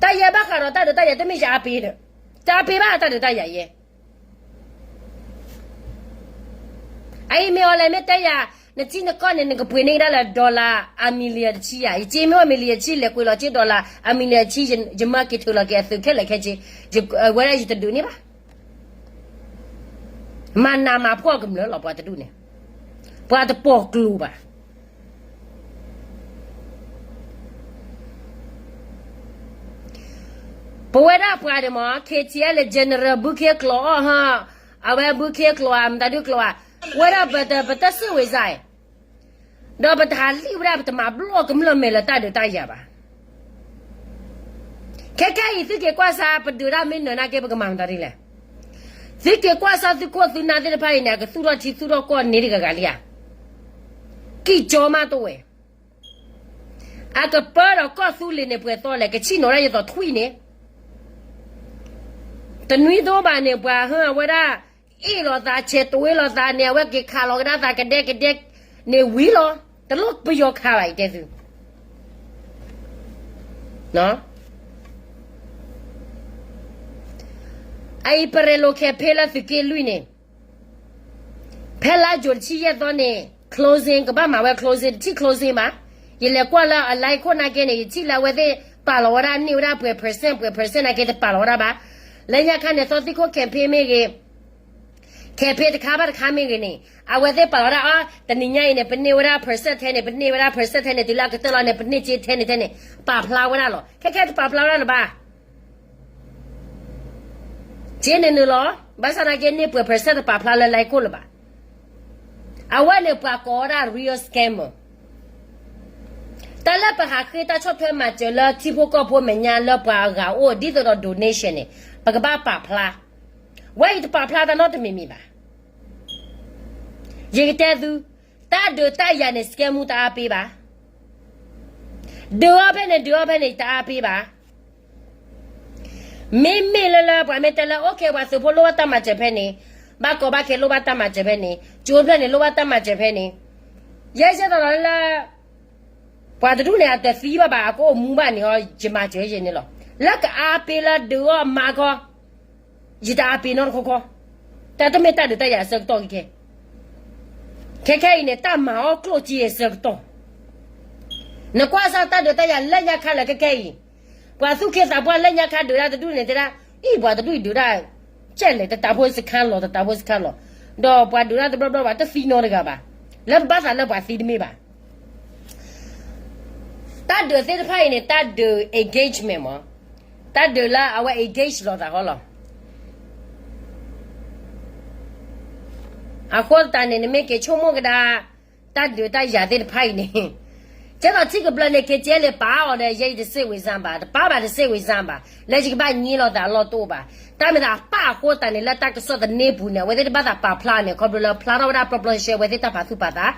တၢ်ယဲဘၣ်ဃးဒီးတၢ်ဒုးတၢ်ယၤတမ့ၢ်ယအါပ့ၤဒီး, တအါပ့ၤဘၣ်တၢ်ဒုးတၢ်ယၤယဲ အအံၤမ့ၢ်အီၤလဲၣ် မ့ၢ်တဲယၤ, နထံနကီၢ်န့ၣ် နကပှ့ၤန့ၢ်ကဒါလၢ dollar အ million တဆံယၤ, ယစ့မ့ၢ်ဝဲ million တဆံ လဲၤကွံာ်လီၤစ့ dollar အ million တဆံ, ယမၤက့ၤထုးလီၤက့ၤအသုးခဲလၢာ်ခဲဆ့, ဝဲဒၣ်ယတဒုးန့ၢ်ဘၣ်. မၤနးမၤဖှီၣ်ကမျၢၢ်လီၤ ပှၤတဒူၣ်န့ၣ်, ပှၤတပိာ်ကျိၤဘၣ်. ပဝဲဒၣ်ပှၤန့ၣ်မ့ၢ် ခ့ၣ်စံၣ်အဲလ့ၣ် general ဘုခ့ကျိာ်အီၣ်ဟါ, အဝဲဘုခ့ကျိာ်ဧါ မတၤဒုးကျိာ်ဧါ, ဝဲဒၣ်ပတ ပတစ့ၣ်ဝဲစါ, ဒီးပတဟးလံၣ်ဝဲဒၣ် ပတမၤဘျီၣ်ကမျၢၢ်မဲာ်လၢတၢ်ဒုးတၢ်ယၤဘၣ်. ခဲခဲအံၤ သုက့ၤကွၢ်စါ ပဒုးတၢ်မ့ၢ်နၢၤနာ်က့ ပကမၤမတၤဒ်လဲၣ်. သုက့ၤကွၢ်စါသုခိၣ်သုနၢ်သ့ၣ်တဖၣ်အံၤန့ၣ် အကသူၣ်ထီၣ်ထံသူၣ်ထီၣ်ကီၢ်န့ၣ်တဂၤဂၤလံဧါ. ကံၢ်ကၠီမးတဝဲ အကပၢဒီးကီၢ်သူလ့ၤန့ၣ် ပှဲၤသီလဲၣ် ကဆံၣ်နီၤဒၣ်ယသိးထွံၣ်န့ၣ်, တနွံတအိၣ်ဘၣ်န့ၣ် ပှၤဟၢအဝဲဒၣ် အ့ၣ်လိာ်သး ဆဲးတဝ့လိာ်သးန့ၣ် အဝဲက့ၤခးလီၤကဒါသးကဒဲကဒဲန့ၣ်ဝံၤလီၤ. တလိၣ်ပယီၤခးဘၣ် ယတဲသု အအံၤပရဲၣ်လိာ်ခဲဖ့လၢသုးက့လွံၢ်န့ၣ် ဖဲလါယူၤတဆံယဲၢ်သီန့ၣ် closing ကဘၣ်မၤဝဲ closing တထံၣ် closing ဘၣ်. ယလဲၤကွၢ်လၢအ line ခိၣ်နာ်က့န့ၣ် ယထံၣ်လၢအဝဲသ့ၣ်ပာ်လီၤဝဲဒၣ်န့ၢ်ဝဲဒၣ်ပှဲၤ percent ပှဲၤ percent နာ်က့တပာ်လီၤဝဲဒၣ်ဘၣ်. လၢညါခါန့ၣ် သီသံခိၣ် campaign မ့ၢ်ဂ့ၤ campaign တခါဘၣ်တခါမ့ၢ်ဂ့ၤန့ၣ် အဝဲသ့ၣ်ပာ်လီၤဝဲဒၣ်အီၤ တနံၤညါအံၤန့ၣ် ပန့ၢ်ဝဲဒၣ် percent ထဲန့ၣ် ပန့ၢ်ဝဲဒၣ် percent ထဲန့ၣ် တုၤလၢအကတၢၢ်လီၤန့ၣ် ပန့ၢ်စ့ထဲန့ၣ်ထဲန့ၣ် ပာ်ဖျါဝဲဒၣ်လီၤ. ခဲခဲတပာ်ဖျါဝဲဒၣ်လၢၤဘၣ် က့န့ၣ်နုာ်လီၤ. ဘၣ်ဆၣ်သနာ်က့န့ၢ်ပှဲၤ percent တပာ်ဖျါလၢ line ခိၣ်လၢၤဘၣ်. အဝဲန့ၣ်ပှၤကိးဝဲဒၣ် real scammer. တၢ်လၢပဟးဃ့တၢ်ဆီၣ်ထွဲမၤစၢၤလၢထံဖိကီၢ်ဖိမဲာ်ညါလၢပှၤအဂၤအိၣ် ဒ်သိးဒီး donation န့ၣ် ပကဘၣ်ပာ်ဖျါ. ဝဲအံၤတပာ်ဖျါတၢ်နီတမံၤမံၤဘၣ်. ယကတဲသု, တၢ်ဒုးတၢ်ယၤန့ၣ် scam မူတအါပ့ၤဘၣ်. ဒုးအီၤဖဲန့ၣ် ဒုးအီၤဖဲန့ၣ် တအါပ့ၤဘၣ်. မ့မ့ၢ်လၢလၢပှၤမ့ၢ်တဲလၢ okay ပှၤသုးဖိလိၣ်ဘၣ်တၢ်မၤစၢၤဖဲန့ၣ်, ဘၣ်ကီဘၣ်ခဲလိၣ်ဘၣ်တၢ်မၤစၢၤဖဲန့ၣ်, ကၠိဖျၢၣ်န့ၣ်လိၣ်ဘၣ်တၢ်မၤစၢၤဖဲန့ၣ်, ယဲယဲသိးလီၤလၢ ပှၤတဒူၣ်န့ၣ် အတသံဘၣ်ဘၣ် အကအိၣ်မူဘၣ်န့ၣ် ယမၤစၢၤယဲန့ၣ်လီၤ. လၢကအါပ့ၤလၢဒုးအီၤမၤကီ ယတအါပ့ၤနီတခီခီ, တၢ်တမ့ၢ်တၢ်ဒုးတၢ်ယၤအဆၢကတီၢ်ခဲခဲ, ခဲခဲအံၤန့ၣ် တၢ်မၤအီၣ်ကျိၣ်စ့အဆၢကတီၢ်, နကွၢ်စၢ်တၢ်ဒုးတၢ်ယၤလၢညါခါလၢခဲခဲအံၤ, ပှၤသူၣ်က့သးပှၢ်လၢညါခါဒုးတၢ်တဒူၣ်န့ၣ် တဲဒၣ်, အံၤပှၤတဒူၣ်အံၤဒုးတၢ်, ကဲလဲၣ် တတးဖိစခါလီၤ တတးဖိစခါလီၤ, ဒီးပှၤဒုးတၢ်တဘျီဘျီဘၣ် တသံနီတဂၤဘၣ်, လၢပဘၣ်သးလၢပှၤသံတမ့ၢ်ဘၣ်. တၢ်ဒုးသ့ၣ်တဖၣ်အံၤန့ၣ် တၢ်ဒုး engagement မ့ၢ်, တၢ်ဒုးလၢအဝဲ engage လိာ်သးဃီလီၤ. အဃိသတးန့ၣ် နမ့ၢ်က့ၤဆိကမိၣ်ကဒါ တၢ်ဒုးတၢ်ယၤသ့ၣ်တဖၣ်အံၤန့ၣ်, ကဲသိးထံၣ်ကဘျၢန့ၣ် က့ၤကဲလၢပာ်အီၤဒီး ယဲယတစ့ၣ်ဝံၤစၢ်ဘၣ် တပာ်ဘၣ်တစ့ၣ်ဝံၤစၢ်ဘၣ် လၢယကဘၣ်ညံလိာ်သးအလီၢ်တအိၣ်ဘၣ်. တၢ်မ့ၢ်သးပာ်အဃိသတးန့ၣ် လၢတၢ်ကစီၣ်သန့ပူၤန့ၣ် အဝဲသ့ၣ်တဘၣ်သးပာ်ဖျါန့ၣ် ခီဖျိလၢဖျါထီၣ်ဝဲဒၣ် ပျီပျီရှဲရှဲ အဝဲသ့ၣ်တၢ်ပာ်သူၣ်ပာ်သး,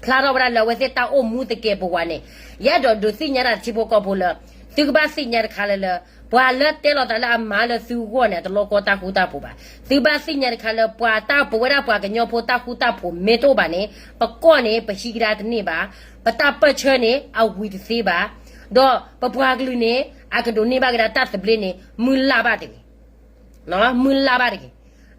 ဖျါထီၣ်ဝဲဒၣ်လၢအဝဲသ့ၣ်တၢ်အိၣ်မူသကဲးပဝးန့ၣ်, ယအဲၣ်ဒိးဒုးသ့ၣ်ညါတၢ်ထံဖိကီၢ်ဖိလၢ သုကဘၣ်သ့ၣ်ညါတခါလၢလၢ ပှၤလၢတဲလိာ်သးလၢအမၤလၢသုဂီၢ်န့ၣ် အတလိၣ်ကီတၢ်ဃူတၢ်ဖိးဘၣ်. သုဘၣ်သ့ၣ်ညါတခါလၢ ပှၤတၢ် ပဝဲဒၣ်ပှၤကညီဖိတၢ်ဃူတၢ်ဖိးမ့ၢ်တအိၣ်ဘၣ်န့ၣ် ပကီၢ်န့ၣ် ပဟံးကဒါတန့ၢ်ဘၣ်, ပတၢ်ပၢၢ်ဆၢန့ၣ် အဝံၤတသ့ဘၣ်, ဒီးပပှၤကလုာ်န့ၣ် အကဒိးန့ၢ်ဘၣ်ကဒါတၢ်သဘျ့န့ၣ် မုၢ်လၢ်ဘၣ်တဂ့ၤ. မုၢ်လၢ်ဘၣ်တဂ့ၤ.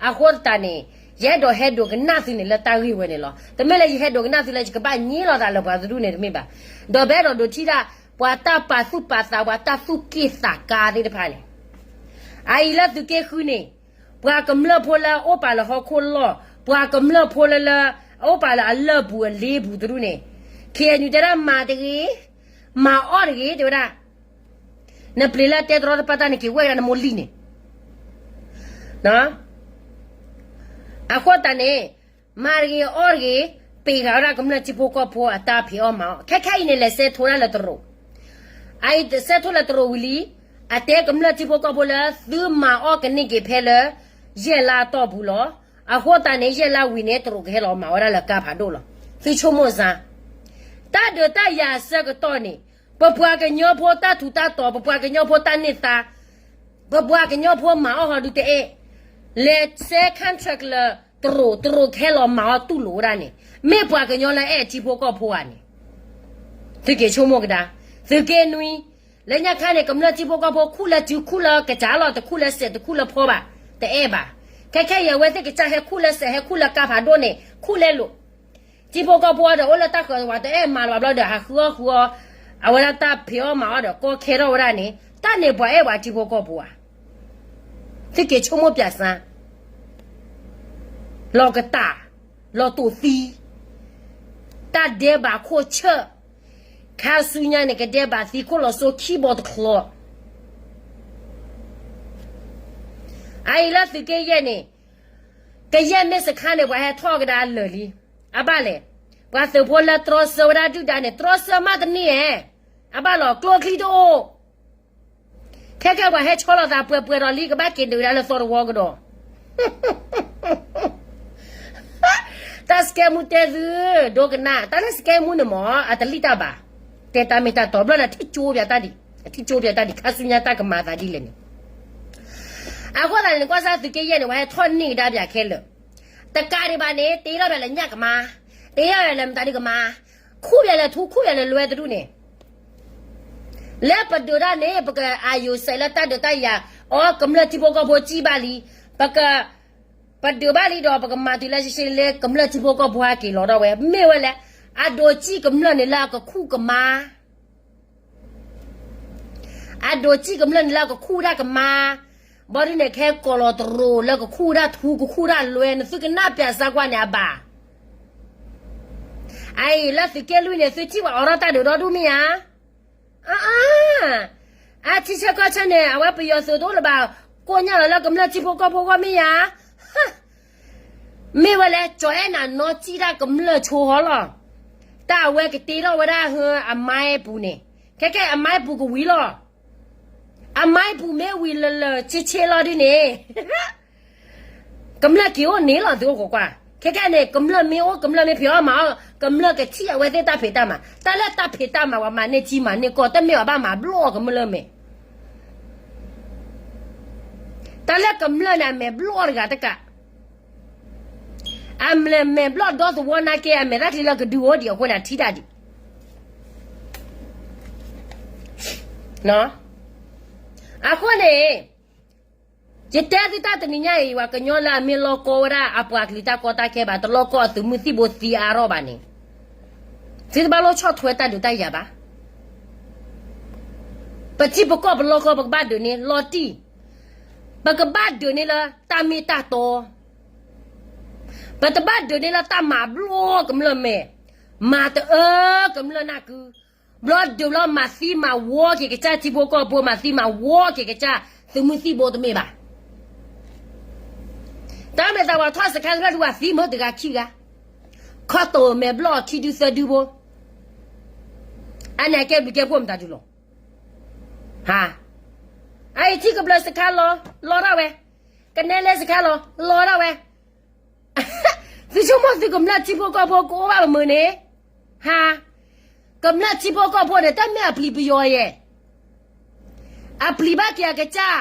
အဃိသတးန့ၣ် ယအဲၣ်ဒိးဟဲဒိကနၣ်သုန့ၣ်လၢတၢ်ဂ့ၢ်ဝဲန့ၣ်လီၤ. တမ့ၢ်လၢယဟဲဒိကနၣ်သုလၢယကဘၣ်ညံလီၤသးလၢပှၤတဒူၣ်န့ၣ်တမ့ၢ်ဘၣ်. ဒီးပအဲၣ်ဒိးဒိးထံၣ်ဒၣ် ပှၤတၢ်ပာ်သူၣ်ပာ်သး ပှၤတၢ်သူၣ်က့ၣ်သးကါသ့ၣ်တဖၣ်န့ၣ်, အအံၤလၢသုးက့ဃုန့ၣ်, ပှၤကမျၢၢ်ဖိလၢအအိၣ်ပာ်လၢဟီၣ်ခိၣ်လီၢ်, ပှၤကမျၢၢ်ဖိလၢလၢ အအိၣ်ပာ်လၢအလၢၢ်ပူၤအလ့ပူၤတဒူၣ်န့ၣ်, ခ့ၣ်အဲၣ်ယူၣ်တဲဒၣ်မၤတဂ့ၤ, မၤအီၣ်တဂ့ၤ တဲဝဲဒၣ်. နပျံၤလၢတဲတရီတပါတၢ်န့ၣ် က့ၤဝဲဒၣ်နမိၢ်လံၢ်န့ၣ် အဃိသတးန့ၣ်, မၤတဂ့ၤအီၣ်တဂ့ၤ, ပ့ၤဃာ်ဝဲဒၣ်ကမျၢၢ်ထံဖိကီၢ်ဖိအတၢ်ဖံးအီၣ်မၤအီၣ်, ခဲခဲအံၤန့ၣ် လဲၤဆဲးထိးဒၣ်လၢတရူး, အအံၤဆဲးထိးလၢတရူးဝံၤလံ, အတဲကမျၢၢ်ထံဖိကီၢ်ဖိလၢသုမၤအီၣ်ကန့ၢ်က့ၤဖဲလၢ ယဲၢ်လါအတီၢ်ပူၤလီၤ. အဃိသတးန့ၣ် ယဲၢ်လါဝံၤန့ၣ် တရူးကဟဲလီၤမၤဝဲဒၣ်လၢကါဖးဒိၣ်လီၤ. သုဆိကမိၣ်စ့ၢ်, တၢ်ဒုးတၢ်ယၤအဆၢကတီၢ်န့ၣ်, ပပှၤကညီဖိတၢ်ထူးတၢ်တီၤ, ပပှၤကညီဖိတၢ်န့ၢ်သါ, ပပှၤကညီဖိမၤအီၣ်ဟီဒုတအဲၣ်, လဲၤဆဲး contract လၢတရူး, တရူးကဟဲလီၤမၤအီၣ်တူၢ်လိာ်ဝဲဒၣ်န့ၣ်, မ့ၢ်ပှၤကညီလၢအဲၣ်ထံဖိကီၢ်ဖိဧါန့ၣ်, သုက့ၤဆိကမိၣ်ကဒါ, သုးက့နွံ, လၢညါခါန့ၣ် ကမျၢၢ်ထံဖိကီၢ်ဖိခူၣ်လၢစုခူၣ်လၢကစၢ်လီၤ, တခူၣ်လၢစဲးတခူၣ်လၢဖီဘၣ်, တအဲၣ်ဘၣ်. ခဲခဲအံၤအဝဲသ့ၣ်ကစၢ်ဟဲခူၣ်လၢစဲး ဟဲခူၣ်လၢကါဖးဒိၣ်န့ၣ် ခူၣ်လဲလိာ် ထံဖိကီၢ်ဖိဒီး အိၣ်လၢတၢ်ဃၢၤဝးတအဲၣ်မၤလၢၤဘၣ်ဘျီဒီး ဟးဃုအီၣ်ဃုအီ, အဝဲဒၣ်တၢ်ဖံးအီၣ်မၤအီၣ်ဒီး ကီခဲထီၣ်ဝဲဒၣ်န့ၣ် တၢ်န့ၣ်ပှၤအဲၣ်ပှၤထံဖိကီၢ်ဖိဧါ. သုက့ၤဆိကမိၣ်ပၠးစ့ၢ်, လီၤကတၢ်, လီၤတိာ်သံ, တၢ်ဒဲးဘးခိၣ်ဆၢၣ်, ခါဆူညါန့ၣ် ကဒဲးဘးသံခိၣ်လီၤစိခံဘီတချီ အအံၤလၢသုးက့ယဲၢ်န့ၣ်, ကယဲၢ်မ့ၢ်စခါန့ၣ် ပှၤဟဲထီၣ်ကဒါလၢာ်လံ. အဘၣ်လဲၣ်, ပှၤသုးဖိလၢတြီဆၢဝဲဒၣ်ဒုၣ်ဒါန့ၣ် တြီဆၢမးတန့ၢ်ဧါ. အဘၣ်လီၤ ကျိချံတအိၣ်. ခဲကဲပှၤဟဲဆီလီၤသးပှဲၤပှဲၤဒီးလံ ကဘၣ်က့ၤဒုးဝဲဒၣ်လၢသီတဝီကဒီး တၢ်စကဲမူတဲသု, ဒိကနၣ် တၢ်လၢစကဲမူန့ၣ်မ့ၢ် အတလံၣ်တၢ်ဘၣ်. တဲတၢ်မ့ၢ်တၢ်တီ ဘျီန့ၣ် ထံၣ်ကၠိပၠးတၢ်ဒံး, အထံၣ်ကၠိပၠးတၢ်ဒံး ခါဆူညါတၢ်ကမၤသးဒ်လဲၣ်န့ၣ်. အဃိသတးန့ၣ် နကွၢ်စၢ်သုးက့ယဲၢ်န့ၣ် ပှၤဟဲထီၣ်န့ၢ်ကဒါပၠးခဲလၢာ်. တကးဒံးဘၣ်န့ၣ် တ့ထီၣ်ပၠးလၢညၣ်ကမါ, တ့ထီၣ်ပၠးလၢမတၤဒုကမါ, ခူၣ်ပၠးလၢထူ ခူၣ်ပၠးလၢလွဲတဒူၣ်န့ၣ် လၢပဒုးတၢ်န့ၣ် ပကအယိာ်စဲးလၢတၢ်ဒုးတၢ်ယၤ, အိ ကမျၢၢ်ထံဖိကီၢ်ဖိစံၣ်ဘၣ်လံ, ပက, ပဒုးဘၣ်လံဒီး ပကမၤတုၤလၢရှဲရှဲလၢကမျၢၢ်ထံဖိကီၢ်ဖိဟဲက့ၤလီၤထီၣ်ဝဲ, မ့ၢ်ဝဲလဲၣ်, အဒိးစံၣ်ကမျၢၢ်န့ၣ်လၢအကခူၣ်ကမါ, အဒိးစံၣ်ကမျၢၢ်န့ၣ်လၢအကခူၣ်တၢ်ကမါ, ဘီဒုန့ၣ် ကဟဲကိးလီၤတရူးလၢကခူၣ်တၢ်ထူ ကခူၣ်တၢ်လွဲ နသုကနၣ်ပၠးစၢ်ကွၢ်န့ၣ်အဘၣ် အအံၤ လၢသုးက့လွံၢ်န့ၣ် သုထံၣ်ပှၤအိးထီၣ်တၢ်ဒုးဒီဒူၣ်မ့ၢ်ဧါ, အါ, အထံဆၢကီၢ်ဆၢန့ၣ် အဝဲပယီၤသုးတအိၣ်လၢၤဘၣ်, ကိညၢ်လီၤလၢကမျၢၢ်ထံဖိကီၢ်ဖိဂီၢ်မ့ၢ်ဧါ, မ့ၢ်ဝဲလဲၣ်, ကၠီၤအဲၣ်နၤနီၢ်စံၣ်တၢ်ကမျၢၢ်ဆိဟီလီၤ, တၢ်အဝဲကတ့ထီၣ်ဝဲဒၣ်ဟၢအမါပူၤန့ၣ်, ခဲကဲအမါပူၤကဝံၤလီၤ အမါပူၤမ့ၢ်ဝံၤလၢလၢဆ့ဆ့လီၤဒ်န့ၣ်, ကမျၢၢ်က့ၤအိၣ်န့ၣ်လီၤ သုအိၣ်ခိးကွၢ်, ခဲကဲန့ၣ် ကမျၢၢ်မ့ၢ်အိၣ် ကမျၢၢ်မ့ၢ်ဖံးအီၣ်မၤအီၣ် ကမျၢၢ်ကထံၣ်အဝဲသ့ၣ်တၢ်ဖံးတၢ်မၤ, တၢ်လၢတၢ်ဖံးတၢ်မၤ ပှၤမၤန့ၢ်ကံမၤန့ၢ်ကီၢ် တမ့ၢ်အဘၣ်မၤဘျီၣ်ကမျၢၢ်မဲာ် တၢ်လၢကမျၢၢ်န့ၣ် အမဲာ်ဘျီၣ်တဂၤတကး အမဲာ်မဲာ်ဘျီၣ်ဒီသဝီနာ်က့ အမဲာ်တၢ်ချံလၢကဒုးအိၣ်ဒံးအဃိန့ၣ် အထံၣ်တၢ်ဒံး အဃိန့ၣ် ယတဲသုတၢ်တနံၤညါအံၤ ပှၤကညီလၢအမ့ၢ်လီၢ်ကီဝဲဒၣ် အပှၤကလုာ်တၢ်ကီတၢ်ခဲဘၣ် တလီၢ်ကီအသုးမုၢ်သံၣ်ဘိသံအါထီၣ်ဘၣ်န့ၣ် သုတဘၣ်လိၣ်ဆီၣ်ထွဲတၢ်ဒုးတၢ်ယၤဘၣ်. ပထံပကီၢ်ပလီၢ်ကီ ပကဘၣ်ဒုးန့ၢ်လီၤတံၢ်, ပကဘၣ်ဒုးန့ၢ်လၢတၢ်မ့ၢ်တၢ်တီ, ပတဘၣ်ဒုးန့ၢ်လၢတၢ်မၤဘျီၣ်ကမျၢၢ်မဲာ်, မၤတအၢကမျၢၢ်နၢ်ကု, ဘျီဒုးဘျီမၤသံမၤဝီက့ၤကစၢ်ထံဖိကီၢ်ဖိ မၤသံမၤဝီက့ၤကစၢ်သုးမုၢ်သံၣ်ဘိတမ့ၢ်ဘၣ်. တၢ်မဲာ်သးပှၤထီၣ်စခါတဖျၢၣ်ဒုး ပှၤသံမ့ၢ်တဂၤခံဂၤ, ခီၣ်တိာ်မဲာ်ဘျီၣ်ခံဒုသၢဒုဖိ, အန့ၣ်အကဲဘျုးကဲဖှိၣ်မတၤဒုးလီၤ. ဟါ, အအံၤထံကဘျၢစခါလီၤ, လီၤဒၣ်ဝဲ, ကနဲလဲစခါလီၤ, လီၤဒၣ်ဝဲ. သုဆိကမိၣ်သုကမျၢၢ်ထံဖိကီၢ်ဖိကအိၣ်ဘၣ်မုာ်န့ၣ်, ဟါ, ကမျၢၢ်ထံဖိကီၢ်ဖိန့ၣ် တမ့ၢ်အပျံၤပယီၤယဲၢ်, အပျံၤဘၣ်က့ၤအကစၢ်,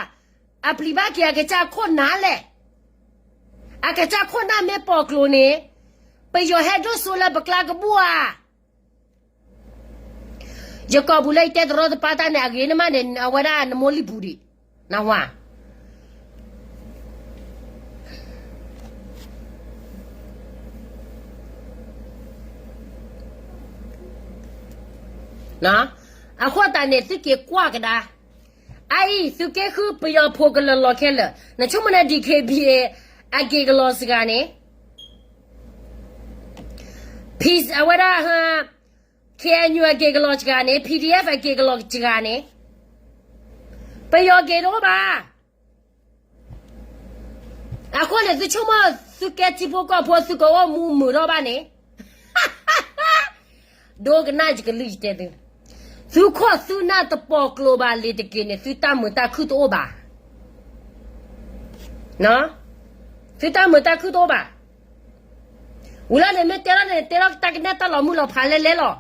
အပျံၤဘၣ်က့ၤအကစၢ်ခိၣ်နၢ်လဲၣ်. အကစၢ်ခိၣ်နၢ်မ့ၢ်ပိာ်ကျိၤန့ၣ်, ပယီၤဟဲဒိၣ်စိလၢပကျါကဘူၣ်ဧါ. ယကိာ်ပူၤလၢယတဲတရီတပါတၢ်န့ၣ် အဂ့ၤန့ၣ်မးန့ၣ် အဝဲဒၣ်နမိၢ်လံၢ်ပူၤဒံး, နဝၤ န အဃိသတးန့ၣ် သုက့ၤကွၢ်ကဒါ, အအံၤ သုးက့ဃုပယီၤဖိကလၢာ်လီၤခဲလၢာ်, နဆိကမိၣ်န့ၣ် DKBA အက့ၤကလီၤစှၤန့ၣ်, အဝဲဒၣ် KNU အက့ၤကလီၤစှၤန့ၣ်, PDF အက့ၤကလီၤစှၤန့ၣ်, ပယီၤက့ၤတအိၣ်ဘၣ်. အဃိန့ၣ် သုဆိကမိၣ် သုကဲထံဖိကီၢ်ဖိ သုကအိၣ်မူမုာ်ထီၣ်ဘၣ်န့ၣ်, ဒိကနၣ်ယကလုၢ်ယတဲသု, သုခိၣ်သုနၢ်တပိာ်ကျိၤဘၣ်လံၤတက့ၢ်န့ၣ် သုတၢ်မုာ်တၢ်ခုၣ်တအိၣ်ဘၣ်, သုတၢ်မုာ်တၢ်ခုၣ်တအိၣ်ဘၣ်. ဝံၤလီၤန့ၣ် မ့ၢ်တဲထီၣ်န့ၣ် တဲထီၣ်တၢ်ကနဲၣ်တၢ်လီၤမုၢ်လီၤဖးလဲလဲလီၤ.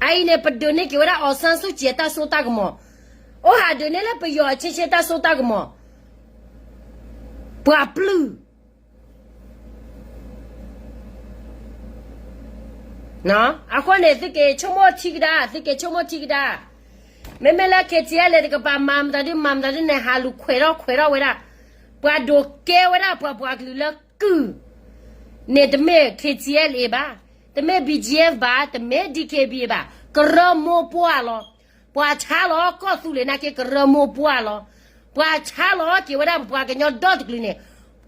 အအံၤန့ၣ် ပဒုးန့ၢ်က့ၤဝဲဒၣ် အောင်ဆန်းစုကြည် အတၢ်စိတၢ်ကမီၤ, အိၣ်ဟးဒုးန့ၢ်လၢပယီၤအဆ့ဆ့တၢ်စိတၢ်ကမီၤ, ပှၤပျုၢ် အဃိန့ၣ် သုက့ၤဆိကမိၣ်ထံကဒါ, သုက့ၤဆိကမိၣ်ထံကဒါ, မ့မ့ၢ်လၢ KTLA တကပၤ မၤမတၤဒု မၤမတၤဒုန့ၣ် ဟးလူၤခွဲးထီၣ်ခွဲးထီၣ်ဝဲဒၣ်, ပှၤဒိးကဲဝဲဒၣ်ပှၤပှၤကလုာ်လၢကုၢ်န့ၣ် တမ့ၢ် KTLA ဘၣ်, တမ့ၢ် BGF ဘၣ်, တမ့ၢ် DKBA ဘၣ်, ကရၢမိၢ်ပှၢ်လီၤ. ပှၤဆါလီၤကီၢ်သူလ့ၤနာ်က့ ကရၢမိၢ်ပှၢ်လီၤ. ပှၤဆါလီၤက့ၤဝဲဒၣ်ပပှၤကညီဒီတကလုာ်န့ၣ်,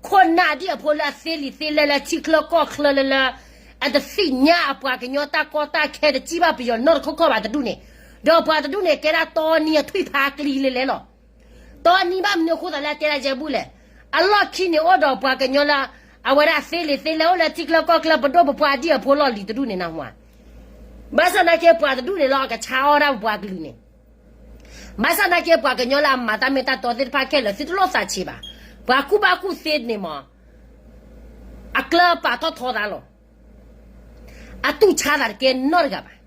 ခိၣ်နၢ်ဒ်အဖိလၢအသ့လံာ်သ့လဲၢ်လၢထံချၢကီၢ်ချၢလၢလၢ, အတသ့ၣ်ညါအပှၤကညီတၢ်ကီတၢ်ခဲ တစံးဘၣ်ပယီၤနီတခီခီဘၣ်တဒူၣ်န့ၣ်, ဒီးပှၤတဒူၣ်န့ၣ် ကဲဒၣ်တီနံအထွံၣ်ဖးကျံလဲလဲလီၤ. တီနံဘၣ်မနုၤအဃိသးလၢ အတဲဒၣ်ယဲဘူၣ်လဲၣ်, အလီၢ်ခံန့ၣ်အိၣ်ဒီးပှၤကညီလၢ အဝဲဒၣ်သ့လံာ်သ့လဲၢ်အိၣ်လၢထံချၢကီၢ်ချၢ ပဒိၣ်ပပှၢ်ဒ်အဖိလီၢ်လံၤတဒူၣ်န့ၣ်နၢ်ဟူဧါ. ဘၣ်ဆၣ်နာ်က့ပှၤတဒူၣ်န့ၣ်လီၤ အကဆါအီၣ်ဒၣ်ပပှၤကလုာ်န့ၣ်, ဘၣ်ဆၣ်နာ်က့ပှၤကညီလၢအမၤတၢ်မ့ၢ်တၢ်တီသ့ၣ်တဖၣ်ခဲလၢာ် သုတလိၣ်သးဆံးဘၣ်. ပှၤကူၣ်ဘၣ်ကူၣ်သ့န့ၣ်မး အကျၢၤပာ်ထီၣ်ထီသးလီၤ. အတူၢ်ဆါသးတကဲနီတဂၤဘၣ်.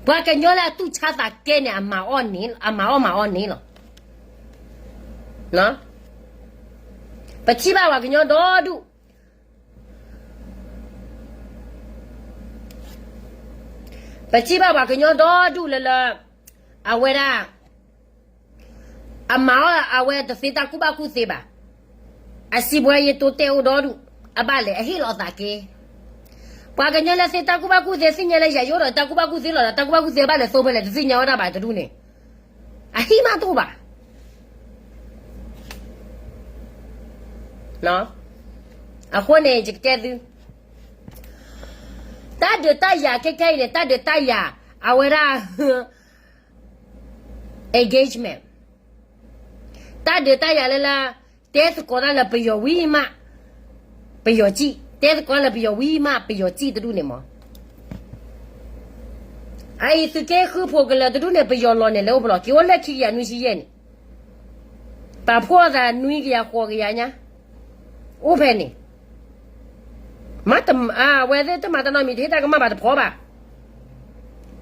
ပှၤကညီလၢအတူၢ်ဆါသးကဲန့ၣ် အမၤအီၣ်မၤအီၣ်န့ၣ်လီၤ. ပထံၣ်ဘၣ်ပှၤကညီဒီဒူၣ်, ပထံၣ်ဘၣ်ပှၤကညီဒီဒူၣ်လၢလၢ အဝဲဒၣ် အမၤအီၣ်အဝဲတသ့တၢ်ကူၣ်ဘၣ်ကူၣ်သ့ဘၣ်. အစံးဘှဲယတိတဲအိၣ်ဒီဒူၣ်, အဘၣ်လဲၣ် အဟ့ၣ်လီၤသးက့. ပှၤကညီလၢသ့တၢ်ကူၣ်ဘၣ်ကူၣ်သ့ သ့ၣ်ညါလၢယၤယအိၣ်ဒီးတၢ်ကူၣ်ဘၣ်ကူၣ်သ့လီၤဒီး တၢ်ကူၣ်ဘၣ်ကူၣ်သ့ဘၣ်လဲၣ်သိဖဲလဲၣ် တသ့ၣ်ညါဝဲဒၣ်ဘၣ်တဒူၣ်န့ၣ်, အဟံၣ်မးတအိၣ်ဘၣ်. အဃိန့ၣ် ယကတဲသု, တၢ်ဒုးတၢ်ယၤခဲခဲအံၤန့ၣ် တၢ်ဒုးတၢ်ယၤ အဝဲဒၣ် engagement, တၢ်ဒုးတၢ်ယၤလၢလၢ တဲသကိးတၢ်လၢပယီၤဝံၤမး ပယီၤစံၣ်, တဲသကိးလၢပယီၤဝံၤမး ပယီၤစံၣ်တဒူၣ်န့ၣ်မး. အအံၤသုးက့ဃုဖိကလၢာ်တဒူၣ်န့ၣ် ပယီၤလီၤန့ၣ် လဲၤအိၣ်ဖဲလဲၣ် က့ၤအိၣ်လၢခံကယၤနွံဆံယဲၢ်န့ၣ်, ပာ်ဖှိၣ်သးနွံကယၤဃိးကယၤညါ, အိၣ်ဖဲန့ၣ် မ့ၢ်တမၤ အဝဲသ့ၣ်တမၤတၢ်နီတမံၤ တဟ့ၣ်တၢ်ကမၣ်ဘၣ်တဖီဘၣ်.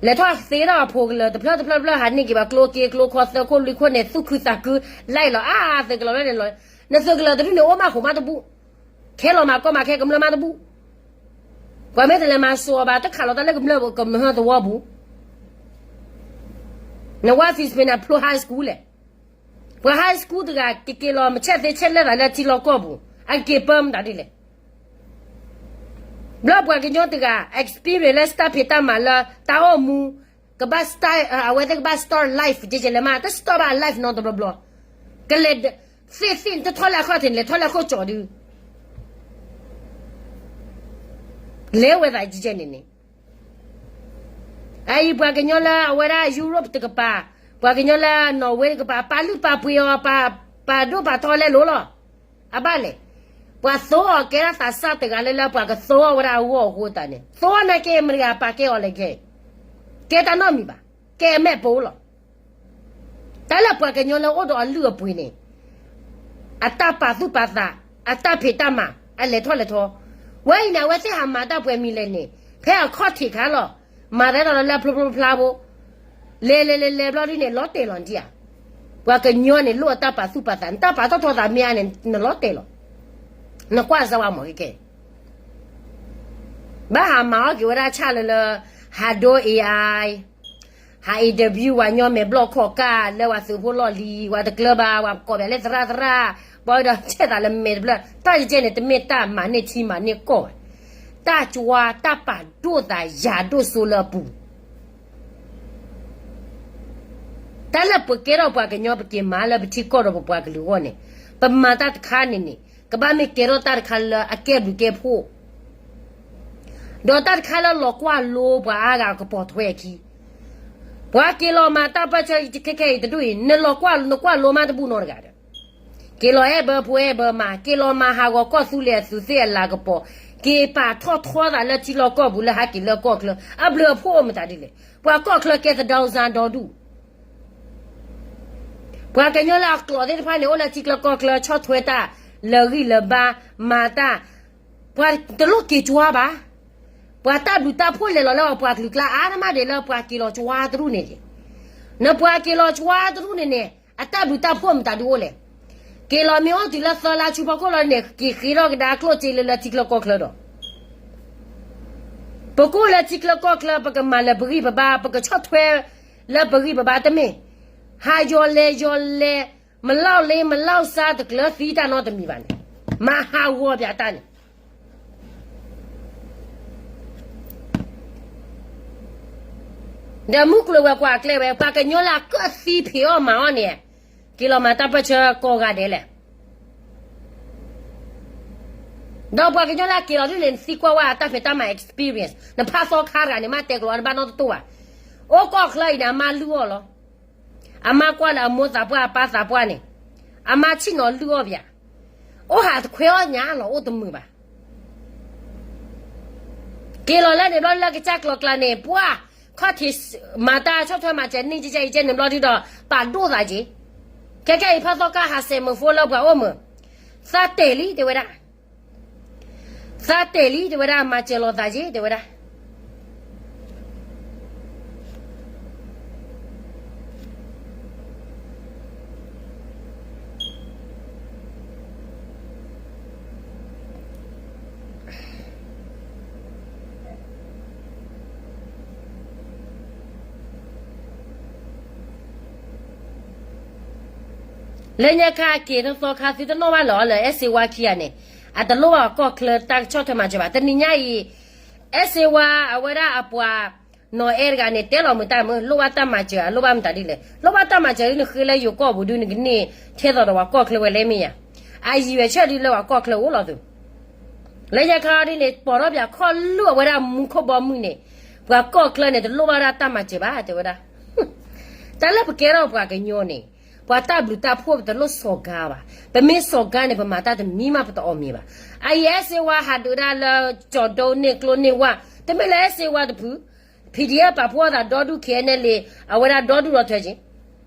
လဲၤထီၣ်သ့ထီၣ်အဖိကလၢာ်တဖျၢၣ်တဖျၢၣ်တဖျၢၣ် ဟးန့ၢ်က့ၤဘၣ်ကျိက့ကျိခီသၢခိၣ်လွံၢ်ခိၣ်န့ၣ် သူၣ်ခုသးခု လၢအံၤလီၤ အါ သုးကလီၤလၢန့ၣ်လီၤ. နသုးကလၢာ်တဒူၣ်န့ၣ် အိၣ်မးဃိးမးတဘူၣ်, ခဲလီၤမၤကီမၤခဲကမျၢၢ်မးတဘူၣ်. ပှၤမ့ၢ်တလဲၤမၤစိးအီၤဘၣ် တခးလီၤတၢ်လၢကမျၢၢ်ကမျၢၢ်သဝီပူၤ. နဝၢ်ဖံးစပ့ၤန့ၣ် ဖျိ high school လဲၣ်. ပှၤ high school တဂၤ ကက့ၤလီၤမဆဲးသ့ဆဲးလဲသးလၢထံလီၢ်ကီၢ်ပူၤ အကက့ၤပၢမတၤဒ်လဲၣ်. ဘျီပှၤကညီတဂၤ experience လၢတၢ်ဖံးတၢ်မၤလၢတၢ်အိၣ်မူ ကဘၣ် start အဝဲသ့ၣ်ကဘၣ် start life ကဲကဲလဲၣ်မး တ start ဘၣ် life နီတဘျီဘျီ, ကလဲၤ သ့ၣ်သ့ၣ်တထီၣ်လၢအခီၣ်ထံးန့ၣ် လဲၤထီၣ်လၢခိၣ်ကၠီဒု လဲၤဝဲသးကဲကဲန့ၣ်န့ၣ် အအံၤပှၤကညီလၢအဝဲဒၣ် Europe တကပၤ, ပှၤကညီလၢ Norway တကပၤ ပာ်လုၢ်ပာ်ပှ့ၤအီၤ ပာ်ဒိၣ်ပာ်ထီလဲလိာ်လီၤ. အဘၣ်လဲၣ်, ပှၤသိအီၤကဲဒၣ်သးစၢ်တဂၤလၢလၢပှၤကသိအီၤဝဲဒၣ်အဂီၢ်အဃိသတးန့ၣ် သိနာ်က့မတဂၤပာ်ကဲအီၤလဲၣ်ကဲ, ကဲတၢ်နီတမံၤဘၣ်, ကဲအမဲာ်ပိာ်လီၤ. တၢ်လၢပှၤကညီလၢအိၣ်ဒီးအလုၢ်အပှ့ၤန့ၣ် အတၢ်ပာ်သူၣ်ပာ်သး, အတၢ်ဖံးတၢ်မၤ, အလဲၤထီၣ်လဲၤထီ, ဝဲအံၤန့ၣ် အဝဲသ့ၣ်ဟးမၤတၢ်ပှဲၤမံၤလဲၣ်န့ၣ် ဖဲအခီၣ်ထံးခါလီၤ, မၤသးဒ်သိးလၢဖျိဖျိဖျါဖိ, လဲၤလဲၤလဲၤလဲၤဘျီဒ်န့ၣ် လီၤတဲာ်လီၤဒံးဧါ. ပှၤကညီန့ၣ် လိၣ်အတၢ်ပာ်သူၣ်ပာ်သး, နတၢ်ပာ်ထီၣ်ထီသးမ့ၢ်အါန့ၣ် နလီၤတဲာ်လီၤ. နကွၢ်စၢၤဝဲမ့ၢ်ကဲကဲ ဘၣ်ဟးမၤအီၣ်က့ၤဝဲဒၣ်ဆၣ်လၢလၢ ဟးဒိ AI, ဟး interview ဝဲညီမဲာ်ဘျီၣ်ခီၣ်ကၢ် လၢဝဲသုးဖိလီၢ်လံၤ ဝဲတကျၢၤဘၣ် ဝဲကိးပှၤလၢသရၣ်သရၣ်, ဘၣ်ဒီးဆဲးသးလၢမဲာ်တဖျၢၣ် တၢ်ကဲကဲန့ၣ် တမ့ၢ်တၢ်မၤန့ၢ်ထံမၤန့ၢ်ကီၢ်ဘၣ်. တၢ်ကွၢ်တၢ်ပာ်ဒိၣ်သးယၤဒိၣ်စိလၢအပူၤ, တၢ်လၢပကဲထီၣ်ပှၤကညီပက့ၤမၤလၢပထံကီၢ်ဒီးပပှၤကလုာ်အဂီၢ်န့ၣ်, ပမၤတၢ်တခါန့ၣ်န့ၣ် ကဘၣ်မ့ၢ်ကဲထီၣ်တၢ်တခါလၢအကဲဘျုးကဲဖှိၣ်, ဒီးတၢ်တခါလၢလီၤကွၢ်လိပှၤအါဂၤကပိာ်ထွဲအခံ, ပှၤက့ၤလီၤမၤတၢ်ပၢၢ်ဆၢခဲခဲအံၤတဒူၣ်အံၤ နလီၤကွၢ်နကွၢ်လိမးတဘူၣ်နီတဂၤဒီး က့ၤလီၤအဲၣ်ဘၢဖိအဲၣ်ဘၢမး, က့ၤလီၤမၤဟးဂီၤကီၢ်သူလ့ၤအသူးသ့ၣ်အလၤကပီၤ, က့ၤပာ်ထီၣ်ထီသးလၢထံလီၢ်ကီၢ်ပူၤလၢဟဲက့ၤလၢကီၢ်ချၢ, အဘျုးအဖှိၣ်အိၣ်မတၤဒ်လဲၣ်. ပှၤကီၢ်ချၢကဲသဒၢစၢ်ဒီဒူၣ်, ပှၤကညီလၢအကျိာ်သ့ၣ်တဖၣ်န့ၣ် အိၣ်လၢထံချၢကီၢ်ချၢ ဆီၣ်ထွဲတၢ်လၢဂံၢ်လၢဘါ, မၤတၢ်, ပှၤတလိၣ်က့ၤကွၢ်ဘၣ်. ပှၤတၢ်ဘျုးတၢ်ဖှိၣ်လဲၤလီၤလၢအပှၤကလုာ်ကျါအါတမးဒီး လၢပှၤက့ၤလီၤကွၢ်တရူၣ်န့ၣ်, နပှၤက့ၤလီၤကွၢ်တရူၣ်န့ၣ်န့ၣ် အတၢ်ဘျုးတၢ်ဖှိၣ်မတၤဒုအိၣ်လဲၣ်. က့ၤလီၤမ့ၢ်အိၣ်တုၤလၢသၢလါဆူဖီခိၣ်လီၤန့ၣ် က့ၤဃ့ထီၣ်ကဒါကျိၣ်စ့လၢလၢထံချၢကီၢ်ချၢဒီး ပကအိၣ်လၢထံချၢကီၢ်ချၢ ပကမၤလၢပဂံၢ်ပဘါ, ပကဆီၣ်ထွဲလၢပဂံၢ်ပဘါတမ့ၢ်, ဟးယီၤလဲၤယီၤလဲၤ, မၤလီၢ်လ့မၤလီၢ်စါတကျၢၤသံတၢ်နီတမံၤဘၣ်န့ၣ်, မၤဟးဂီၤပၠးတၢ်န့ၣ် ဒီးမုၢ်ကျိၤဝဲၤကွာ်အကျဲဝဲ ပှၤကညီလၢအကၢၣ်သံဖံးအီၣ်မၤအီၣ်န့ၣ်, က့ၤလီၤမၤတၢ်ပၢၢ်ဆၢကိးဂၤဒဲးလဲၣ်. ဒီးပှၤကညီလၢအက့ၤလီၤဒ်န့ၣ် နသံကွၢ်ဝဲအတၢ်ဖံးတၢ်မၤ experience, နဖးသီခါတဂၤန့ၣ် မ့ၢ်တဲကျိၤအီၤတဘၣ်နီတတိၢ်ဘၣ်. အိၣ်ကီၢ်ချၢအံၤန့ၣ် အမါလုၢ်အီၣ်လီၤ. အမါကွၢ်လၢအမိၢ်သးပှၢ်အပၢ်သးပှၢ်န့ၣ်, အမါဆ့ၣ်နီၤလုၢ်အီၣ်ပၠး, အိၣ်ဟးတခွဲအီၣ်ညါလီၤ အိၣ်တမုာ်ဘၣ်. က့ၤလီၤလၢန့ၣ်ဘျီလၢကစၢ်ကျီၤကျါန့ၣ် ပှၤခီၣ်ထံး မၤတၢ်ဆီၣ်ထွဲမၤစၢၤန့ၣ် ကကဲအံၤဖးသီခါဟးစဲးမုာ်ဖိလၢပှၤအိၣ်မုာ်, သးတဲာ်လံတဲဝဲဒၣ်, သးတဲာ်လံတဲဝဲဒၣ် မၤစၢၤလိာ်သးက့ၤတဲဝဲဒၣ်. လၢညါခါအက့ၤသီခါ သုတနီၣ်ဘၣ်လၢၤအီၤလၢ အဲၣ်စ့ဝါခံဂၤန့ၣ်, အတလိၣ်ဘၣ်ပှၤကီၢ်ချၢတၢ်ကဆီၣ်ထွဲမၤစၢၤဘၣ်. တနံၤညါအံၤ အဲၣ်စ့ဝါအဝဲဒၣ်အပှၤနီၢ်အဲၣ်တဂၤန့ၣ် တဲလီၤမုာ်တၢ်မုာ် လိၣ်ဘၣ်တၢ်မၤစၢၤ အလိၣ်ဘၣ်မတၤဒ်လဲၣ်. လိၣ်ဘၣ်တၢ်မၤစၢၤဒ်နဃ့လၢယိၤကီၢ်ပူၤဒုး နကန့ၢ်ထဲသိးဒီးပှၤကီၢ်ချၢဝဲလဲၣ်မ့ၢ်ဧါ. အယံာ်ဝဲဆၢၣ်ဒုးလၢပှၤကီၢ်ချၢအိၣ်လီၤသုး လၢညါခါဒ်န့ၣ် ပိာ်ထီၣ်ပၠးခီၣ်လုၢ်အဝဲဒၣ်မူခိၣ်ဘီမုၢ်န့ၣ်, ပှၤကီၢ်ချၢန့ၣ် တလိၣ်ဘၣ်ဒၣ်တၢ်မၤစၢၤဘၣ်တဲဝဲဒၣ်. တၢ်လၢပကဲထီၣ်ပှၤကညီန့ၣ်, ပှၤတၢ်ဘျုးတၢ်ဖှိၣ်ပတလိၣ်စီၤကါဘၣ်. ပမ့ၢ်စီၤကါန့ၣ် ပမၤတၢ်တမံၤမးပတအီၣ်မ့ၤဘၣ်. အအံၤအဲၣ်စ့ဝါဟးဒုးဒၣ်လၢ ကၠီၤဒိန့ၢ်ကျိန့ၢ်ဝါ, တမ့ၢ်လၢအဲၣ်စ့ဝါတဖု, PDF ပာ်ဖှိၣ်သးဒီဒူၣ် ခဲအံၤန့ၣ်လံ, အဝဲဒၣ်ဒီဒူၣ်ဒီးထွဲက့ၤ ဒီး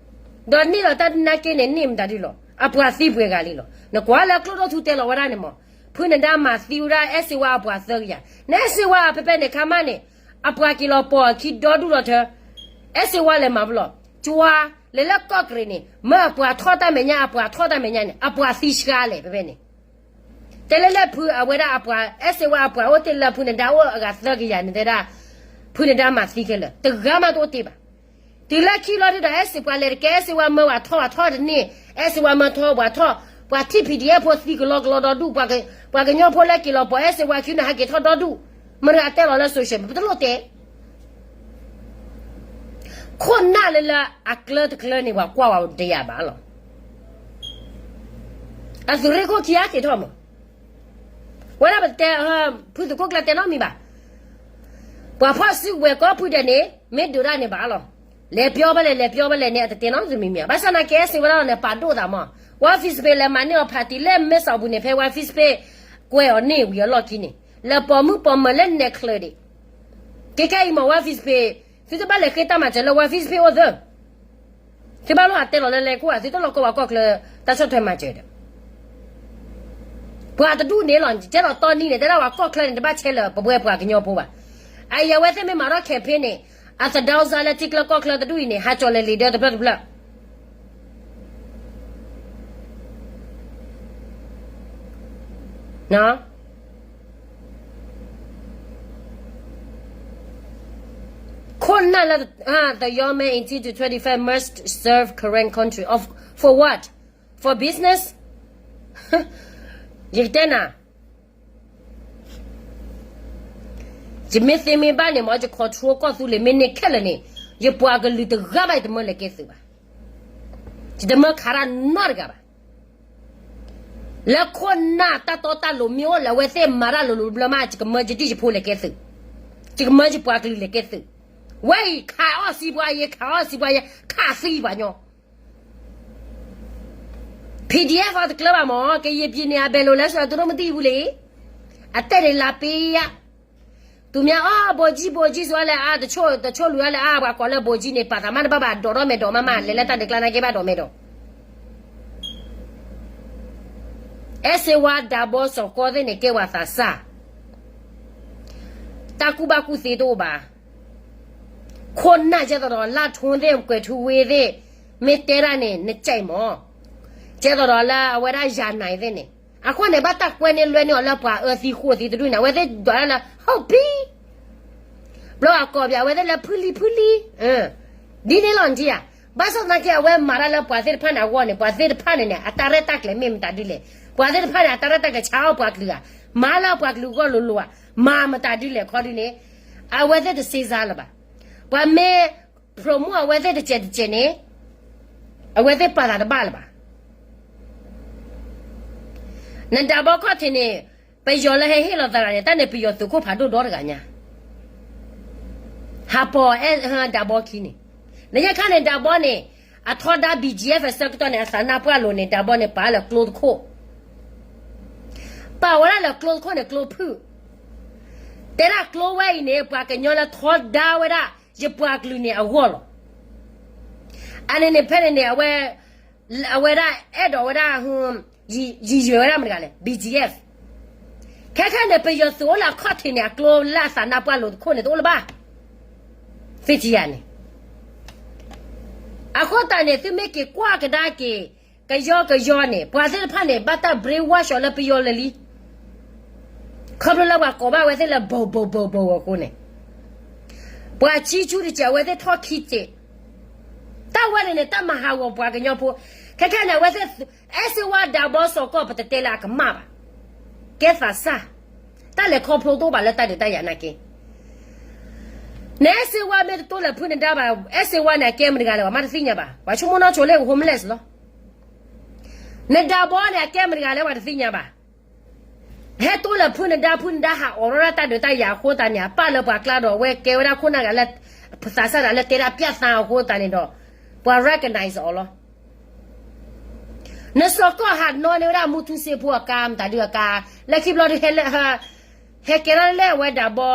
န့ၢ်လီၤတၢ်နာ်က့န့ၣ် န့ၢ်မတၤဒုလီၤ. အပှၤသံပှဲၤဂၤလံလီၤ. နကွၢ်လၢကျိၣ်ဒိၣ်ထူတဲလီၤဝဲဒၣ်န့ၣ်မး, ဖုနဒါမၤသံဝဲဒၣ်အဲၣ်စ့ဝါအပှၤသၢကယၤ, နအဲၣ်စ့ဝါဖဲဖဲန့ၣ်ခါမးန့ၣ်, အပှၤက့ၤလီၤပိာ်အခံဒီဒူၣ်ဒီးထွဲ, အဲၣ်စ့ဝါလဲၤမၤပလီၢ်, ကွၢ်လဲၤလၢကီၢ်ကရံၣ်န့ၣ် မ့ၢ်အပှၤထီၣ်တၢ်မဲာ်ညါ အပှၤထီၣ်တၢ်မဲာ်ညါန့ၣ် အပှၤသံဆှါလဲၣ်ဖဲဖဲန့ၣ် တဲလၢလၢဖုအဝဲဒၣ်အပှၤ အဲၣ်စ့ဝါအပှၤအိၣ်တ့ၢ်လၢဖုနဒါအိၣ်အဂၤသၢကယၤန့ၣ်တဲဒၣ်, ဖုနဒါမၤသံခဲလၢာ် တဂၤမးတအိၣ်တ့ၢ်ဘၣ်. တုၤလၢခံလီၤဒုဒီး အဲၣ်စ့ဝါလဲၤတကဲ အဲၣ်စ့ဝါမၢဝဲထီၣ်ဝဲထီၣ်တန့ၢ်, အဲၣ်စ့ဝါမၢထီၣ်ဝဲထီၣ်, ပှၤထံၣ် PDF ဖိသံကလီကလီဒီဒူၣ်, ပှၤကညီဖိလၢက့ၤလီၤပိာ်အဲၣ်စ့ဝါခံန့ၣ် ဟဲက့ၤထီၣ်ဒီဒူၣ်, မတၤတဂၤတဲလီၤလၢ social ပတလိၣ်တဲ ခိၣ်နၢ်လၢလၢအကျၢတကျၢန့ၣ် ပှၤကွၢ်ဝဲတယာ်ဘၣ်လီၤ. အသုးရ့ၣ်ခိၣ်ခံဂၤက့ၤထီၣ်မး, ဝဲဒၣ်ပတဲ, ဖုသုးခိၣ်ကျၢၢ်တဲနီတမံၤဘၣ်. ပှၤဖီၣ်စုကဝဲၤကီၢ်ဖုဒဲးန့ၣ် မ့ၢ်ဒုးတၢ်န့ၣ်ဘၣ်လီၤ. လဲၤပျီဖဲလဲၣ် လဲၤပျီဖဲလဲၣ်န့ၣ် အတတဲနီတမံၤမံၤဘၣ်. ဘၣ်ဆၣ်သနာ်က့ အဲၣ်စ့ဝါဒၣ်လီၤန့ၣ် ပာ်ဒိၣ်သးမး, ဝါ Facebook လဲၤမၤန့ၢ်အီၤ party လၢမဲၢ်ဆီးပူၤန့ၣ် ဖဲဝါ Facebook ကွဲးအီၤန့ၢ်ဝံၤအလီၢ်ခံန့ၣ် လဲၤပိာ်မုၣ်ပိာ်မၢၤလၢနဲၣ်ချၢဒံး ကဲခဲအံၤမး ဝါ Facebook, သုတဘၣ်လဲၤဃ့တၢ်မၤစၢၤလၢဝါ Facebook အိၣ်သၢ, သုဘၣ်လိၣ်ဟးတဲလီၤလၢလဲၤခိၣ်ဧါ, သုတလီၤကီဝဲကီၢ်ချၢ တၢ်ဆီၣ်ထွဲမၤစၢၤဒီး ပှၤတဒူၣ်န့ၣ်လီၤ. ကဲထီၣ်တီနံၤန့ၣ် တဲဒၣ်ဝဲကီၢ်ချၢန့ၣ် တဘၣ်ဆဲးလၢပဝဲပှၤကညီဖိဘၣ်. အအံၤအဝဲသ့ၣ်မ့ၢ်မၤထီၣ် campaign န့ၣ် အသဒါစါလၢထံကျၢကီၢ်ချၢတဒူၣ်အံၤန့ၣ် ဟးကၠီၤလဲၤလံာ်ဒၢတဖျၢၣ်တဖျၢၣ် ခိၣ်နၢ်လၢ the young man in eighteen to twenty-five must serve Karen country of, for what? For business? ယကတဲနၤ, ယမ့ၢ်သ့မ့ၢ်ဘၣ်န့ၣ်မ့ၢ် ယ control ကီၢ်သူလ့ၤမ့ၢ်န့ၢ်ခဲလၢာ်န့ၣ်, ယပှၤကလုာ်တဂၤဘၣ် ယတမၢလဲၤကဲသုးဘၣ်. ယတမၢခးတၢ်နီတဂၤဘၣ်. လၢခိၣ်နၢ်တၢ်တီတၢ်လိၤမ့ၢ်အိၣ်လၢအဝဲသ့ၣ်မၤတၢ်လိၤလိၤဘျၢမး ယကမၢယဒံၣ်ယဖိလဲၤကဲသုး, ယကမၢယပှၤကလုာ်လဲၤကဲသုး. ဝဲအံၤ ခးအီၣ်စံးပှၤယဲ ခးအီၣ်စံးပှၤယဲ ခးသံပှၤညီ PDF အီၤတကျၢၤဘၣ်မၢ်, ကယဲၢ်ပံၤန့ၣ် အဘဲလိာ်လၢစှၤ သူတို့မသိဘူးလေ. အတဲန့ၣ်လၢပ့ယါ, သူများအီၤ ဗိုလ်ကြီး ဗိုလ်ကြီး စှၤလဲၣ်အါ, တချို့လူၤအါလဲၣ်အါ, ပှၤကိးလၢ ဗိုလ်ကြီး န့ၣ် ပာ်သးမးတဘၣ်ဘၣ်, ဒိးထီၣ်မဲာ်ဒိးမးမး, လဲၤလၢတၢ်ဒုးကျါနာ်က့ဘၣ်ဒိးမဲာ်ဒိး အဲၣ်စ့ဝါ ဒးဘီ စီၤကီၢ်သ့ၣ်န့ၣ် ကဲဝဲသးစၢ်, တၢ်ကူၣ်ဘၣ်ကူၣ်သ့တအိၣ်ဘၣ်. ခိၣ်နၢ်ကဲသိးဒီး လၢထူသ့ၣ် ကွဲၤထူဝ့သ့ၣ်, မ့ၢ်တဲဒၣ်န့ၣ် နကဲမၢ်, ကဲသိးဒီးလၢအဝဲဒၣ်ယၤနၤသ့ၣ်န့ၣ်, အဃိန့ၣ် ဘၣ်တၢ်ကွဲန့ၢ်လွဲန့ၢ်အီၤလၢပှၤအၢသံဃိသံတဒူၣ်န့ၣ် အဝဲသ့ၣ်ဒွးတၢ်လၢ ဟုတ်ပြီ, ဘျီအကိးပၠးအဝဲသ့ၣ်လၢဖုလံ ဖုလံ, ဒ်န့ၣ်လီၤနထံၣ်ဧါ. ဘၣ်ဆၣ်သနာ်က့ အဝဲမၤတၢ်လၢပှၤသ့ၣ်တဖၣ်န့ၣ်အဂီၢ်န့ၣ် ပှၤသ့ၣ်တဖၣ်န့ၣ်န့ၣ် အတၢ်ရဲၣ်တၢ်ကျဲၤမ့ၢ်မတၤဒ်လဲၣ်, ပှၤသ့ၣ်တဖၣ်န့ၣ် အတၢ်ရဲၣ်တၢ်ကျဲၤဆါအီၣ်ပှၤကလုာ်ဧါ, မၤလၢပှၤကလုာ်အဂီၢ်လိၤလိၤဧါ, မၤမတၤဒ်လဲၣ်ခီဒ်န့ၣ်, အဝဲသ့ၣ်တစ့စါလၢၤဘၣ်. ပှၤမ့ၢ် promote အဝဲသ့ၣ်တစဲးတစဲးန့ၣ် အဝဲသ့ၣ်ပာ်သးတဘၣ်လၢၤဘၣ်. နဒးဘီခီၣ်ထံးန့ၣ် ပယီၤလၢဟဲဟ့ၣ်လီၤသးဂၤန့ၣ် တၢ်န့ၣ်ပယီၤသုးခိၣ်ဖးဒိၣ်ဒီတဂၤညါ, ဟးပိာ်အဲၣ်ဒးဘီခံန့ၣ်, နယဲၢ်ခါန့ၣ် ဒးဘီန့ၣ် အထီဒါ BGF အဆၢကတီၢ်န့ၣ် အသးနါပှၢ်လိၤန့ၣ် ဒးဘီန့ၣ် ပာ်လၢကျိတခိၣ်, ပာ်ဝဲဒၣ်လၢကျိတခိၣ်န့ၣ် ကျိဖုၣ်, တဲဒၣ်ကျိဝဲအံၤန့ၣ် ပှၤကညီလၢထီဒါဝဲဒၣ် ယပှၤကလုာ်န့ၣ်အဂီၢ်လီၤ. အန့ၣ်န့ၣ် ဖဲန့ၣ်န့ၣ် အဝဲ အဝဲဒၣ်အဲၣ်ဒိးဝဲဒၣ် ယံၤယွဲဝဲဒၣ်မတၤတဂၤလဲၣ် BGF, ခဲခဲန့ၣ် ပယီၤသုးအိၣ်လၢအခီၣ်ထံးန့ၣ် အကျိလၢအသးနါပှၢ်လိၤတခိၣ်န့ၣ် တအိၣ်လၢၤဘၣ်, သ့ၣ်ထံယၤန့ၣ်, အဃိသတးန့ၣ် သုမ့ၢ်က့ၤကွၢ်ကဒါက့ၤ ကယီကယီန့ၣ် ပှၤသ့ၣ်တဖၣ်န့ၣ် ဘၣ်တၢ် brainwash အီၤလၢပယီၤလၢာ်လံ, ခီဖျိလၢပှၤကိးဘၣ်အဝဲသ့ၣ်လၢ ဘိၣ်ဘိၣ်ဘိၣ်ဘိၣ်အဃိန့ၣ်, ပှၤဆံဆူတစဲး အဝဲသ့ၣ်ထီၣ်ခံစဲး, တၢ်ဝဲန့ၣ်န့ၣ် တၢ်မၤဟးဂီၤပှၤကညီဖိ, ခဲခဲန့ၣ် အဝဲသ့ၣ် အဲၣ်စ့ဝါ ဒးဘီ စီၤကီၢ် ပတတဲလၢအကမၣ်ဘၣ်, ကဲသးစၢ်, တၢ်လဲၤခီဖျိတအိၣ်ဘၣ်လၢတၢ်ဒုးတၢ်ယၤနာ်က့, နအဲၣ်စ့ဝါမ့ၢ်တတိၢ်လၢဖုၣ်နဒါဘၣ်, အဲၣ်စ့ဝါန့ၣ် အကဲမတၤတဂၤလဲၣ် ပှၤမ့ၢ်တသ့ၣ်ညါဘၣ်, ပှၤဆိကမိၣ်နီၢ်ဆိလၢ homeless လီၤ. နဒးဘီန့ၣ် အကဲမတၤတဂၤလဲၣ် ပှၤတသ့ၣ်ညါဘၣ်. ဟဲတိၢ်လၢဖုၣ်နဒါ ဖုၣ်နဒါဟးအိးထီၣ်ဒၣ်တၢ်ဒုးတၢ်ယၤအဃိသတးန့ၣ် အပာ်လၢပှၤကျါဒီး အဝဲကဲဝဲဒၣ်ခိၣ်နၢ်ဂၤလၢ သးစၢ်တဂၤလၢတဲဒၣ်ပျၢ်သါအဃိသတးန့ၣ်ဒီး ပှၤ recognize အီၤလီၤ. နစီၤကီၢ်ဟးနီၣ်န့ၢ်ဝဲဒၣ်မူထူစ့ဖိအကါ မတၤဒုးအကါ လၢခံဘျီဒုး ဟဲကဲထီၣ်လၢအဝဲဒးဘီ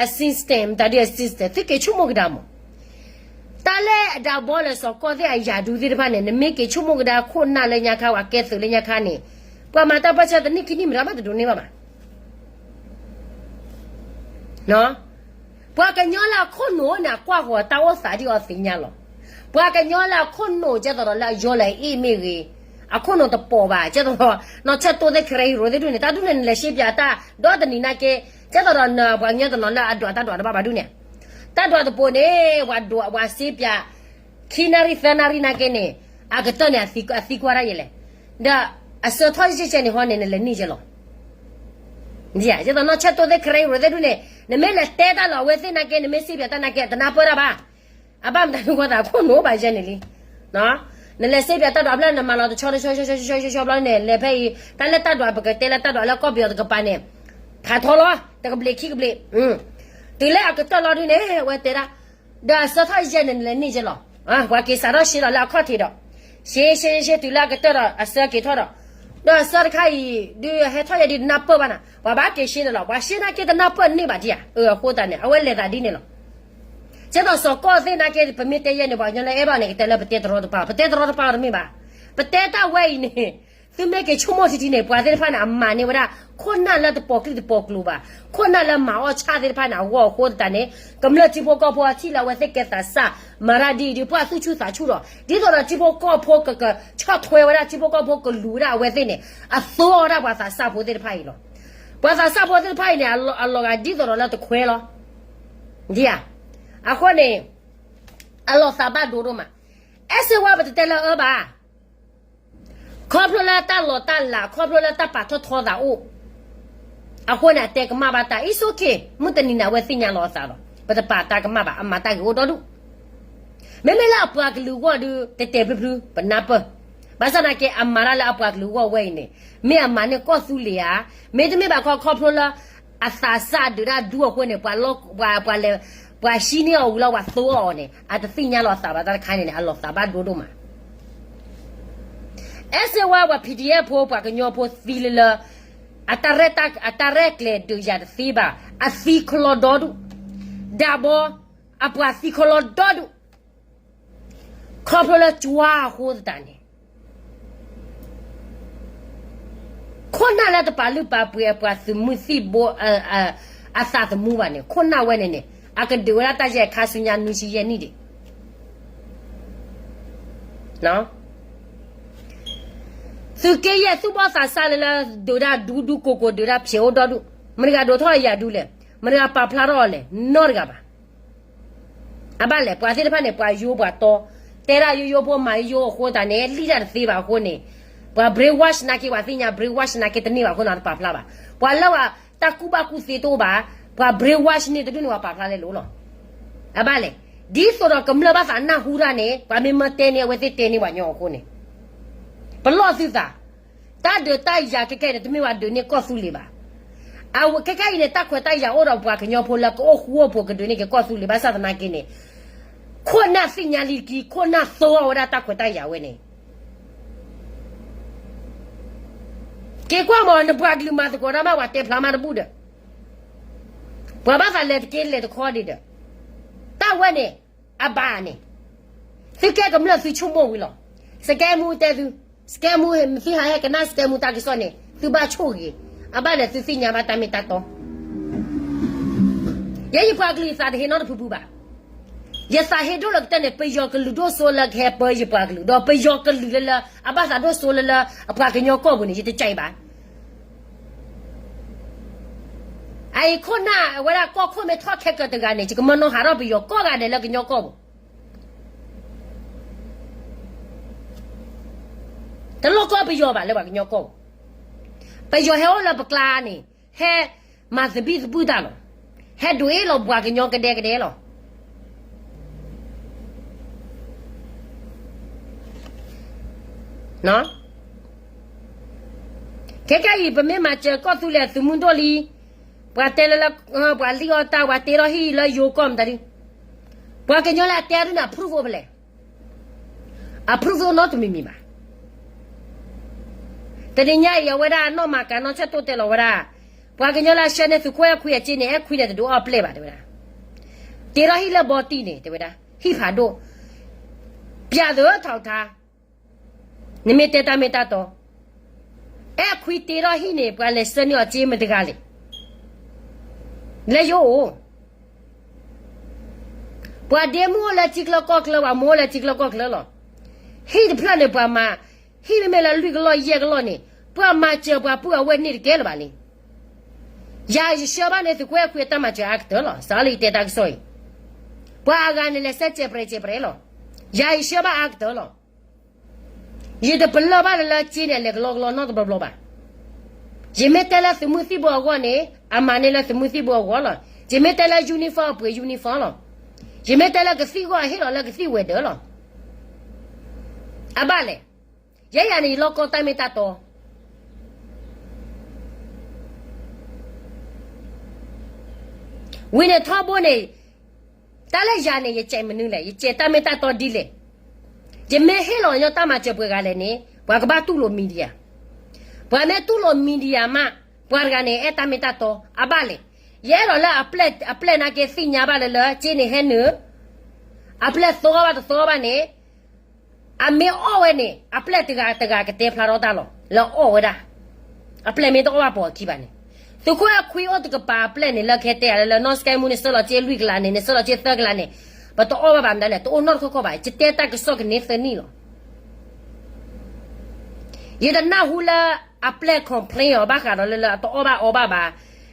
assistant မတၤဒုး assistant သုက့ၤဆိကမိၣ်ကဒါမး. တၢ်လၢအဒးဘီလၢစီၤကီၢ်သ့ၣ်အယၤဒူသ့ၣ်တဖၣ်န့ၣ် နမ့ၢ်က့ၤဆိကမိၣ်ကဒါခိၣ်နၢ်လၢညါခါ ပှၤကဲသုးလၢညါခါန့ၣ် ပှၤမၤတၢ်ပၢၢ်ဆၢတနံၣ်ခံနံၣ်မတၤမးတဒိးန့ၢ်ဘၣ်ဘၣ်. ပှၤကညီလၢအခိၣ်နူာ်န့ၣ် အကွၢ်ဃီၤတၢ်အိၣ်သးဒ်အီၤသ့ၣ်ညါလီၤ. ပှၤကညီလၢအခိၣ်နူာ် ကဲသိးဒီးလၢအယီလၢအအ့ၣ်မ့ၢ်ဂ့ၤ, အခိၣ်နူာ်တပိာ်ဘၣ် ကဲသိးဒီး နီၢ်ဆၢၣ်တိၢ်သ့ၣ် ခရံာ်ဟံးရိၤသ့ၣ်ဒုးန့ၣ် တၢ်ဒုးန့ၣ် နလဲၤရှဲပၠးတၢ်ဒီတနံၤနာ်က့, ကဲသိးဒီးပှၤကညီတနီၤလၢအဒွးတၢ်ဒွးတဘၣ်ဘၣ်ဒုးန့ၣ်, တၢ်ဒွးတပိာ်န့ၣ် ပှၤဒွးပှၤရှဲပၠး ခံနၣ်ရံၣ်သၢနၣ်ရံၣ်နာ်က့န့ၣ် အကတၢၢ်န့ၣ် အသံကွၢ်ဒၣ်ယဲလဲၣ်, ဒီးအဆၢထီၣ်ယဲၢ်ကဲန့ၣ်ဟီန့ၣ် နလဲၤန့ၢ်ကဲလီၤ. ဒ်သိးနီၢ်ဆၢၣ်တိၢ်သ့ၣ် ခရံာ်ဟံးရိၤသ့ၣ်ဒုးန့ၣ် နမ့ၢ်လဲၤတဲတၢ်လီၤအဝဲသ့ၣ်နာ်က့ နမ့ၢ်ရှဲပၠးတၢ်နာ်က့ တနၢ်ပၢၢ်တၢ်ဘၣ်. အဘၣ်မတၤဒုးဃီသးခိၣ်နူာ်ဘၣ်ယဲန့ၣ်လံ. နလဲၤရှဲပၠးတၢ်ဒွးဖျၢၣ် နမၤလီၤတဆီတဆီဆီဆီဆီဆီဆီဘျီန့ၣ် လဲၤဖဲအံၤ တၢ်လၢတၢ်ဒွးပကတဲလၢတၢ်ဒွးလၢကီၢ်ပယီၤတကပၤန့ၣ် ဖးထီလီၤ တကဘျံးခံကဘျံး, တုၤလၢအကတၢၢ်လီၤဒုးန့ၣ် အဝဲတဲဒၣ် ဒီးအဆၢထီၣ်ယဲၢ်န့ၣ် နလဲၤန့ၢ်ကဲလီၤ. ပှၤက့ၤစးထီၣ်ရှဲလီၤလၢအခီၣ်ထံးဒီး ရှဲရှဲရှဲရှဲတုၤလၢအကတၢၢ်ဒီး အဆၢက့ၤထီၣ်ဒီး ဒီးအဆၢတခါအံၤ ဒုးဟဲထီၣ်ယဲၢ်ဒုးတနၢ်ပၢၢ်ဘၣ်နၤ ပှၤဘၣ်က့ၤရှဲန့ၣ်လီၤ. ပှၤရှဲနာ်က့တနၢ်ပၢၢ်န့ၢ်ဘၣ်ဒံးဧါ. အဃိသတးန့ၣ် အဝဲလဲၤသးဒ်န့ၣ်လီၤ. ကဲသိးစီၤကီၢ်သ့ၣ်နာ်က့ ပမ့ၢ်တဲယဲၢ်န့ၣ် ပှၤကညီလၢအဲၣ်ဘၣ်န့ၣ် ကတဲလၢပတဲတရီတပါ ပတဲတရီတပါတမ့ၢ်ဘၣ်. ပတဲတၢ်ဝဲအံၤန့ၣ် သုမ့ၢ်က့ၤဆိကမိၣ်ထံထံန့ၣ် ပှၤသ့ၣ်တဖၣ်န့ၣ် အမၤန့ၢ်ဝဲဒၣ် ခိၣ်နၢ်လၢတပိာ်ကလုၢ်တပိာ်ကျိၤဘၣ်, ခိၣ်နၢ်လၢမၤအီၣ်ဆၣ်သ့ၣ်တဖၣ်န့ၣ် အဂီၢ်အဃိသတးန့ၣ် ကမျၢၢ်ထံဖိကီၢ်ဖိအထံၣ်လၢအဝဲသ့ၣ်ကဲသးစၢ် မၤတၢ်ဒ်အံၤဒုး ပှၤသူၣ်ဆူၣ်သးဆူၣ်ဒီး ဒ်သိးဒီးထံဖိကီၢ်ဖိကကဆီၣ်ထွဲဝဲဒၣ် ထံဖိကီၢ်ဖိကလူၤဝဲဒၣ်အဝဲသ့ၣ်န့ၣ် အသိအီၤဒၣ်ပှၤသးစၢ်ဖိသ့ၣ်တဖၣ်အံၤလီၤ. ပှၤသးစၢ်ဖိသ့ၣ်တဖၣ်အံၤန့ၣ် အလီၤဂာ်ဒ်သိးဒီးလၢတခွဲလီၤ. ဒ်ဧါ. အဃိန့ၣ် အလီၤသးဘၣ်ဒိဒိၣ်မး. အဲၣ်စ့ဝါပတတဲလၢအၢဘၣ် ခီဖျိလၢတၢ်လီၤတၢ်လး ခီဖျိလၢတၢ်ပာ်ထီၣ်ထီသးအိၣ်, အဃိန့ၣ် အတဲကမၣ်ဘၣ်တၢ် it's okay, မုၢ်တနံၤန့ၣ် အဝဲသ့ၣ်ညါလီၤအသးလီၤ. ပတပာ်တၢ်ကမၣ်ဘၣ်, အမၤတၢ်ဂ့ၤအိၣ်ဒီဒူၣ်. မ့မ့ၢ်လၢအပှၤကလုာ်အဂီၢ်ဒီး တဲတဲာ်ဖျုဖျု ပနၢ်ပၢၢ်. ဘၣ်ဆၣ်သနာ်က့ အမၤတၢ်လၢအပှၤကလုာ်အဂီၢ်ဝဲအံၤန့ၣ် မ့ၢ်အမၤန့ၢ်ကီၢ်သူလ့ၤဧါ, မ့တမ့ၢ်ဘၣ်ခီခီဖျိလၢ အသးစၢ်ဒုးတၢ်ဒူအဃိန့ၣ် ပှၤလၢ ပှၤ ပှၤလဲၤ ပှၤဟံးန့ၢ်အီၤဝံၤလီၤ ပှၤသိအီၤန့ၣ် အတသ့ၣ်ညါလီၤအသးဘၣ်တၢ်တခါန့ၣ်န့ၣ် အလီၤသးဘၣ်ဒိဒိၣ်မး. အဲၣ်စ့ဝါ ပှၤ PDF ဖိ ပှၤကညီဖိသံလၢလၢ အတၢ်ရဲၣ်ကျဲၤဒုးယၤတသ့ဘၣ်, အသံခီလီၤဒီဒူၣ်, ဒၣ်ဘီ အပှၤသံခီလီၤဒီဒူၣ်, ခီဖျိလၢကၠွါအဃိသတးန့ၣ် ခိၣ်နၢ်လၢတပာ်လုၢ်ပာ်ပှ့ၤအပှၤသုးမုၢ်သံၣ်ဘိ အသးသမူဘၣ်န့ၣ် ခိၣ်နၢ်ဝဲန့ၣ်န့ၣ် အကဒုးဝဲဒၣ်တၢ်ယဲၢ်ခါဆူညါနွံဆံယဲၢ်နံၣ်ဒံး သုးက့ယဲၢ်သူၣ်ဘီၣ်သးစၢ်လၢလၢ ဒုးတၢ်ဒူဒူကိးကိး ဒုးတၢ်ဖျဲးအိၣ်ဒီဒူၣ်, မတၤတဂၤဒိးထီၣ်ယၤဒုလဲၣ်, မတၤတဂၤပာ်ဖျါထီၣ်အီၤလဲၣ်, နီတဂၤဘၣ်. အဘၣ်လဲၣ် ပှၤသ့ၣ်တဖၣ်န့ၣ် ပှၤယိပှၤတီ, တဲဒၣ်ယိယိဖိ မၤယိယိအဃိသတးန့ၣ် လံၣ်တၢ်တသ့ဘၣ်အဃိန့ၣ်, ပှၤ brainwash နာ်က့ ပှၤသ့ၣ်ညါ brainwash နာ်က့ တန့ၢ်ဘၣ်အဃိန့ၣ် တပာ်ဖျါဘၣ်. ပှၤလၢပှၤတၢ်ကူၣ်ဘၣ်ကူၣ်သ့တအိၣ်ဘၣ်, ပှၤ brainwash န့ၢ်တဒူၣ်န့ၣ် ပှၤပာ်ဖျါလဲၣ်လိၤလီၤ. အဘၣ်လဲၣ်, ဒ်သိးဒီးကမျၢၢ်ဘၣ်သးနၢ်ဟူတၢ်န့ၣ် ပှၤမ့ၢ်မၢတဲန့ၢ် အဝဲသ့ၣ်တဲန့ၢ်ပှၤညီအဃိန့ၣ် ပလီၢ်သုသး, တၢ်ဒုးတၢ်ယၤခဲကနံၣ်အံၤန့ၣ် တမ့ၢ်ပှၤဒုးန့ၢ်ကီၢ်သူလ့ၤဘၣ်. အဝဲခဲကနံၣ်အံၤန့ၣ် တၢ်ခွဲးတၢ်ယာ်အိၣ်ဒီးပှၤကညီဖိလၢကအိၣ်ဃူအိၣ်ဖိးကဒုးန့ၢ်က့ၤကီၢ်သူလ့ၤဘၣ်ဆၣ်သနာ်က့န့ၣ်, ခိၣ်နၢ်သ့ၣ်ညါလံက့ၤ ခိၣ်နၢ်သိအီၤဝဲဒၣ်တၢ်ခွဲးတၢ်ယာ်ဝဲန့ၣ် က့ၤကွၢ်မး နပှၤကလုာ်မၤသကိးတၢ်မး ပှၤတဲဖျါမးတဘူၣ်ဒီး, ပှၤဘၣ်သးလဲၤတက့ၢ်လဲၤတခီဒံးဒီး, တၢ်ဝဲန့ၣ် အဘၣ်န့ၣ်, သုကဲကမျၢၢ်သုဆိကမိၣ်ဝံၤလီၤ. စကဲမူတဲသု, စကဲမူ သုဟးဟဲကနၣ်စကဲမူတၢ်ကစီၣ်န့ၣ် သုဘၣ်ဆိၣ်ဂ့ၤ, အဘၣ်လဲၣ်သုသ့ၣ်ညါဘၣ်တၢ်မ့ၢ်တၢ်တီ ယဲယပှၤကလုာ်ယသးတဟ့နီတဖုဖုဘၣ်. ယသးဟ့ဒိၣ်လီၤကတၢၢ်န့ၣ် ပယီၤကလုာ်ဒိၣ်စိလၢကဟဲပၢယပှၤကလုာ် ဒီးပယီၤကလုာ်လၢလၢ အဘၣ်သးဒိၣ်စိလၢလၢ အပှၤကညီကီၢ်ပူၤန့ၣ် ယတကးအံၤဘၣ်. အအံၤခိၣ်နၢ်ဝဲဒၣ်ကီၢ်ခိၣ်မ့ၢ်ထီၣ်ခဲကတဂၤန့ၣ် ယကမၢနီၣ်ဟးထီၣ်ပယီၤကိးဂၤဒဲးလၢကညီကီၢ်ပူၤ တလိၣ်ကီၢ်ပယီၤဘၣ်လၢပှၤကညီကီၢ်ပူၤ, ပယီၤဟဲအိၣ်လၢပကျါန့ၣ် ဟဲမၤသဘံၣ်သဘုၣ်တၢ်လီၤ. ဟဲဒုးအ့ၣ်လီၤပှၤကညီကဒဲကဒဲလီၤ. ခဲကနံၣ်အံၤ ပမ့ၢ်မၤစၢၤကီၢ်သူလ့ၤသုးမုၢ်ဒိၣ်လံ, ပှၤတဲလၢလၢ ပှၤလံၣ်အီၣ်တၢ် ပှၤတ့ထီၣ်ဟံၣ်လၢယိၤကီၢ်မတၤဒု, ပှၤကညီလၢအတဲဒုန့ၣ် approve အိၣ်ဖဲလဲၣ်. approve အိၣ်နီတမံၤမံၤဘၣ်. တနံၤညါအံၤ အဝဲဒၣ်နီၢ်မၤကၤနီၢ်ဆၢၣ်တိၢ်တဲလီၤဝဲဒၣ်, ပှၤကညီလၢအဆှၢန့ၢ်သုးခိၣ်အဲၣ်ခွံအစ့န့ၣ် အဲၣ်ခွံန့ၣ်တဒုးအီၣ်ပျဲၢ်ဘၣ်တဲဝဲဒၣ်. တ့ထီၣ်ဟံၣ်လၢဘီတံၢ်န့ၣ် တဲဝဲဒၣ် ဟံၣ်ဖးဒိၣ်, ပျးသုးထီးထါ, နမ့ၢ်တဲတၢ်မ့ၢ်တၢ်တီ, အဲၣ်ခွံတ့ထီၣ်ဟံၣ်န့ၣ် ပှၤလဲၤဆှၢန့ၢ်အီၤစ့မတၤတဂၤလဲၣ်. လၢယအိၣ် ပှၤဒ့မုၣ်အိၣ်လၢထံချၢကီၢ်ချၢ, ပှၤမိၢ်အိၣ်လၢထံချၢကီၢ်ချၢလီၤ. ဟံၣ်တဖျၢၣ်န့ၣ် ပှၤမၤ, ဟံၣ်မ့မ့ၢ်လၢလွံၢ်ကလီၢ်ယဲၢ်ကလီၢ်န့ၣ် ပှၤမၤစၢၤပှၤပုၢ်အဝဲၢ်န့ၣ်တကဲလၢၤဘၣ်လံ. ယၤယဆှၢဘၣ်န့ၣ် သုးခိၣ်အဲၣ်ခွံအတၢ်မၤစၢၤအါကတၢၢ်လီၤ. စးလၢယတဲတၢ်ကစီၣ်အံၤ, ပှၤအဂၤန့ၣ်လဲၤဆှၢစဲးပြဲးစဲးပြဲးလီၤ. ယၤယဆှၢဘၣ်အါကတၢၢ်လီၤ. ယတပလၢၢ်ဘၣ်လၢလၢစ့န့ၣ် အလဲၤကလီကလီနီတဘျီဘျီဘၣ်. ယမ့ၢ်တဲလၢသုးမုၢ်သံၣ်ဘိအဂီၢ်န့ၣ် အမၤန့ၢ်လၢသုးမုၢ်သံၣ်ဘိအဂီၢ်လီၤ. ယမ့ၢ်တဲလၢ uniform အပှ့ၤ uniform လီၤ. ယမ့ၢ်တဲလၢကသံၣ်အဂီၢ် အဟ့ၣ်လီၤလၢကသံၣ်ဝဲၤဒၢးလီၤ. အဘၣ်လဲၣ်, ယဲယၤန့ၣ် ယလီၢ်ကီတၢ်မ့ၢ်တၢ်တီ ဝံၤန့ၣ်ထီဘိန့ၣ်, တၢ်လၢယၤန့ၣ် ယစဲးမနုၤလဲၣ်, ယစဲးတၢ်မ့ၢ်တၢ်တီဒ်လဲၣ်. ယမ့ၢ်ဟ့ၣ်လီၤညီတၢ်မၤစၢၤပှဲၤဂၤလဲၣ်န့ၣ် ပှၤကဘၣ်တူၢ်လိာ် media, ပှၤမ့ၢ်တူၢ်လိာ် media မး ပှၤတဂၤန့ၣ် အဲၣ်တၢ်မ့ၢ်တၢ်တီ အဘၣ်လဲၣ်. ယအဲၣ်ဒိးလၢအပျဲၢ်နာ်က့သ့ၣ်ညါဘၣ်လၢလၢ စ့န့ၣ်ဟဲနုာ်, အပျဲၢ်သီဘၣ်တသီဘၣ်န့ၣ် အမ့ၢ်အီၣ်ဝဲန့ၣ် အပျဲၢ်တဂၤတဂၤကတဲဖျါထီၣ်တၢ်လီၤ လၢအီၣ်ဝဲဒၣ်. အပျဲၢ်မ့ၢ်တအီၣ်ဘၣ်ပိာ်အခံဘၣ်န့ၣ်, သုးခိၣ်အဲၣ်ခွံအိၣ်တကပၤအပျဲၢ်န့ၣ် လၢကဟဲတဲယၤလၢလၢ နီၢ်စကဲမူန့ၣ် ဆှၢလီၤစ့လွံၢ်ကလးန့ၣ် နဆှၢလီၤစ့သၢကလးန့ၣ် ပတအီၣ်ဘၣ်ဘၣ်မတၤလဲၣ်, တအိၣ်နီတခီခီဘၣ်. ယတဲတၢ်ကစီၣ်ကန့ၢ်သၢနံၣ်လီၤ. ယတနၢ်ဟူလၢအပျဲၢ် complain အီၤဘၣ်ဃးဒီးလၢလၢအတအီၣ်ဘၣ်အီဘၣ်ဘၣ်.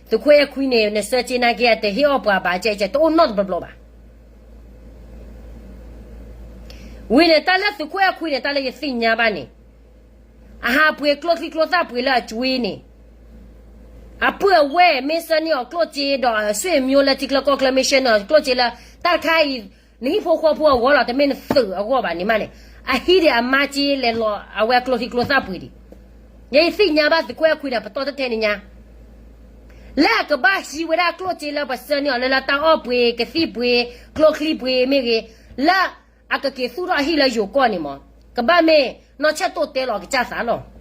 သုးခိၣ်အဲၣ်ခွံန့ၣ် နဆှၢစ့နာ်က့ အတဟ့ၣ်အီၣ်ပှၤဘၣ် ကဲကဲ တအိၣ်နီတဘျီဘျီဘၣ်. ဝံၤန့ၣ် တၢ်လၢသုးခိၣ်အဲၣ်ခွံန့ၣ် တၢ်လၢယသ့ၣ်ညါဘၣ်န့ၣ်, အဟးပှ့ၤကျိချံကျိသၣ်ပှ့ၤလၢအကွံန့ၣ်, အပုၢ်အဝဲၢ်မ့ၢ်ဆှၢန့ၢ်အီၤကျိၣ်စ့ဒီး ဆွေမျိုးလၢထံချၢကီၢ်ချၢမ့ၢ်ဆှၢန့ၢ်အီၤကျိၣ်စ့လၢ တၢ်တခါအံၤ နဟံၣ်ဖိဃီဖိအဂီၢ်လီၤ, တမ့ၢ်နသုးအဂီၢ်ဘၣ်န့ၣ်မးန့ၣ်, အဟံၣ်ဒီးအမါက့လဲၤလီၤ အဝဲကျိချံကျိသၣ်ပှ့ၤဒံး. ယဲယသ့ၣ်ညါဘၣ်သုးခိၣ်အဲၣ်ခွံဒီးပတီၢ်တထဲန့ၣ်ညါ လၢအကဘၣ်ဟံးဝဲဒၣ်ကျိၣ်စ့လၢပှၤဆှၢန့ၢ်အီၤလၢ လၢတၢ်အီၣ်ပှ့ၤ ကသံၣ်ပှ့ၤ ကျိချံပှ့ၤမ့ၢ်ဂ့ၤ, လၢအကက့ၤသူၣ်ထီၣ်အဟံၣ်လၢယိၤကီၢ်န့ၣ်မး, ကဘၣ်မ့ၢ်နီၢ်ဆၢၣ်တိၣ်တဲလီၤကစၢ်သးလီၤ.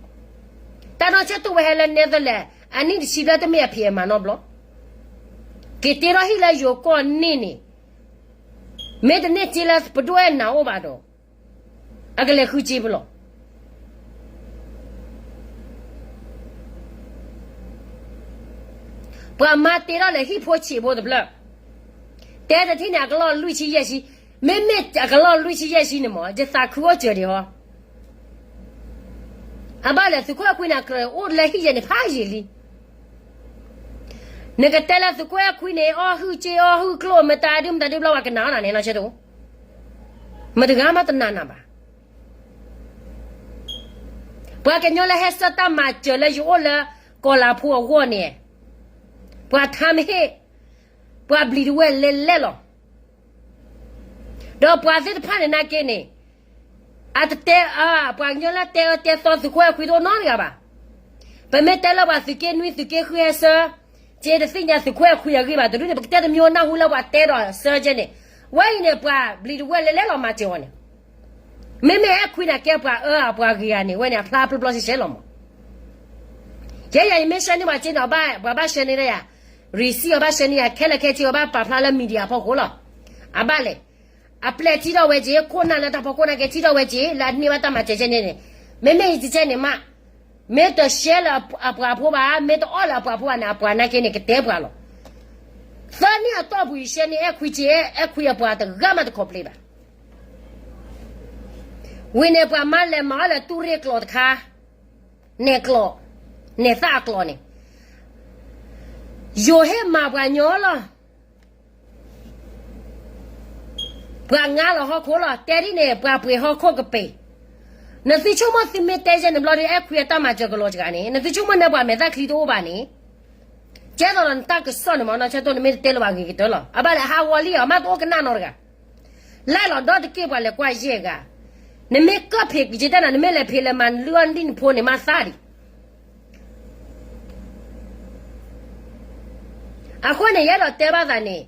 တၢ်နီၢ်ဆၢၣ်တိၣ်ဝဲဟဲလၢ Netherlands အနံၣ်တဆံဘျဲၣ် တမ့ၢ်အဖံးအမၤနီတဘျီ, က့ၤတ့ထီၣ်ဟံၣ်လၢယိၤကီၢ်န့ၣ်န့ၣ်, မ့ၢ်တန့ၢ်စ့လၢပဒိၣ်အဲၣ်နၤအိၣ်ဘၣ်ဒီး အကလဲၤဃုစ့ဖဲလဲၣ်. ပှၤမါတ့ထီၣ်လဲၤဟံၣ်ဖိဆံးဖိတဖျၢၣ်, တဲတထံၣ်န့ၣ် အကလီၢ်လွံၢ်ဆံယဲၢ်ဆံ, မ့မ့ၢ်အကလီၢ်လွံၢ်ဆံယဲၢ်ဆံန့ၣ်မး ယသးခုအိၣ်စၢၤဒံးဟီ. အဘၣ်လဲၣ် သုးခိၣ်အဲၣ်ခွံန့ၣ် ကြၢးအိၣ်လၢဟံၣ်ယဲၢ်န့ၣ် ဖးယံာ်လံ. နကတဲလၢသုးခိၣ်အဲၣ်ခွံန့ၣ် အီၣ်ဟုၣ်စ့အီၣ်ဟုၣ်ကျိၣ် မတၤဒုမတၤဒုဘျီ ပှၤကနာ်အီၤနၤန့ၣ် နီၢ်ဆၢၣ်တိၣ်, မတဂၤမးတနာ်နၤဘၣ်. ပှၤကညီလၢဟဲဆှၢတၢ်မၤစၢၤလၢယအိၣ်လၢကီၤလၤဖိအဂီၢ်န့ၣ်, ပှၤထါမ့ၢ်ဟ့ၣ်, ပှၤဘျံးတဝဲၢ်လဲလဲၣ်လီၤ. ဒီးပှၤသ့ၣ်တဖၣ်န့ၣ်နာ်က့န့ၣ်, အတတဲအၢ ပှၤကညီလၢတဲအၢတဲသီသုးခိၣ်အဲၣ်ခွံတအိၣ်နီတဂၤဘၣ်. ပမ့ၢ်တဲလၢပှၤသုးက့နွံ သုးက့ဃုဟဲဆှၢ, က့တသ့ၣ်ညါသုးခိၣ်အဲၣ်ခွံအဂ့ၢ်ဘၣ်, တဒုန့ၣ် ပကတဲတမံၤနၢ်ဟူလၢပှၤတဲဒီးဆှၢကဲန့ၣ်, ဝဲအံၤန့ၣ် ပှၤဘျံးတဝဲၢ်လဲလဲၣ်လီၤမၤစၢၤအီၤန့ၣ်, မ့မ့ၢ်အဲၣ်ခွံန့ၣ်ကဲပှၤအၢအပှၤဂ့ၤဂၤန့ၣ် ဝဲန့ၣ်အဖျါဖျိဖျိဆှဲဆှဲလီၤမး. ကဲယၤ ယမ့ၢ်ဆှၢန့ၢ်ပှၤက့န့ၣ် ပှၤဘၣ်ဆှၢန့ၢ်ဒၣ်ယၤ, ရံစံၣ်အီၤဘၣ်ဆှၢန့ၢ်ယၤ ခဲလၢာ်ခဲဆ့အီၤဘၣ်ပာ်ဖျါလၢ media အဖီခိၣ်လီၤ. အဘၣ်လဲၣ်, အပျဲၢ်ထံၣ်ထီၣ်ဝဲက့ၤ ခိၣ်နၢ်လၢတၢ်ဖီခိၣ်နာ်က့ ထံၣ်ထီၣ်ဝဲက့ၤ လၢအန့ၢ်ဘၣ်တၢ်မၤစၢၤကဲန့ၣ်န့ၣ်, မ့မ့ၢ်ယကဲန့ၣ်မး, မ့ၢ်တဆှၢလၢအပှၤဖိဘၣ်, မ့ၢ်တအီၣ်လၢအပှၤဖိဘၣ်န့ၣ် အပှၤနာ်က့န့ၣ် ကတဲပှၤလီၤ. သၢနံၣ်အတီၢ်ပူၤ ယဆှၢန့ၢ်အဲၣ်ခွံက့, အဲၣ်ခွံအပှၤတဂၤမးတ complain ဘၣ်. ဝံၤန့ၣ် ပှၤမါလဲၤမၤအီၣ်လၢတူၢ်ရ့ၣ်ကျိာ်တခါ, နဲၣ်ကျိာ်, နဲၣ်သၣ်အကျိာ်န့ၣ်, ယိၤဟ့ၣ်မၤပှၤညီလီၤ. ပှၤငါလီၤဟီၣ်ခိၣ်လီၤ, တဲဒ်န့ၣ် ပှၤပှ့ၤဟီၣ်ခိၣ်ကပ့ၤ. နသုဆိကမိၣ်သုမ့ၢ်တဲယဲန့ၣ်ဘျီဒီး အဲၣ်ခွံအတၢ်မၤစၢၤကလီၤစှၤန့ၣ်, နသုဆိကမိၣ်နဲပှၤမဲာ်သၣ်ချံတအိၣ်ဘၣ်န့ၣ်, ကဲသိးဒီးနတၢ်ကစီၣ်န့ၣ်မး နီၢ်ဆၢၣ်တိၣ် နမ့ၢ်တတဲလၢၤဘၣ်ဂ့ၤကတၢၢ်လီၤ. အဘၣ်လဲၣ် ဟးဂီၤလံအီၤ မ့ၢ်တအိၣ်ကနၣ်နီတဂၤ လဲလီၤဒီတက့ၢ် ပှၤလဲၤကွၢ်ယဲၢ်ဂၤ, နမ့ၢ်ကၢၣ်ဖံးကယံာ်တၢ်နၤ နမ့ၢ်လဲၤဖံးလဲၤမၤ နလုၢ်အီၣ်နဒံၣ်နဖိန့ၣ် မၤသးဒံး. အဃိန့ၣ် ယအဲၣ်ဒိးတဲဘၣ်သးန့ၣ်,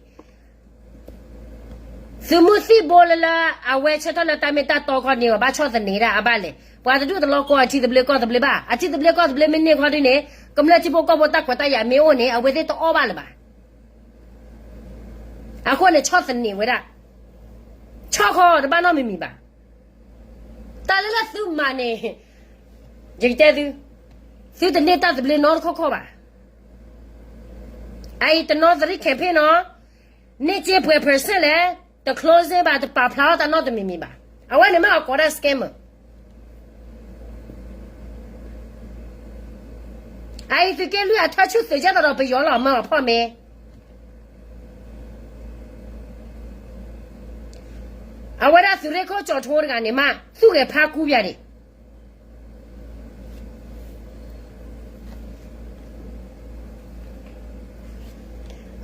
သုးမုၢ်သံၣ်ဘိလၢလၢ အဝဲဆၢထၢၣ်လၢတၢ်မ့ၢ်တၢ်တီခီန့ၣ် အဘၣ်ဆီၣ်သနံးဒၣ်အဘၣ်လဲၣ်. ပှၤတဒူၣ်တလီၤကီၢ်အထံသဘျ့ကီၢ်သဘျ့ဘၣ်, အထံသဘျ့ကီၢ်သဘျ့မ့ၢ်န့ၢ်ခီဒ်န့ၣ် ကမျၢၢ်ထံဖိကီၢ်ဖိတၢ်ခွဲးတၢ်ယာ်မ့ၢ်အိၣ်န့ၣ် အဝဲသ့ၣ်တအီၣ်ဘၣ်လၢၤဘၣ်. အဃိန့ၣ် ဆီၣ်သနံးဝဲဒၣ်, ဆီၣ်ခီတဘၣ်နီတမံၤမံၤဘၣ်. တၢ်လၢလၢသုမၤန့ၣ်, ယကတဲသု, သုတန့ၢ်တၢ်သဘျ့နီတခီၣ်ခီၣ်ဘၣ်. အအံၤတနီသရံၣ် campaign နီၤ, န့ၢ်က့ပှဲၤ percent လဲၣ်, တ close ဘၣ်, တပာ်ဖျါထီၣ်တၢ်နီတမံၤမံၤဘၣ်. အဝဲန့ၣ်မ့ၢ်အကိးဒၣ် scammer. အအံၤသုးက့လွံၢ်အထၢၣ်ဆူၣ်သုးကဲသိးဒီးပယီၤလီၤ မၢအဖီၣ်မ့ၢ် အဝဲဒၣ်သုးရ့ၣ်ခိၣ်ကၠီၤထိတဂၤန့ၣ်မး သူၣ်ဂဲၤဖးကူပၠးဒံး.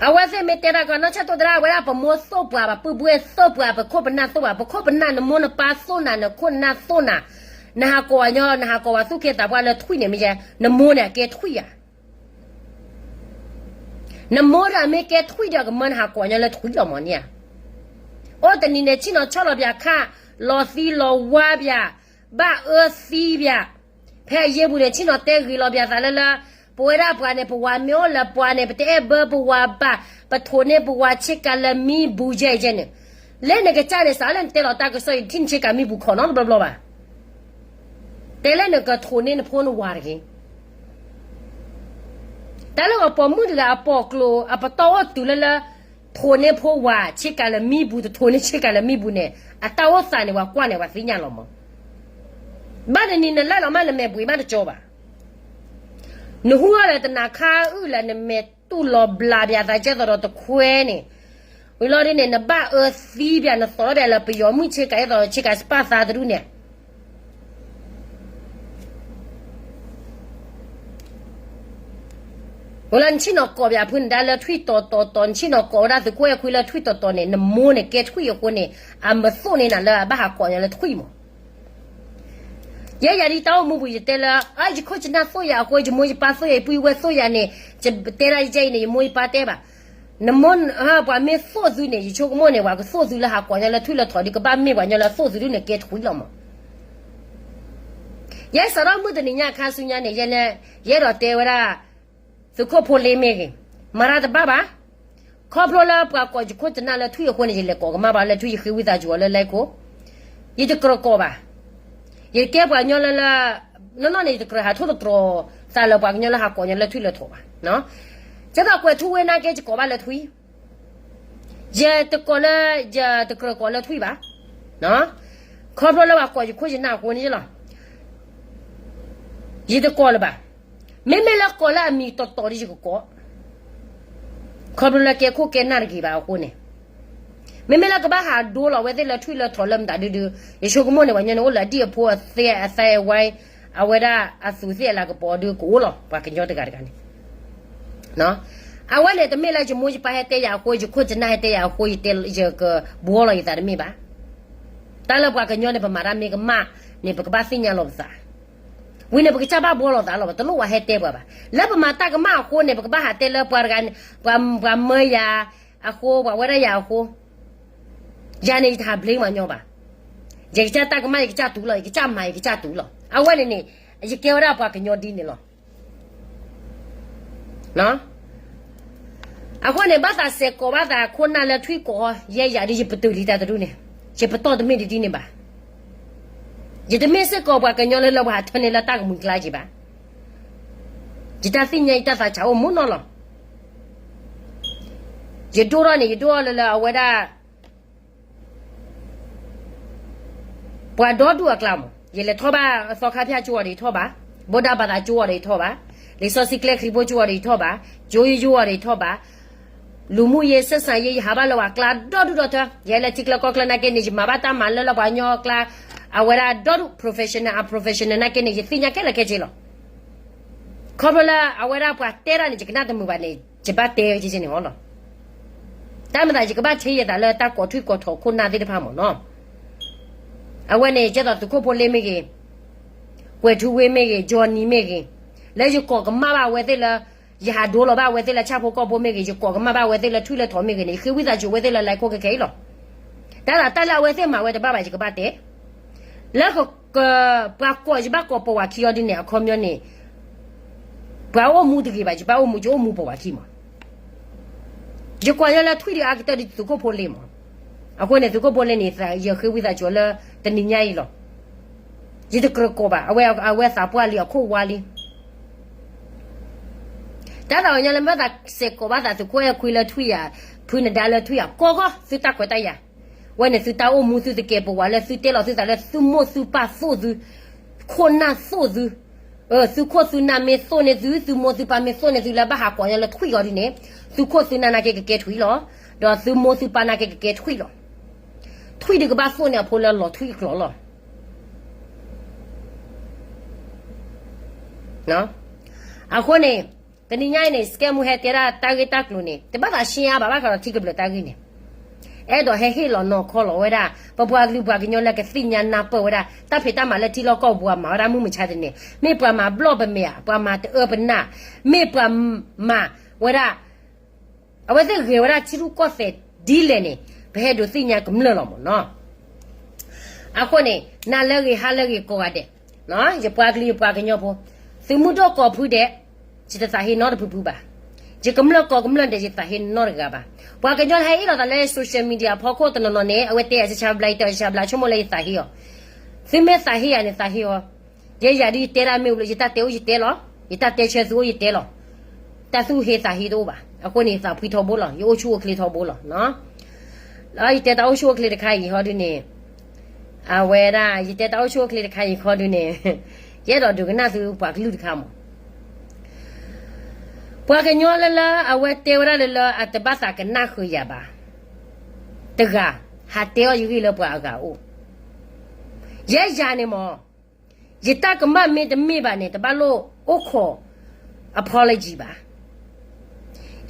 အဝဲသ့ၣ်မ့ၢ်တဲတၢ်ကီ နီၢ်ဆၣ်တိၣ်တဲဒၣ် အဝဲဒၣ်ပမိၢ်သိၣ်ပှၤဘၣ် ပုၢ်ဘှဲၣ်သိၣ်ပှၤ ပခိၣ်ပနၢ်သိၣ်ပှၤ ပခိၣ်ပနၢ် နမိၢ်နပၢ်သိၣ်နၤ နခိၣ်နနၢ်သိၣ်နၤ, နဟးကိးဝဲညီ နဟးကိးဝဲသူၣ်က့သးပှၢ်လၢထွံၣ်န့ၣ်မ့ၢ်ယဲ နမိၢ်န့ၣ်အကဲထွံၣ်ဧါ. နမိၢ်ဒီးမ့ၢ်ကဲထွံၣ်ဒီးကမၢနဟးကိးညီလၢထွံၣ်လီၤမးန့ၣ်ဧါ. အိၣ်တနံၤန့ၣ် ဆ့ၣ်နီၤဆီၣ်လီၤပၠးခၣ်, လီၤသံလီၤဝါပၠး, ဘၣ်အၢသံပၠး, ဖဲအယ့ၢ်ပူၤန့ၣ် ဆ့ၣ်နီၤတဲဂ့ၤလီၤပၠးသးလၢလၢ, ပဝဲဒၣ်ပှၤန့ၣ် ပဝၤမ့ၢ်အိၣ်လၢပှၤန့ၣ် ပတအဲၣ်ဘၢပဝၤဘၣ်, ပထိးန့ၢ်ပဝၤဆ့ကၤလၢမံပူၤယဲၢ်ယဲၢ်န့ၣ်, လၢနကစၢ်န့ၣ် စးလၢနတဲလီၤတၢ်ကစီၣ်အံၤ ထံၣ်နဆ့ကၤမံပူၤခိးနီတဘျီဘျီဘၣ်. တဲလၢနကထိးန့ၢ်နဖိနဝၤတဂ့ၤ. တၢ်လၢအပိာ်မုၣ်တဂၤအပိာ်ကျိၤ အပတီၢ်အိၣ်တုၤလၢလၢ, ထိးန့ၢ်ဖိဝၤဆ့ကၤလၢမံပူၤ တထိးန့ၢ်ဆ့ကၤလၢမံပူၤန့ၣ် အတၢ်အိၣ်သးန့ၣ် ပှၤကွၢ်န့ၣ် ပှၤသ့ၣ်ညါလီၤမး. ဘၣ်တနံၤနလဲၤလီၤမး နမဲာ်ဘှံးမးတကၠီဘၣ်. နဟူထီၣ်လၢတနၤခါအုၣ်လၢနမဲာ်တူၢ်လီၤဘျးပၠးသးကဲသိးဒီးတခွဲန့ၣ်, ဝံၤလီၤဒ်န့ၣ် နဘၣ်အၢသံပၠး နသိးထီၣ်ပၠးလၢပယီၤမုၣ်ဆ့ကၤ အဲၣ်သိးဆ့ကၤစပၢ်သးတဒူၣ်န့ၣ် လၢနဆ့ၣ်နီၤကိးပၠးဖုနဒါလၢထွံၣ်တီၤတီၤတီၤ, နဆ့ၣ်နီၤကိးဝဲဒၣ်သုးခိၣ်အဲၣ်ခွံလၢထွံၣ်တီၤတီၤန့ၣ်, နမိၢ်န့ၣ်ကဲထွံၣ်အဃိန့ၣ်, အမၢသိၣ်န့ၢ်နၤလၢအဘၣ်ဟးကိးညီလၢထွံၣ်မး. ယဲယၤဒ်တၢ်အိၣ်မူပူၤ ယတဲလၢ ယခိၣ်ယနၢ်သိၣ်ယၤအဃိ, ယမိၢ်ယပၢ်သိၣ်ယၤ, ယပုၢ်ယဝဲၢ်သိၣ်ယၤန့ၣ်, ယတဲဒၣ်ယကဲအံၤန့ၣ် ယမိၢ်ယပၢ်တဲဘၣ်. နမိၢ်, ပှၤမ့ၢ်သိၣ်သုန့ၣ် ယဆိကမိၣ်န့ၣ် ပှၤကသိၣ်သုလၢဟးကိးညီလၢထွံၣ်လၢထိးဒီး ကဘၣ်မ့ၢ်ပှၤညီလၢသိၣ်သုဒ်န့ၣ်ကဲထွံၣ်လီၤမး. ယဲစးထီၣ်မုၢ်တနံၤညါခါဆူညါန့ၣ်, ယဲ, ယအဲၣ်ဒိးတဲဝဲဒၣ် သုးခိၣ်ဖိလ့မ့ၢ်ဂ့ၤ, မၤတၢ်တဘၣ်ဘၣ်. ခီဖျိလၢပှၤကိးယခိၣ်ယနၢ်လၢထွံၣ်အဃိန့ၣ် ယလဲၤကိးကမၣ်ဘၣ်လၢထွံၣ်, ယဃ့ဝံသးစူၤအီၤလၢလဲၤခိၣ်, ယတကြၢးကိးဘၣ်. ယကဲပှၤကညီလၢလၢ, နီၢ်နီၢ်န့ၣ် ယတကြၢးဟးထိၣ်သတြီၤသးလၢပှၤကညီလၢဟးကိးညီလၢထွံၣ်လၢထိးဘၣ်. ကဲသိးကွဲးထူဝ့နာ်က့ ယကိးဘၣ်လၢထွံၣ်, ယတကိးလၢ, ယတကြၢးကိးလၢထွံၣ်ဘၣ်. ခီဖျိလၢပှၤကိးယခိၣ်ယနၢ်အဃိန့ၣ်လီၤ. ယတကိးလၢၤဘၣ်. မ့မ့ၢ်လၢကိးလၢအမံၤတီတီဒီးယကကိး, ခီဖျိလၢကဲခိၣ်ကဲနၢ်တဂ့ၤဘၣ်အဃိန့ၣ်, မ့မ့ၢ်လၢကဘၣ်ဟးဒိလီၤဝဲသ့ၣ်လၢထွံၣ်လၢထိးလၢမတၤဒုဒု, ယဆိကမိၣ်န့ၣ် ပှၤကညီန့ၣ်အိၣ်လၢအဒံၣ်အဖိအသဲအသဲအဝဲ, အဝဲဒၣ်အသူးသ့ၣ်အလၤကပီၤဒုကအိၣ်လီၤ, ပှၤကညီတဂၤတဂၤန့ၣ် အဝဲန့ၣ်တမ့ၢ်လၢယမိၢ်ယပၢ်ဟဲတဲယၤအဃိ, ယခိၣ်ယနၢ်ဟဲတဲယၤအဃိ, ယကဘှီလီၤယသးတမ့ၢ်ဘၣ်. တၢ်လၢပှၤကညီန့ၣ် ပမၤတၢ်မ့ၢ်ကမၣ်န့ၣ် ပကဘၣ်သ့ၣ်ညါလီၤပသး. ဝံၤန့ၣ် ပကစၢ်ဘၣ်ဘှီလီၤသးလီၤ, ပတလိၣ်ဝဲဟဲတဲပှၤဘၣ်. လၢပမၤတၢ်ကမၣ်အဃိန့ၣ် ပကဘၣ်ဟးတဲလၢပှၤတဂၤန့ၣ်, ပှၤမၢယၤအဃိ, ပှၤဝဲဒၣ်ယၤအဃိ, ယၤန့ၣ် ယတဟးဘျ့မၤညီဘၣ်. ယကစၢ်တၢ်ကမၣ် ယကစၢ်တူၢ်လီၤ, ယကစၢ်မၤ ယကစၢ်တူၢ်လီၤ. အဝဲန့ၣ်န့ၣ် ယကဲဝဲဒၣ်ပှၤကညီဒ်န့ၣ်လီၤ. အဃိန့ၣ် ဘၣ်သးစဲးကိးဘၣ်သးခိၣ်နၢ်လၢထွံၣ်ကိး, ယဲယၤဒ်ယပတုာ်လံတၢ်တဒူၣ်န့ၣ်, ယပတီၢ်တမ့ၢ်ဒ်ဒ်န့ၣ်ဘၣ်. ယတမ့ၢ်စ့ၢ်ကီးပှၤကညီလၢလၢပှၤဟးထၢန့ၢ်လၢတၢ်ကမှံၤကျါက့ၤဘၣ်. ယတၢ်သ့ၣ်ညါ ယတၢ်သးဆးအိၣ်မူနီၢ်လီၤ. ယဒိၣ်ထီၣ်န့ၣ် ယဒိၣ်ထီၣ်လၢလၢအဝဲဒၣ် ပှၤဒီဒူၣ်အကျါမး, ယလဲၤထီၣ်ဘၣ်သီခါဖၠၣ်ကၠိအီၤဒီးယထီၣ်ဘၣ်, ဗုဒ္ဓဘာသာကၠိအီၤဒီးယထီၣ်ဘၣ်, လံာ်စီဆှံကျဲခရံာ်ဖိကၠိအီၤဒီးယထီၣ်ဘၣ်, ကၠိယိယိအီၤဒီးယထီၣ်ဘၣ်, လူမှုရေးဆက်ဆံရေး ယဟးဘၣ်လၢပှၤကျါဒီဒူၣ်ဒီထၢ, ယဟဲလၢထံကျါကီၢ်ကျါနာ်က့န့ၣ် ယမၤဘၣ်တၢ်မၤလၢလၢပှၤကညီအကျါ, အဝဲဒၣ်ဒီဒူၣ် professional unprofessional နာ်က့န့ၣ် ယသ့ၣ်ညါခဲလၢာ်ခဲဆ့လီၤ. ခီဖျိလၢအဝဲဒၣ်ပှၤတဲတၢ်န့ၣ် ယကနၣ်တမုာ်ဘၣ်န့ၣ် ယဘၣ်တဲက့န့ၣ်လီၤ. တၢ်မၤသး ယကဘၣ်ထံၣ်ယသးလၢတၢ်ကိးထွံၣ်ကိးထိးခိၣ်နၢ်သ့ၣ်တဖၣ်မးနီၤ. အဝဲန့ၣ် ကဲသိးသုးခိၣ်ဖိလ့မ့ၢ်ဂ့ၤ, ကွဲးထူဝ့မ့ၢ်ဂ့ၤ, ကၠီနံၤမ့ၢ်ဂ့ၤ, လၢယကိးကမၣ်ဘၣ်အဝဲသ့ၣ်လၢ ယဟးဒိလီၤဘၣ်အဝဲသ့ၣ်လၢဆၣ်ဖိကီၢ်ဖိမ့ၢ်ဂ့ၤ, ယကိးကမၣ်ဘၣ်အဝဲသ့ၣ်လၢထွံၣ်လၢထိးမ့ၢ်ဂ့ၤန့ၣ် ယဃ့ဝံသးစူၤအဝဲသ့ၣ်လၢလဲၤခိၣ်ခဲခဲအံၤလီၤ. တၢ်သးတၢ်လၢအဝဲသ့ၣ်မၤဝဲတဘၣ်ဘၣ် ယကဘၣ်တဲ လၢ ပှၤကိးယဘၣ်ကိးပိာ်ဝဲခံအီၤဒ်န့ၣ် အခီပညီန့ၣ် ပှၤအိၣ်မူတဂ့ၤဘၣ်, ယဘၣ်အိၣ်မူ ယအိၣ်မူပိာ်ဝဲခံမး. ယကွၢ်ညီလၢထွံၣ်ဒုးအါကတၢၢ်ဒ်သုးခိၣ်ဖိလ့မး. အဃိန့ၣ် သုးခိၣ်ဖိလ့န့ၣ် ယဃ့ဝံသးစူၤလၢတနံၤညါအံၤလီၤ. ယတကြၢးကိးဘၣ်, အဝဲသးပှၢ်လံ အခိၣ်ဝါလံ. တၢ်သးဝဲညီလၢမ့ၢ်သးစဲးကိးဘၣ်သးသုးခိၣ်အဲၣ်ခွံလၢထွံၣ်ဧါ, ဖုနဒါလၢထွံၣ်ဧါ, ကိးဂီၢ်သုတၢ်ခွဲးတၢ်ယာ်. ဝဲန့ၣ်သုတၢ်အိၣ်မူသုတကဲပဝးလၢသုတဲလီၤသုသးလၢသုမိၢ်သုပၢ်သိၣ်သု, ခိၣ်နၢ်သိၣ်သု, သုခိၣ်သုနၢ်မ့ၢ်သိၣ်န့ၢ်သု, သုမိၢ်သုပၢ်မ့ၢ်သိၣ်န့ၢ်သုလၢဘၣ်ဟးကိးညီလၢထွံၣ်အီၤဒ်န့ၣ်, သုခိၣ်သုနၢ်နာ်က့ကကဲထွံၣ်လီၤ. ဒီးသုမိၢ်သုပၢ်နာ်က့ကကဲထွံၣ်လီၤ. ထွံၣ်ဒုးကဘၣ်သိၣ်န့ၢ်အဖိလၢလီၤထွံၣ်အကျိၤလီၤ. အဃိန့ၣ် တနံၤညါအံၤန့ၣ် စကဲမူဟဲတဲဒၣ်တၢ်ဂ့ၢ်တၢ်ကျိၤန့ၣ် တဘၣ်သးရှင်းအါဘၣ် ဘၣ်ဃးဒီးထံကဘျၢၤတၢ်ဂ့ၢ်န့ၣ်, အဲၣ်ဒိးဟဲဟ့ၣ်လီၤနီၤခီလီၤဝဲဒၣ် ပပှၤကလုာ်ပှၤကညီလၢကသ့ၣ်ညါနၢ်ပၢၢ်ဝဲဒၣ် တၢ်ဖံးတၢ်မၤလၢထံလီၢ်ကီၢ်ပူၤမၤဝဲဒၣ်မုၢ်မဆါတနံၤန့ၣ် မ့ၢ်ပှၤမၤဘျီၣ်ပမဲာ်ဧါ, ပှၤမၤတအၢပနၢ်, မ့ၢ်ပှၤမၤဝဲဒၣ် အဝဲသ့ၣ်ဂဲၤဝဲဒၣ်ထံရူၢ်ကီၢ်သဲးဒ်လဲၣ်န့ၣ် ပဟဲဒိးသ့ၣ်ညါကမျၢၢ်လီၤမးနီၤ. အဃိန့ၣ် နၤလၢဂ့ၤဟါလၢဂ့ၤကိးဂၤဒဲး, ယပှၤကလုာ်ယပှၤကညီဖိ, သုးမုၢ်ဒိၣ်ကိးဖုဒဲး, ယတသးဟ့နီတဖုဖုဘၣ်. ယကမျၢၢ်ကိးကမျၢၢ်ဒဲး ယသးဟ့နီတဂၤဘၣ်. ပှၤကညီဟဲအ့ၣ်လိာ်သးလၢ social media ဖီခိၣ်တနီၤနီၤန့ၣ် အဝဲတဲယၤဆါဆါဘျါ ယတဲအီၤဆါဆါဘျါ ဆိကမိၣ်လၢယသးဟ့အီၤ, သုမ့ၢ်သးဟ့ယၤန့ၣ် သးဟ့အီၤ. ယဲယၤဒ်ယတဲဒၣ်မ့ၢ်အိၣ်လၢ ယတၢ်တဲအိၣ်ယတဲလီၤ, ယတၢ်တဲဆၢသုအိၣ်ယတဲလီၤ. တၢ်သူၣ်ဟ့သးဟ့တအိၣ်ဘၣ်. အဃိန့ၣ် ယသးဖှံထီဘိလီၤ, ယအိၣ်ဆူၣ်အိၣ်ချ့ထီဘိလီၤ. လၢယတဲတၢ်အိၣ်ဆူၣ်အိၣ်ချ့တခါအံၤဟီဒုန့ၣ်, အဝဲဒၣ် ယတဲတၢ်အိၣ်ဆူၣ်အိၣ်ချ့တခါအံၤခီဒုန့ၣ်, ယအဲၣ်ဒိးဒုးကနၣ်သုပှၤကလုာ်တခါမး. ပှၤကညီလၢလၢအဝဲတဲဝဲဒၣ်လၢလၢအတဘၣ်သးကနၣ်ဃုာ်ယၤဘၣ် တဂၤ ဟးတဲအီၣ်ယဂ့ၢ်လၢပှၤအဂၤအိၣ်. ယဲယၤန့ၣ်မး, ယတၢ်ကမၣ်မ့ၢ်တမ့ၢ်ဘၣ်န့ၣ် တဘၣ်လိၣ်အိၣ်ခိး apology ဘၣ်.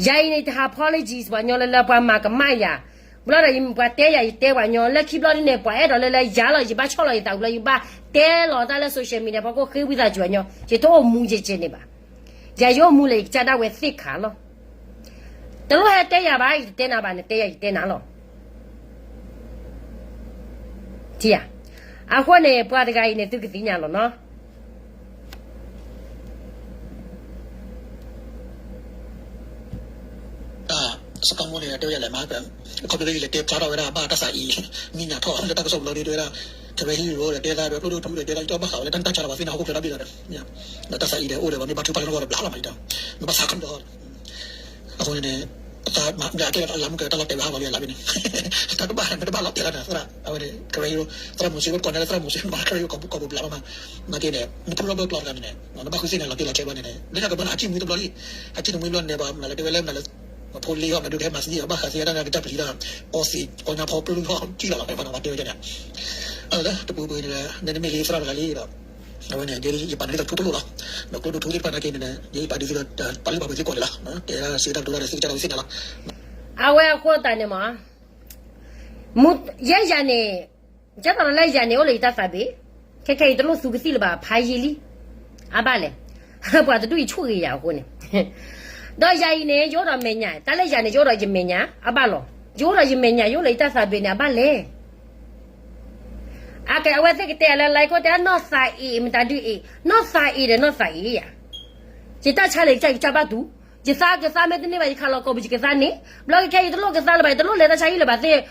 ယၤအံၤန့ၣ် တဟး apologies ပှၤညီလၢလၢပှၤမၤကမၣ်ယၤ, ဘျီဒီးပှၤတဲယၤ ယတဲပှၤညီ လၢခံဘျီဒ်န့ၣ် ပှၤအဲၣ်ဒိးလၢလၢယၤလီၤ ယဘၣ်ဆီၣ်လီၤယသးဝံၤလီၤ ယဘၣ်တဲလီၤတၢ်လၢ social media ဖီခိၣ် ဃ့ဝံသးစူၤပှၤညီ ယတအိၣ်မူယဲကဲန့ၣ်ဘၣ်. ယၤယအိၣ်မူလၢယကစၢ်ဒၣ်ဝဲသ့ၣ်ခါလီၤ. တလိၣ်ဟဲတဲယၤဘၣ် ယတတဲနၤဘၣ် နတဲယၤယတဲနၤလီၤ. ထံၣ်ဧါ. အဃိန့ၣ် ပှၤတဂၤအံၤန့ၣ် သုကသ့ၣ်ညါလီၤနီၤ. တၢ်စကမိၣ်န့ၣ် တဲဝဲယၤလဲၣ်မး, ခီဖျိလၢယလဲၤတဲဖျါထီၣ်ဝဲဒၣ်ဘၣ်တၢ်သးအံၤ မံၤညၣ်ထီၣ်လၢတၢ်ကစီၣ်ဘျီဒ်တဲဝဲဒၣ် ကရၢဟံၣ်ရိၣ်ဒီးတဲဒၣ်ဒီးကျိဒိၣ်ထူဒီးတဲဒၣ် ယတဘၣ်ဃးဝဲလၢတၢ်တၢ်ဆါဒီး ပှၤသ့ၣ်ညါဟီၣ်ခိၣ်ချၢဒီဘ့ၣ်ဒီး ဒီးတၢ်သးအံၤဒီးအိၣ်ဒီး ပှၤမ့ၢ်ဘါထုကဖၣ်လၢနဂီၢ်ဒီးဘျးလီၤမးဒီး နဘၣ်သးခုဒီး အဃိန့ၣ်န့ၣ် အသးမ့ၢ်အကဲအလါမူကဲတၢ်လီၤတဲာ်ဝဲဟးဂီၤလံအလါဘ့ၣ်န့ၣ် တၢ်တဘၣ် မ့ၢ်တဘၣ်လီၤတဲာ်လီၤန့ၣ် သရၣ် အဝဲန့ၣ် ကရၢဟံၣ်ရိၣ် သရၣ်မုၣ်စ့ ကိးန့ၣ်လၢသရၣ်မုၣ်စ့ မ့ၢ်ကရၢဟံၣ်ရိၣ်ကိးပူၤဘျးလီၤမး နာ်က့န့ၣ် နထူလီၤဘၢကျီတဂၤန့ၣ်န့ၣ် နဘၣ်ဃုသ့ၣ်န့ၣ် လီၤတံၢ်လီၤဆဲးဘျီန့ၣ်န့ၣ် လၢညါကဘၢန့ၣ် အစံၣ်မှံတဘျီလံ အစံၣ်တမှံဘျီန့ၣ် ပှၤမၤလၢတဲဝဲလၢမနုၤလဲၣ် ဖိလ့ဟီၣ်မနုၤဒုးဟဲမၤသံအီၤ ဘၣ်ဃးသံအတၢ်နာ်က့တၢ်ပျံၤဒီး အီသံး ကီညါဖီပျုၢ်ထီၣ်ကံၣ်လီၤလီၤ ဖဲဖဲန့ၣ် ပှၤတဲဝဲန့ၣ် အၢ တပူၤပူၤန့ၣ် နမ့ၢ်လံသရၣ်တဂၤလံဒီး အဝဲန့ၣ် ဒ်ယပာ်န့ၢ်သုထူဖၢလိၣ်လီၤ. ဒီးကျိဒိၣ်ထူသ့ၣ်တဖၣ်နာ်က့န့ၣ် ယပာ်ဒုးသုဒီး ပာ်လုၢ်ပာ်ပှ့ၤသုကိးန့ၣ်လီၤ. တဲဒၣ်စံးတၢ်ကတိၤတၢ်ဒီးသုကစၢ်ဒီးသုသ့ၣ်ညါလီၤ. အဝဲအဃိသတးန့ၣ်မး ယဲယၤန့ၣ် ကဲသိးဒီးလၢယၤန့ၣ် အိၣ်လၢယတၢ်သးဘ့ၣ်, ခဲခဲအံၤတလိၣ်သူကသံၣ်လၢၤဘၣ် ဖးယံာ်လံ, အဘၣ်လဲၣ်, ပှၤတဒူၣ်အံၤဆိၣ်ဂ့ၤယၤအဃိန့ၣ်, ဒီးယၤအံၤန့ၣ် ယအိၣ်ဒီးမဲာ်ညါ, တၢ်လၢယၤန့ၣ် ယအိၣ်ဒီးယမဲာ်ညါ အဘၣ်လီၤ, ယအိၣ်ဒီးယမဲာ်ညါ ယအိၣ်လၢယတၢ်သးဘ့ၣ်န့ၣ် အဘၣ်လဲၣ်. အကဲ အဝဲသ့ၣ်ကတဲလၢ like ခိၣ် တဲ နီၢ်သးအံၤ မတၤဒုးအံၤ နီၢ်သးအံၤဒီးနီၢ်သးအံၤယၤ, ယတၢ်ဆါန့ၣ် ယကစၢ်ယကဘၣ်တူၢ်, ယသးကသါမ့ၢ်တန့ၢ်ဘၣ် ယခးလီၤကိာ်ပူၤ ယကသါန့ၣ်, ဘျီကခဲအံၤ ယတလိၣ်ကသါလၢၤဘၣ် ယတလိၣ်လဲၤတၢ်ဆါဟံၣ်လၢၤဘၣ်သ့ၣ်,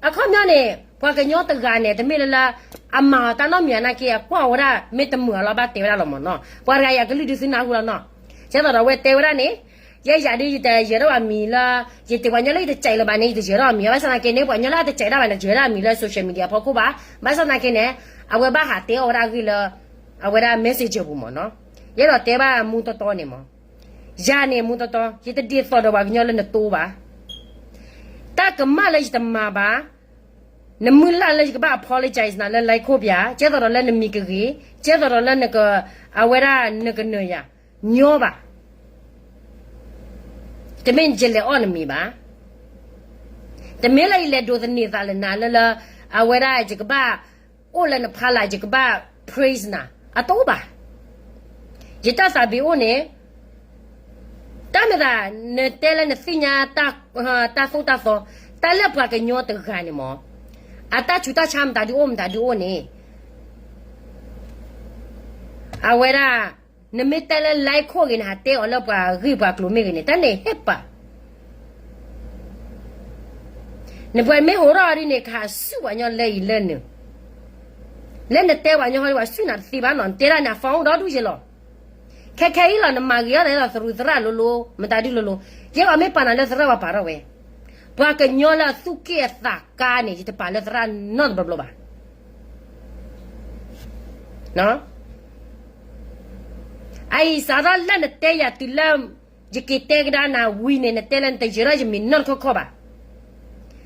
အခီပညီန့ၣ် ပှၤကညီတဂၤန့ၣ် တမ့ၢ်လၢလၢ အမၤအီၤတၢ်နီတမံၤနာ်က့ အကွၢ်ဝဲဒၣ် မ့ၢ်တမုာ်အလီၢ်ဘၣ်တဲဝဲဒၣ်လီၤမးနီၤ, ပှၤတဂၤအံၤအကလုၢ်ဒုးသုနၢ်ဟူလီၤနီၤ, ကဲသိးဒီးအဝဲတဲဝဲဒၣ်န့ၣ်, ယဲယၤဒုး ယတယၢၤထီၣ်အမံၤလၢ, ယတဲပှၤညီလၢယတစဲးလၢၤဘၣ်န့ၣ် ယတယၢၤထီၣ်အမံၤ, ဘၣ်ဆၣ်သနာ်က့န့ၣ် ပှၤညီလၢအတစဲးဒၣ်ဘၣ်န့ၣ် ယၢၤဒၣ်အမံၤလၢ social media ဖီခိၣ်ဘၣ်, ဘၣ်ဆၣ်သနာ်က့န့ၣ်, အဝဲဘၣ်ဟးတဲအီၣ်ဝဲဒၣ်အဂ့ၢ်လၢ, အဝဲဒၣ် messenger ပူၤမးနီၤ, ယအဲၣ်ဒိးတဲဘၣ်မူတီတီန့ၣ်မး ယၤန့ၣ်မူတီတီ ယတဒ်သိးဒီးပှၤကညီလၢနတိဘၣ်, တၢ်ကမၣ်လၢယတမၤဘၣ်, နမုၢ်လၢ်လၢယကဘၣ် apologize နၤလၢ like ခိၣ် ပၠး, ကဲသိးဒီးလၢနမံၤကဂ့ၤ, ကဲသိးဒီးလၢနက, အဝဲဒၣ်နကနၢၤယၤ, ညီဘၣ်, တမ့ၢ်ယလဲၤအီၣ်နမံၤဘၣ်, တမ့ၢ်လၢယလဲၤဒိးသန့ၤသးလၢနၤလၢလၢ, အဝဲဒၣ်ယကဘၣ်, အိၣ်လၢနဖီလာ် ယကဘၣ် praise နၤ, အတအိၣ်ဘၣ်, ယတၢ်သးဘ့ၣ်အိၣ်န့ၣ် တၢ်မ့ၢ်သး, နတဲလၢနသ့ၣ်ညါ, တၢ်သိၣ်တၢ်သီ, တၢ်လၢပှၤကညီတဂၤန့ၣ်မး, အတၢ်ဆူးတၢ်ဆါမတၤဒုးအိၣ်မတၤဒုးအိၣ်န့ၣ်, အဝဲဒၣ်, နမ့ၢ်တဲလၢ like ခိၣ် ဂ့ၤ နဟးတဲအီၤလၢပှၤဂ့ၢ်ပှၤကျိၤမ့ၢ်ဂ့ၤန့ၣ် တၢ်န့ၣ်ဟ့ၣ်ပာ် နပှၤမ့ၢ်ဟးထီၣ်ဒ်န့ၣ် ကဟးဆူၣ်ပှၤညီလၢအံၤလၢနုၤ, လၢနတဲပှၤညီဟီဒ်ပှၤဆူၣ်နၤတသ့ဘၣ်နီၤ, နတဲဒၣ်န့ၣ် အ phone ဒီဒူၣ်ယဲလီၤ, ခဲခဲအံၤလီၤ နမၤဂ့ၤအီၤန့ၣ်ဒီးသရူးသရၣ်လိၤလိၤ မတၤဒုလိၤလိၤ, ယဲအီၤမ့ၢ်ပာ်နၤလၢသရၣ်ပှၤပာ်ထီၣ်ဝဲ, ပှၤကညီလၢအသူၣ်က့ၣ်အသးကါန့ၣ် ယတပာ်လၢသရၣ်နီတဘျီဘျီဘၣ် အအံၤစးထီၣ်လၢနတဲယၤတုၤလၢ, ယက့ၤတဲကဒါနၤဝံၤန့ၣ် နတဲလၢနတယၢၤထီၣ်ယမံၤနီတခီခီဘၣ်,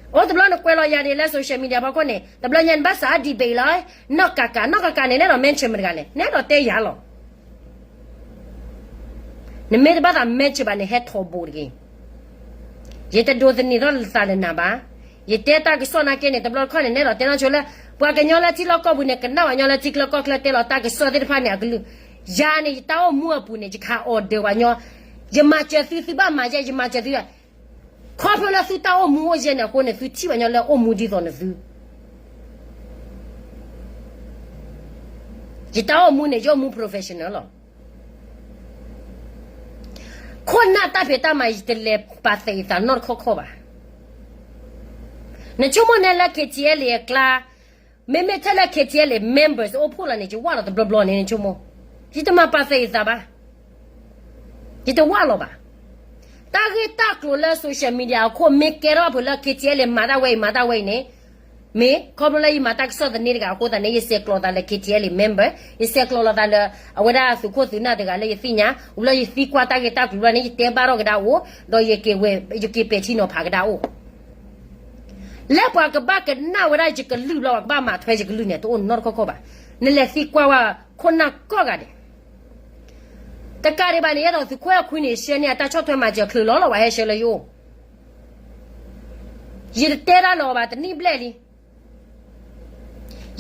အိၣ်တဘျီနကွဲးလီၤယၤဒ်လၢ social media ဖီခိၣ်န့ၣ် တဘျီညါနဘၣ်စး debate လီၤ, နီၢ်ကးကး နီၢ်ကးကးန့ၣ် နအဲၣ်ဒိး mention မတဂၤလဲၣ်, နအဲၣ်ဒိးတဲယၤလီၤ နမ့ၢ်တဘၣ်သး mention ဘၣ်န့ၣ် ဟဲထီဘိတက့ၢ်. ယတဒိးသန့ၤထီၣ်သးလၢနၤဘၣ်. ယတဲတၢ်ကစီၣ်နာ်က့န့ၣ် တဘျီတခီၣ်န့ၣ် နဲဒိးတဲနီၢ်ဆိလၢ ပှၤကညီလၢထံလီၢ်ကီၢ်ပူၤန့ၣ် ကနၣ်ပှၤကညီလၢထံချၢကီၢ်ချၢတဲလီၤတၢ်ကစီၣ်သ့ၣ်တဖၣ်န့ၣ်အကလုၢ်. ယၤန့ၣ် ယတၢ်အိၣ်မူအပူၤန့ၣ် ယကဟး order ပှၤကညီ. ယမၤစၢၤသု သုဘၣ်မၤယဲ ယမၤစၢၤသု. ခီဖျိလၢသုတၢ်အိၣ်မူအိၣ်ယဲၢ်န့ၣ်အဃိန့ၣ် သုထံၣ်ပှၤကညီလၢအိၣ်မူဒ်သိးနသု ယတၢ်အိၣ်မူန့ၣ် ယအိၣ်မူ professional လီၤ. ခိၣ်နၢ်တၢ်ဖံးတၢ်မၤ ယတလဲၤပာ်သးအံၤသးနီတခီခီဘၣ်. နဆိကမိၣ်နဲလၢ KTLA အကျါ, မ့မ့ၢ်ထဲလၢ KTLA members အိၣ်ဖှိၣ်လီၤန့ၣ် ယဝၢ်လီၤတဘျီဘျီန့ၣ် နဆိကမိၣ်. ယတမၤပာ်သးအံၤသးဘၣ်. ယတဝၢ်လီၤဘၣ်. တၢ်ဂ့ၢ်တၢ်ကျိၤလၢ social media အခိၣ် မ့ၢ်ကဲထီၣ်ဖုးလၢ KTLA မၤတၢ်ဝဲအံၤ မၤတၢ်ဝဲအံၤန့ၣ် မ့ၢ်ခီဖျိလၢယမၤတၢ်ကစီၣ်သန့တဂၤအဃိသတးန့ၣ် ယဆဲးကျိးသးလၢ KTLA member, ယဆဲးကျိးလီၤသးလၢ အဝဲဒၣ်သုးခိၣ်သုးနၢ်တဂၤလၢယသ့ၣ်ညါ, ဝံၤလၢယသံကွၢ်တၢ်ဂ့ၢ်တၢ်ကျိၤလီၤန့ၣ် ယတဲဘၣ်ထီၣ်ကဒါအိၣ်, ဒီးယက့ၤပဲာ်ထံနီၤဖးကဒါအိၣ်. လၢပှၤကဘၣ်ကနၣ်ဝဲဒၣ်ယကလုၢ်ဘျီ ပှၤကဘၣ်မၤထွဲယကလုၢ်န့ၣ် တအိၣ်နီတခီခီဘၣ်. နလဲၤသံကွၢ်ဝဲခိၣ်နၢ်ကိးဂၤဒဲး. တကးဒံးဘၣ်န့ၣ် ယအဲၣ်ဒိးသုးခိၣ်အဲၣ်ခွံန့ၣ် ဆှၢန့ၢ်အတၢ်ဆီၣ်ထွဲမၤစၢၤချုးလီၤလီၤ ပှၤဟဲဆှၢလၢယအိၣ်, ယတတဲတၢ်လၢၤအီၤဘၣ် တနံၣ်ဘျဲၣ်လံ.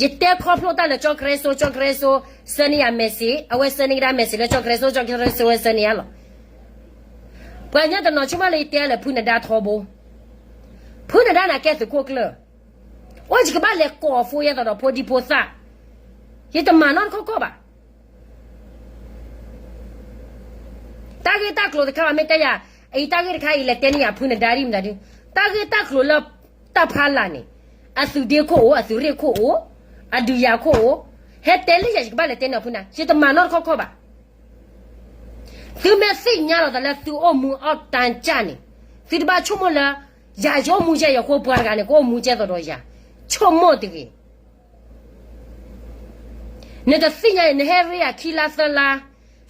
ယတဲခီဖျိတၢ်လၢကၠီကရၢစိ, ကၠီကရၢစိ ဆှၢန့ၢ်ယၤ message, အဝဲဆှၢန့ၢ်ကဒါ message လၢကၠီကရၢစိ, ကၠီကရၢစိဝဲဆှၢန့ၢ်ယၤလီၤ. ပှၤကညီတနီၤဆိကမိၣ်လၢယတဲလၢ ဖုနဒါထီဘိ, ဖုနဒါန့ၣ်ကဲသုးခိၣ်ကျၢၢ်, အိၣ်ယကဘၣ်လဲၤကိး phone ယဲသိးဒီးဖိဒံဖိသၣ်, ယတမၤနီတခီခီၣ်ဘၣ်. တၢ်ဂ့ၢ်တၢ်ကျိၤတခါ ပမ့ၢ်တဲယၤ, အအံၤတၢ်ဂ့ၢ်တခါအံၤ လဲၤတဲန့ၢ်ယၤဖုနဒါဒ်မတၤဒု, တၢ်ဂ့ၢ်တၢ်ကျိၤလၢတၢ်ဖးလာ်န့ၣ်, အသုးဒ့ခိၣ်အိၣ်, အသုးရ့ၣ်ခိၣ်အိၣ်, အဒုးယၤခိၣ်အိၣ်, ဟဲတဲလၢယၤ ယကဘၣ်လဲၤတဲန့ၢ်အီၤဖုနဒါ, ယတမၤနီတခီခီၣ်ဘၣ်. သုမ့ၢ်သ့ၣ်ညါလီၤသးလၢသုအိၣ်မူအီၣ်တၢ်ကၢ်န့ၣ်, သုတဘၣ်ဆိကမိၣ်လၢ ယၤယအိၣ်မူယဲၢ်ယၤဃိ ပှၤတဂၤန့ၣ် ကအိၣ်မူကဲသိးဒီးယၤ, ဆိကမိၣ်တဂ့ၤ. နတသ့ၣ်ညါ နဟဲရ့ယၤခံလါသၢလါ,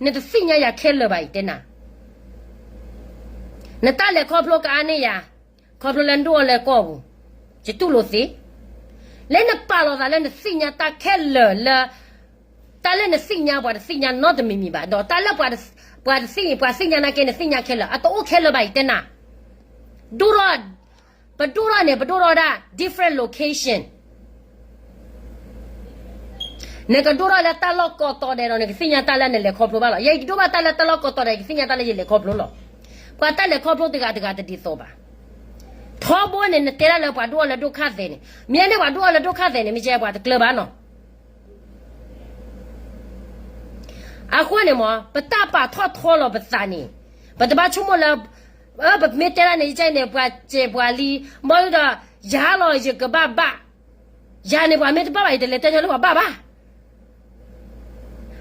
နတသ့ၣ်ညါယၤခဲလၢာ်ဘၣ် ယတဲနၤ. နတၢ်လဲၤခီဖျိကအါန့ၢ်ယၤ, ခီဖျိလၢနဒိၣ်အီၤလၢကီၢ်ပူၤ, ယတူၢ်လိာ်သ့. လၢနပာ်လီၤသးလၢနသ့ၣ်ညါတၢ်ခဲလၢာ်လၢ တၢ်လၢနသ့ၣ်ညါ ပှၤတသ့ၣ်ညါနီတမံၤမံၤဘၣ်, ဒီးတၢ်လၢပှၤတသ့ၣ်ညါ, ပှၤသ့ၣ်ညါနာ်က့ နသ့ၣ်ညါခဲလၢာ် အတအိၣ်ခဲလၢာ်ဘၣ် ယတဲနၤ. ဒိၣ်ထီၣ်, ပဒိၣ်ထီၣ်န့ၣ် ပဒိၣ်ထီၣ်ဒၣ် different location. နကဒိၣ်ထီၣ်လၢတၢ်လီၢ်ကိးတီၤဒဲးဒီး နကသ့ၣ်ညါတၢ်လၢနလဲၤခီဖျိဘၣ်လီၤ. ယဲယကဒိၣ်ဘၣ်တၢ်လၢတၢ်လီၢ်ကိးတီၤဒဲး ယကသ့ၣ်ညါတၢ်လၢယလဲၤခီဖျိလီၤ. ပှၤတၢ်လဲၤခီဖျိတဂၤတဂၤတဒ်သိးဘၣ်. ထီဘိန့ၣ် နတဲဒၣ်လၢပှၤဒိၣ်အီၤလၢဒိၣ်ခါသဲးန့ၣ်, မ့ၢ်န့ၣ်ပှၤဒိၣ်အီၤလၢဒိၣ်ခါသဲးန့ၣ် မ့ၢ်ကဲပှၤတကျၢၤဘၣ်နီၤ. အဃိန့ၣ်မ့ၢ် ပတၢ်ပာ်ထီၣ်ထီလီၤပသးန့ၣ်, ပတဘၣ်ဆိကမိၣ်လၢ ပမ့ၢ်တဲဒၣ်န့ၣ် ယကဲန့ၣ် ပှၤစဲးပှၤလံ, ဘၣ်ဒီး ယၤလီၤ ယကဘၣ်ဘၣ်, ယၤန့ၣ် ပှၤမ့ၢ်တဘၣ်ဘၣ် ယတလဲၤတဲညီလၢပှၤဘၣ်ဘၣ်.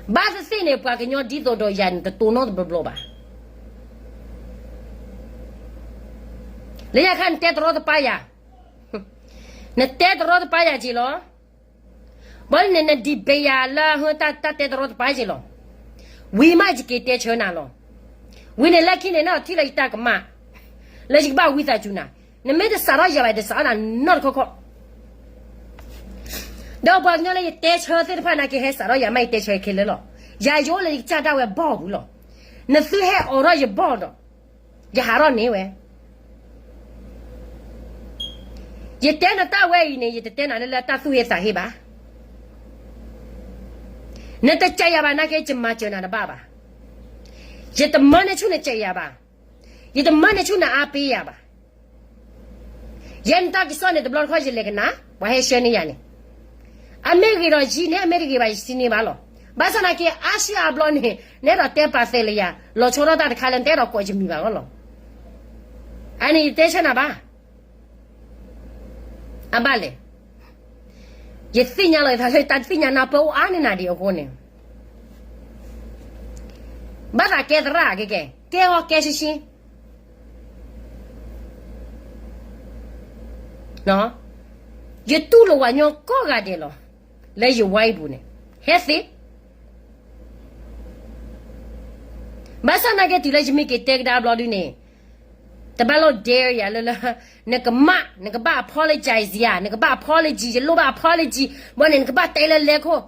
ဘၣ်သ့ၣ်သ့ၣ်န့ၣ် ပှၤကညီဒ်သိးဒီးယၤန့ၣ် တတိၤနီတဘျီဘျီဘၣ်. လၢညါခါနတဲတရီတပါယၤ, နတဲတရီတပါယၤက့ၤလီၤ. ဘၣ်န့ၣ် န debate ယၤလၢ တၢ်တဲတရီတပါက့ၤလီၤ. ဝံၤမးယက့ၤတဲဆၢနၤလီၤ. ဝံၤန့ၣ်လၢခံန့ၣ် နထံၣ်လၢယတၢ်ကမၣ်, လၢယကဘၣ်ဝံသးစူၤနၤ, နမ့ၢ်တစးထီၣ်ယၤဘၣ် ယတစးထီၣ်နၤနီတခီခီၣ်. ဒီးပှၤကညီလၢယတဲဆၢသ့ၣ်တဖၣ်နာ်က့ ဟဲစးထီၣ်ယၤမး ယတဲဆၢခဲလၢာ်လီၤ. ယၤယအိၣ်လၢယကစၢ်ဒၣ်ဝဲဘီပူၤလီၤ. နသုဟဲအိးထီၣ်ယဘီၣ်ဒီး ယဟးထီၣ်န့ၢ်ဝဲ ယတဲနတၢ်ဝဲအံၤန့ၣ် ယတတဲနၤလၢလၢတၢ်သူၣ်ဟ့သးဟ့ဘၣ်. နတစဲးယၤဘၣ်နာ်က့ ယမၤစၢၤနၤတဘၣ်ဘၣ်. ယတမၢန့ၢ်ဆူၣ်နစဲးယၤဘၣ်. ယတမၢန့ၢ်ဆူၣ်နအါပ့ယၤဘၣ်. ယဲနတၢ်ကစီၣ်န့ၣ် တဘျီတခီၣ်ယလဲၤကနၣ် ပှၤဟဲဆှၢန့ၢ်ယၤန့ၣ်, အမ့ၢ်ဂ့ၤဒီးယံၤန့ၣ် အမ့ၢ်တဂ့ၤဘၣ် ယစံးန့ၢ်ဘၣ်လီၤ. ဘၣ်ဆၣ်နာ်က့ အါစုအါဘျီန့ၣ် နအဲၣ်ဒိးတဲပာ်သဲးလၢယၤ လီၤဆီဒၣ်တၢ်တခါလၢနတအဲၣ်ဒိးကိးယမံၤဘၣ်လီၤ. အန့ၣ်ယတဲဆၢနၤဘၣ်. အဘၣ်လဲၣ်. ယသ့ၣ်ညါလီၤယသးလၢတၢ်သ့ၣ်ညါနၢ်ပၢၢ်အိၣ်အါန့ၢ်နၤဒံးအဃိန့ၣ်, ဘၣ်သးကဲသရၣ်ကဲကဲ ကဲအီၤကဲရှင်းရှင်း ယတူၢ်လိာ်ပှၤကညီကိးဂၤဒဲးလီၤ. လၢယဝါအံၤပူၤန့ၣ် ဟဲသ့ ဘၣ်ဆၣ်နာ်က့တုၤလၢယမ့ၢ်က့ၤတဲကဒါဘျီဒုန့ၣ်, တဘၣ်လိၣ် dare ယၤလၢလၢ, နကမၣ် နကဘၣ် apologize ယၤ နကဘၣ် apology ယလိၣ်ဘၣ် apology ဘၣ်န့ၣ် နကဘၣ်တဲလၢလဲၤခိၣ်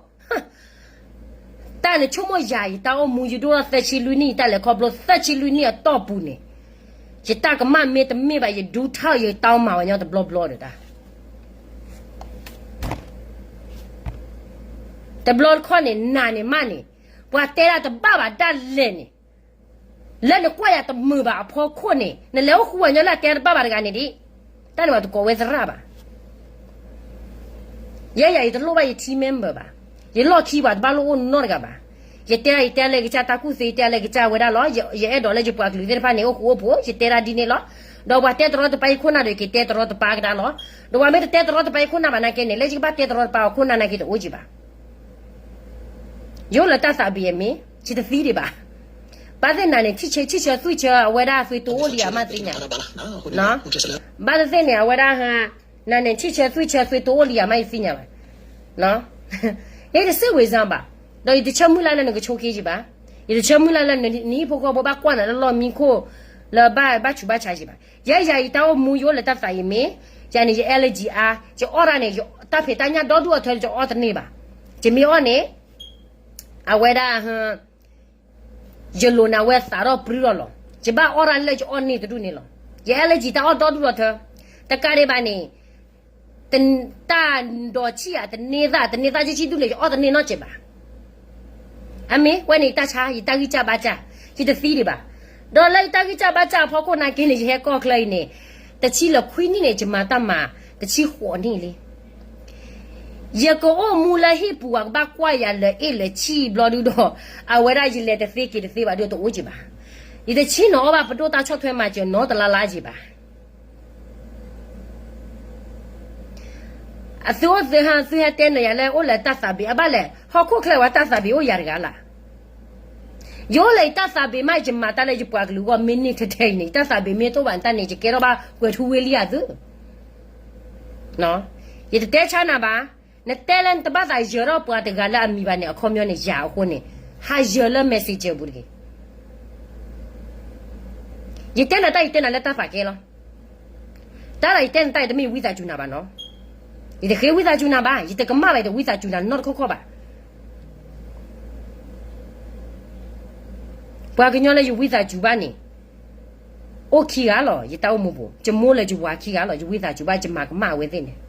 တၢ်နဆိကမိၣ်ယၤ ယတၢ်အိၣ်မူယဒိၣ်ထီၣ်သၢဆံလွံၢ်နံၣ် ယတၢ်လဲၤခီဖျိသၢဆံလွံၢ်နံၣ်အတီၢ်ပူၤန့ၣ်, ယတၢ်ကမၣ်မ့ၢ်တမ့ၢ်ဘၣ် ယဒူထီၣ်ယတၢ်အိၣ်မၤဝဲညီတဘျီဘျီဒီးတၢ် တဘျီတခီၣ်န့ၣ် နၤန့ၣ်မးန့ၣ်, ပှၤတဲဒၣ်တဘၣ်ဘၣ်ဒၣ်လဲာ်န့ၣ်, လၢနကွၢ်ယၤတမုာ်ဘၣ်အဖီခိၣ်န့ၣ် နလဲၤအိၣ်ဃူဝဲညီလၢအတဲတဘၣ်ဘၣ်တဂၤန့ၣ်ဒံး, တၢ်န့ၣ်ဘၣ်တကိးဝဲသရၣ်ဘၣ်. ယဲယၤ ယတလိၣ်ဘၣ်ယ team member ဘၣ်. ယလီၢ်ခံပှၤတဘၣ်လိၣ်အိၣ်နီတဂၤဘၣ်. ယတဲဒၣ် ယတဲလၢကစၢ်တၢ်ကူၣ်သ့ ယတဲလၢကစၢ်ဝဲဒၣ်လီၤ. ယအဲၣ်ဒိးလၢယပှၤကလုာ်သ့ၣ်တဖၣ်န့ၣ် အိၣ်ဃူအိၣ်ဖိး ယတဲဒၣ်ဒ်န့ၣ်လီၤ. ဒီးပှၤတဲတရီတပါယခိၣ်နၢ်ဒီး ယက့ၤတဲတရီတပါကဒါလီၤ. ဒီးပှၤမ့ၢ်တတဲတရီတပါယခိၣ်နၢ်ဘၣ်နာ်က့န့ၣ် လၢယကဘၣ်တဲတရီတပါအခိၣ်နၢ်နာ်က့တအိၣ်ကံဘၣ်. ယအိၣ်လၢတၢ်သးဘံၣ်အမ့ၢ် ယတသံဒံးဘၣ်. ဘၣ်သ့ၣ်နၤန့ၣ် ထံၣ်ဆၢ ထံၣ်ဆၢသွံၣ်ဆၢ အဝဲဒၣ်သွံၣ်တိအိၣ်လံဧါမးသ့ၣ်ညါ. ဘၣ်သ့ၣ်သ့ၣ်န့ၣ် အဝဲဒၣ် နၤန့ၣ် ထံၣ်ဆၢသွံၣ်ဆၢသွံၣ်တိအိၣ်လံဧါမးယသ့ၣ်ညါဘၣ်. ယတစံးဝဲစၢ်ဘၣ်. ဒီးယတဆၢမုၢ်လၢ်လၢနကဆိးက့ယဘၣ်. ယတဆၢမုၢ်လၢ်လၢနဟံၣ်ဖိဃီဖိဘၣ်ကွၢ်နၤလၢလီၢ်မံခိၣ် လၢဘၣ်ဆူးဘၣ်ဆါယဘၣ်. ယဲယၤ ယတၢ်အိၣ်မူယအိၣ်လၢတၢ်သးအံၤမ့ၢ် ယၤန့ၣ် ယ allergy အါ ယအီၣ်တၢ်န့ၣ် တၢ်ဖံးတၢ်ညၣ်ဒီဒူၣ်အထၢ ယအီၣ်တန့ၢ်ဘၣ်. ယမ့ၢ်အီၣ်န့ၣ် အဝဲဒၣ် ယလိၣ်န့ၣ် အဝဲသးထီၣ်ပြံထီၣ်လီၤ. ယဘၣ်အီၣ်တၢ်လၢယအီၣ်န့ၢ်တဒူၣ်န့ၣ်လီၤ. ယ allergy တၢ်အီၣ်ဒီဒူၣ်ဒီထၢ, တကးဒံးဘၣ်န့ၣ် တၢ်ဒိးဆံၣ်ယၤတန့ၢ်သၣ်, တန့ၢ်သၣ်ဆံဆံဒူၣ်န့ၣ် ယအီၣ်တန့ၢ်နီတစဲးဘၣ်. အမ့ၢ်ဝဲန့ၣ်ယတၢ်ဆါ, ယတၢ်ဂံၢ်စၢ်ဘါစၢ်, ယတသံဒံးဘၣ်. ဒီးလၢယတၢ်ဂံၢ်စၢ်ဘါစၢ်အဖီခိၣ်နာ်က့န့ၣ် ယဟဲကီၢ်ချၢအံၤန့ၣ် တဆံလၢခွံနံၣ်န့ၣ် ယမၤတၢ်မၤ တဆံဃိးနံၣ်လံ. ယကအိၣ်မူလၢဟံၣ်ပူၤ ပှၤကဘၣ်ကွၢ်ယၤလၢအ့ၣ်လၢဆံၣ်ဘျီဒုဒီး အဝဲဒၣ်ယလဲၤတသ့က့ၤတသ့ဘၣ်ဒီးတအိၣ်က့ၤဘၣ်. ယတဆံၣ်နီၤအီၣ်ဘၣ်ပဒိၣ်တၢ်ဆီၣ်ထွဲမၤစၢၤနီတလါလါက့ၤဘၣ်. အသုအိၣ်သုဟါ သုဟဲတဲနၤယၤလၢအိၣ်လၢတၢ်သးဘ့ၣ်အဘၣ်လဲၣ်, ဟီၣ်ခိၣ်ချၢဝဲတၢ်သးဘ့ၣ်အိၣ်ယၤတဂၤလၢ်. ယအိၣ်လၢယတၢ်သးဘ့ၣ်မး ယမၤတၢ်လၢယပှၤကလုာ်အဂီၢ် မ့ၢ်န့ၢ်ထဲထဲအံၤန့ၣ် ယတၢ်သးဘ့ၣ်မ့ၢ်တအိၣ်ဘၣ်န့ၣ် တၢ်န့ၣ် ယကဲထီၣ်ဘၣ်ကွဲၤထူဝ့လံဧါသု. ယတတဲဆါနၤဘၣ်. နတဲလၢနတဘၣ်သးယၢၤထီၣ်ပှၤတဂၤလၢအမံၤဘၣ်န့ၣ် အခီပညီန့ၣ် ယၤအဃိန့ၣ် ဟးယၢၤလၢ messenger ပူၤတဂ့ၤ. ယတဲနၤတၢ် ယတဲနၤလၢတၢ်သးကဲလီၤ. တၢ်လၢယတဲနၤတၢ် ယတမ့ၢ်ဝံသးစူၤနၤဘၣ်နီၤ. ယတဃ့ဝံသးစူၤနၤဘၣ်, ယတကမၣ်ဘၣ် ယတဝံသးစူၤနၤနီတခီခီဘၣ်. ပှၤကညီလၢယဝံသးစူၤဘၣ်န့ၣ် အိၣ်ခံဂၤလီၤ. ယတၢ်အိၣ်မူပူၤ ယမိၢ်လၢယဝၤခံဂၤလီၤ. ယဝံသးစူၤဘၣ် ယမၤကမၣ်အဝဲသ့ၣ်န့ၣ်.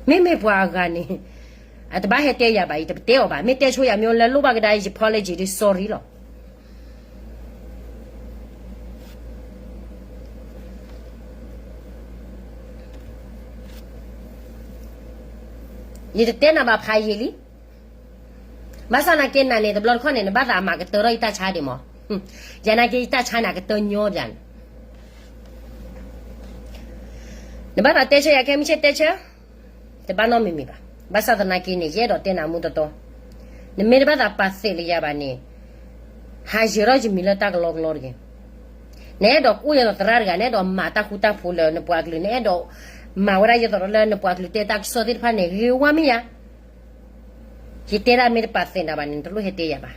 မ့မ့ၢ်ပှၤအဂၤန့ၣ် အတဘၣ်ဟဲတဲယၤဘၣ်, ယတပတဲအီၤဘၣ်. မ့ၢ်တဲဆိယၤမ့ၢ်လၢလိၣ်ဘၣ်ကဒါ ယ apology ဒ် sorry လီၤ. ယတတဲနၤဘၣ်ဖးယံာ်လံ. ဘၣ်ဆၣ်နာ်က့နၤန့ၣ် တဘျီတခီၣ်န့ၣ် နဘၣ်သးအမၤကတၢၢ်ထီၣ်ယတၢ်ဆါဒံးမး. ယနာ်က့ယတၢ်ဆါန့ၣ် အကတၢၢ်ညီဒံးန့ၣ် နဘၣ်သးတဲဆၢယၤခဲမုၢ်ဆ့ၣ်တဲဆၢ, တဘၣ်နီတမံၤမံၤဘၣ်. ဘၣ်ဆၣ်သနာ်က့န့ၣ် ယအဲၣ်ဒိးတဲနၤမူတီတီ, နမ့ၢ်တဘၣ်သးပာ်သ့ၣ်လၢယၤဘၣ်န့ၣ်, ဟးယၢၤထီၣ်ယမံၤလၢတၢ်ကလီကလီတဂ့ၤ. နအဲၣ်ဒိးကအိၣ်ယဲသိးသရၣ်တဂၤ, နအဲၣ်ဒိးမၤတၢ်ဃူတၢ်ဖိးလၢနပှၤကလုာ်, နအဲၣ်ဒိးမၤဝဲဒၣ်ယဲသိးဒီးလၢနပှၤကလုာ်တဲတၢ်ကစီၣ်သ့ၣ်တဖၣ်န့ၣ် ဂ့ၤဝါမ့ၢ်ယၤ. ယတဲဒၣ်မ့ၢ်တပာ်သ့ၣ်နၤဘၣ်န့ၣ် နတလိၣ်ဟဲတဲယၤဘၣ်.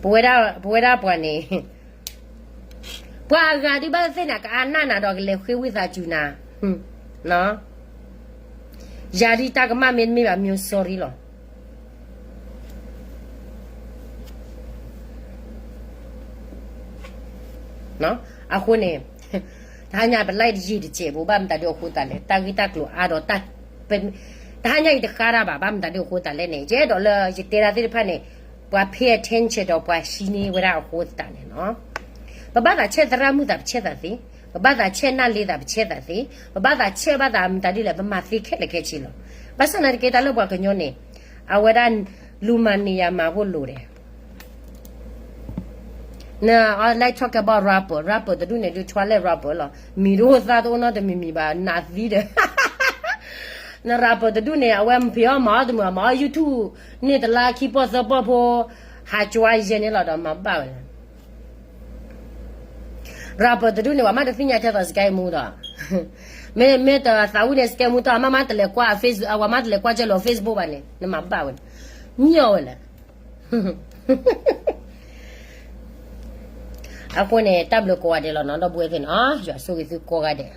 ပဝဲဒၣ် ပဝဲဒၣ်ပှၤန့ၣ်, ပှၤအဂၤဒုးဘၣ်သ့ၣ်နၤ ကအါနၢ်နၤဒီးကလဲၤဃ့ဝံသးစူၤနၤ, ယၤဒုးတၢ်ကမၣ်မ့တမ့ၢ်ဘၣ် မ့ၢ် sorry လီၤ. အဃိန့ၣ်, တဟါညါပ live တယံာ်တစဲးဘၣ်, ဘၣ်မတၤဒုးအဃိသတးလဲၣ်, တၢ်ဂ့ၢ်တၢ်ကျိၤအါဒီး, တဟါညါအံၤတဃါတၢ်ဘၣ်, ဘၣ်မတၤဒုးအဃိသတးလဲၣ်န့ၣ်, ယအဲၣ်ဒိးလၢယတဲဒၣ်သ့ၣ်တဖၣ်န့ၣ်, ပှၤ pay attention ဒီးပှၤဟံးန့ၢ်ဝဲဒၣ်အဃိသတးန့ၣ်လီၤ. ပဘၣ်သးဆဲးသရၣ်မုၣ်သးပဆဲးသးသ့, ပဘၣ်သးဆဲးနၢ်လ့သးပဆဲးသးသ့, ပဘၣ်သးဆဲးဘၣ်သးမတၤဒုးလဲၣ်, ပမၤသ့ခဲလၢာ်ခဲဆ့လီၤ. ဘၣ်ဆၣ်သနာ်က့တၢ်လၢပှၤကညီန့ၣ်, အဝဲဒၣ် လူၤမၤန့ၢ်ယၤမၤဖိလိၤဒဲး န let's talk about rapper, rapper တဒူၣ်န့ၣ်ဒုး ထွါလဲၣ် rapper လီၤ. မံၤတအိၣ်သၣ်တအိၣ်နီတမံၤမံၤဘၣ်, နးသံဒီး, န rapper တဒူၣ်န့ၣ် အဝဲမ့ၢ်ဖံးအီၣ်မၤအီၣ်တမုာ်, မၤအီၣ် YouTube န့ၢ်တလါခံပီၢ်သၢပီၢ်ဖိ, ဟးကွၢ်ယဲၢ်န့ၣ်လီၤဒီးမၤဘၣ်ဝဲလီၤ. rapper တဒူၣ်န့ၣ် ပှၤမ့ၢ်တသ့ၣ်ညါထဲသိး စကဲမူဒီး, မ့ၢ်တသးဝံၣ်န့ၣ် စကဲမူတၢ် မ့ၢ်မ့ၢ်တလဲၤကွၢ် ပှၤမ့ၢ်တလဲၤကွၢ်ကၢၢ်လီၤ Facebook ဘၣ်န့ၣ် နမၤဘၣ်ဝဲ, မံအီၤဝဲလၢ အဃိန့ၣ် တၢ်ဘျုးကိးဂၤဒဲးလီၤနီၤ ဒီပုၢ်ဝဲၢ်သ့ၣ်နီၤ, ယွၤဆိၣ်ဂ့ၤသုကိးဂၤဒဲး.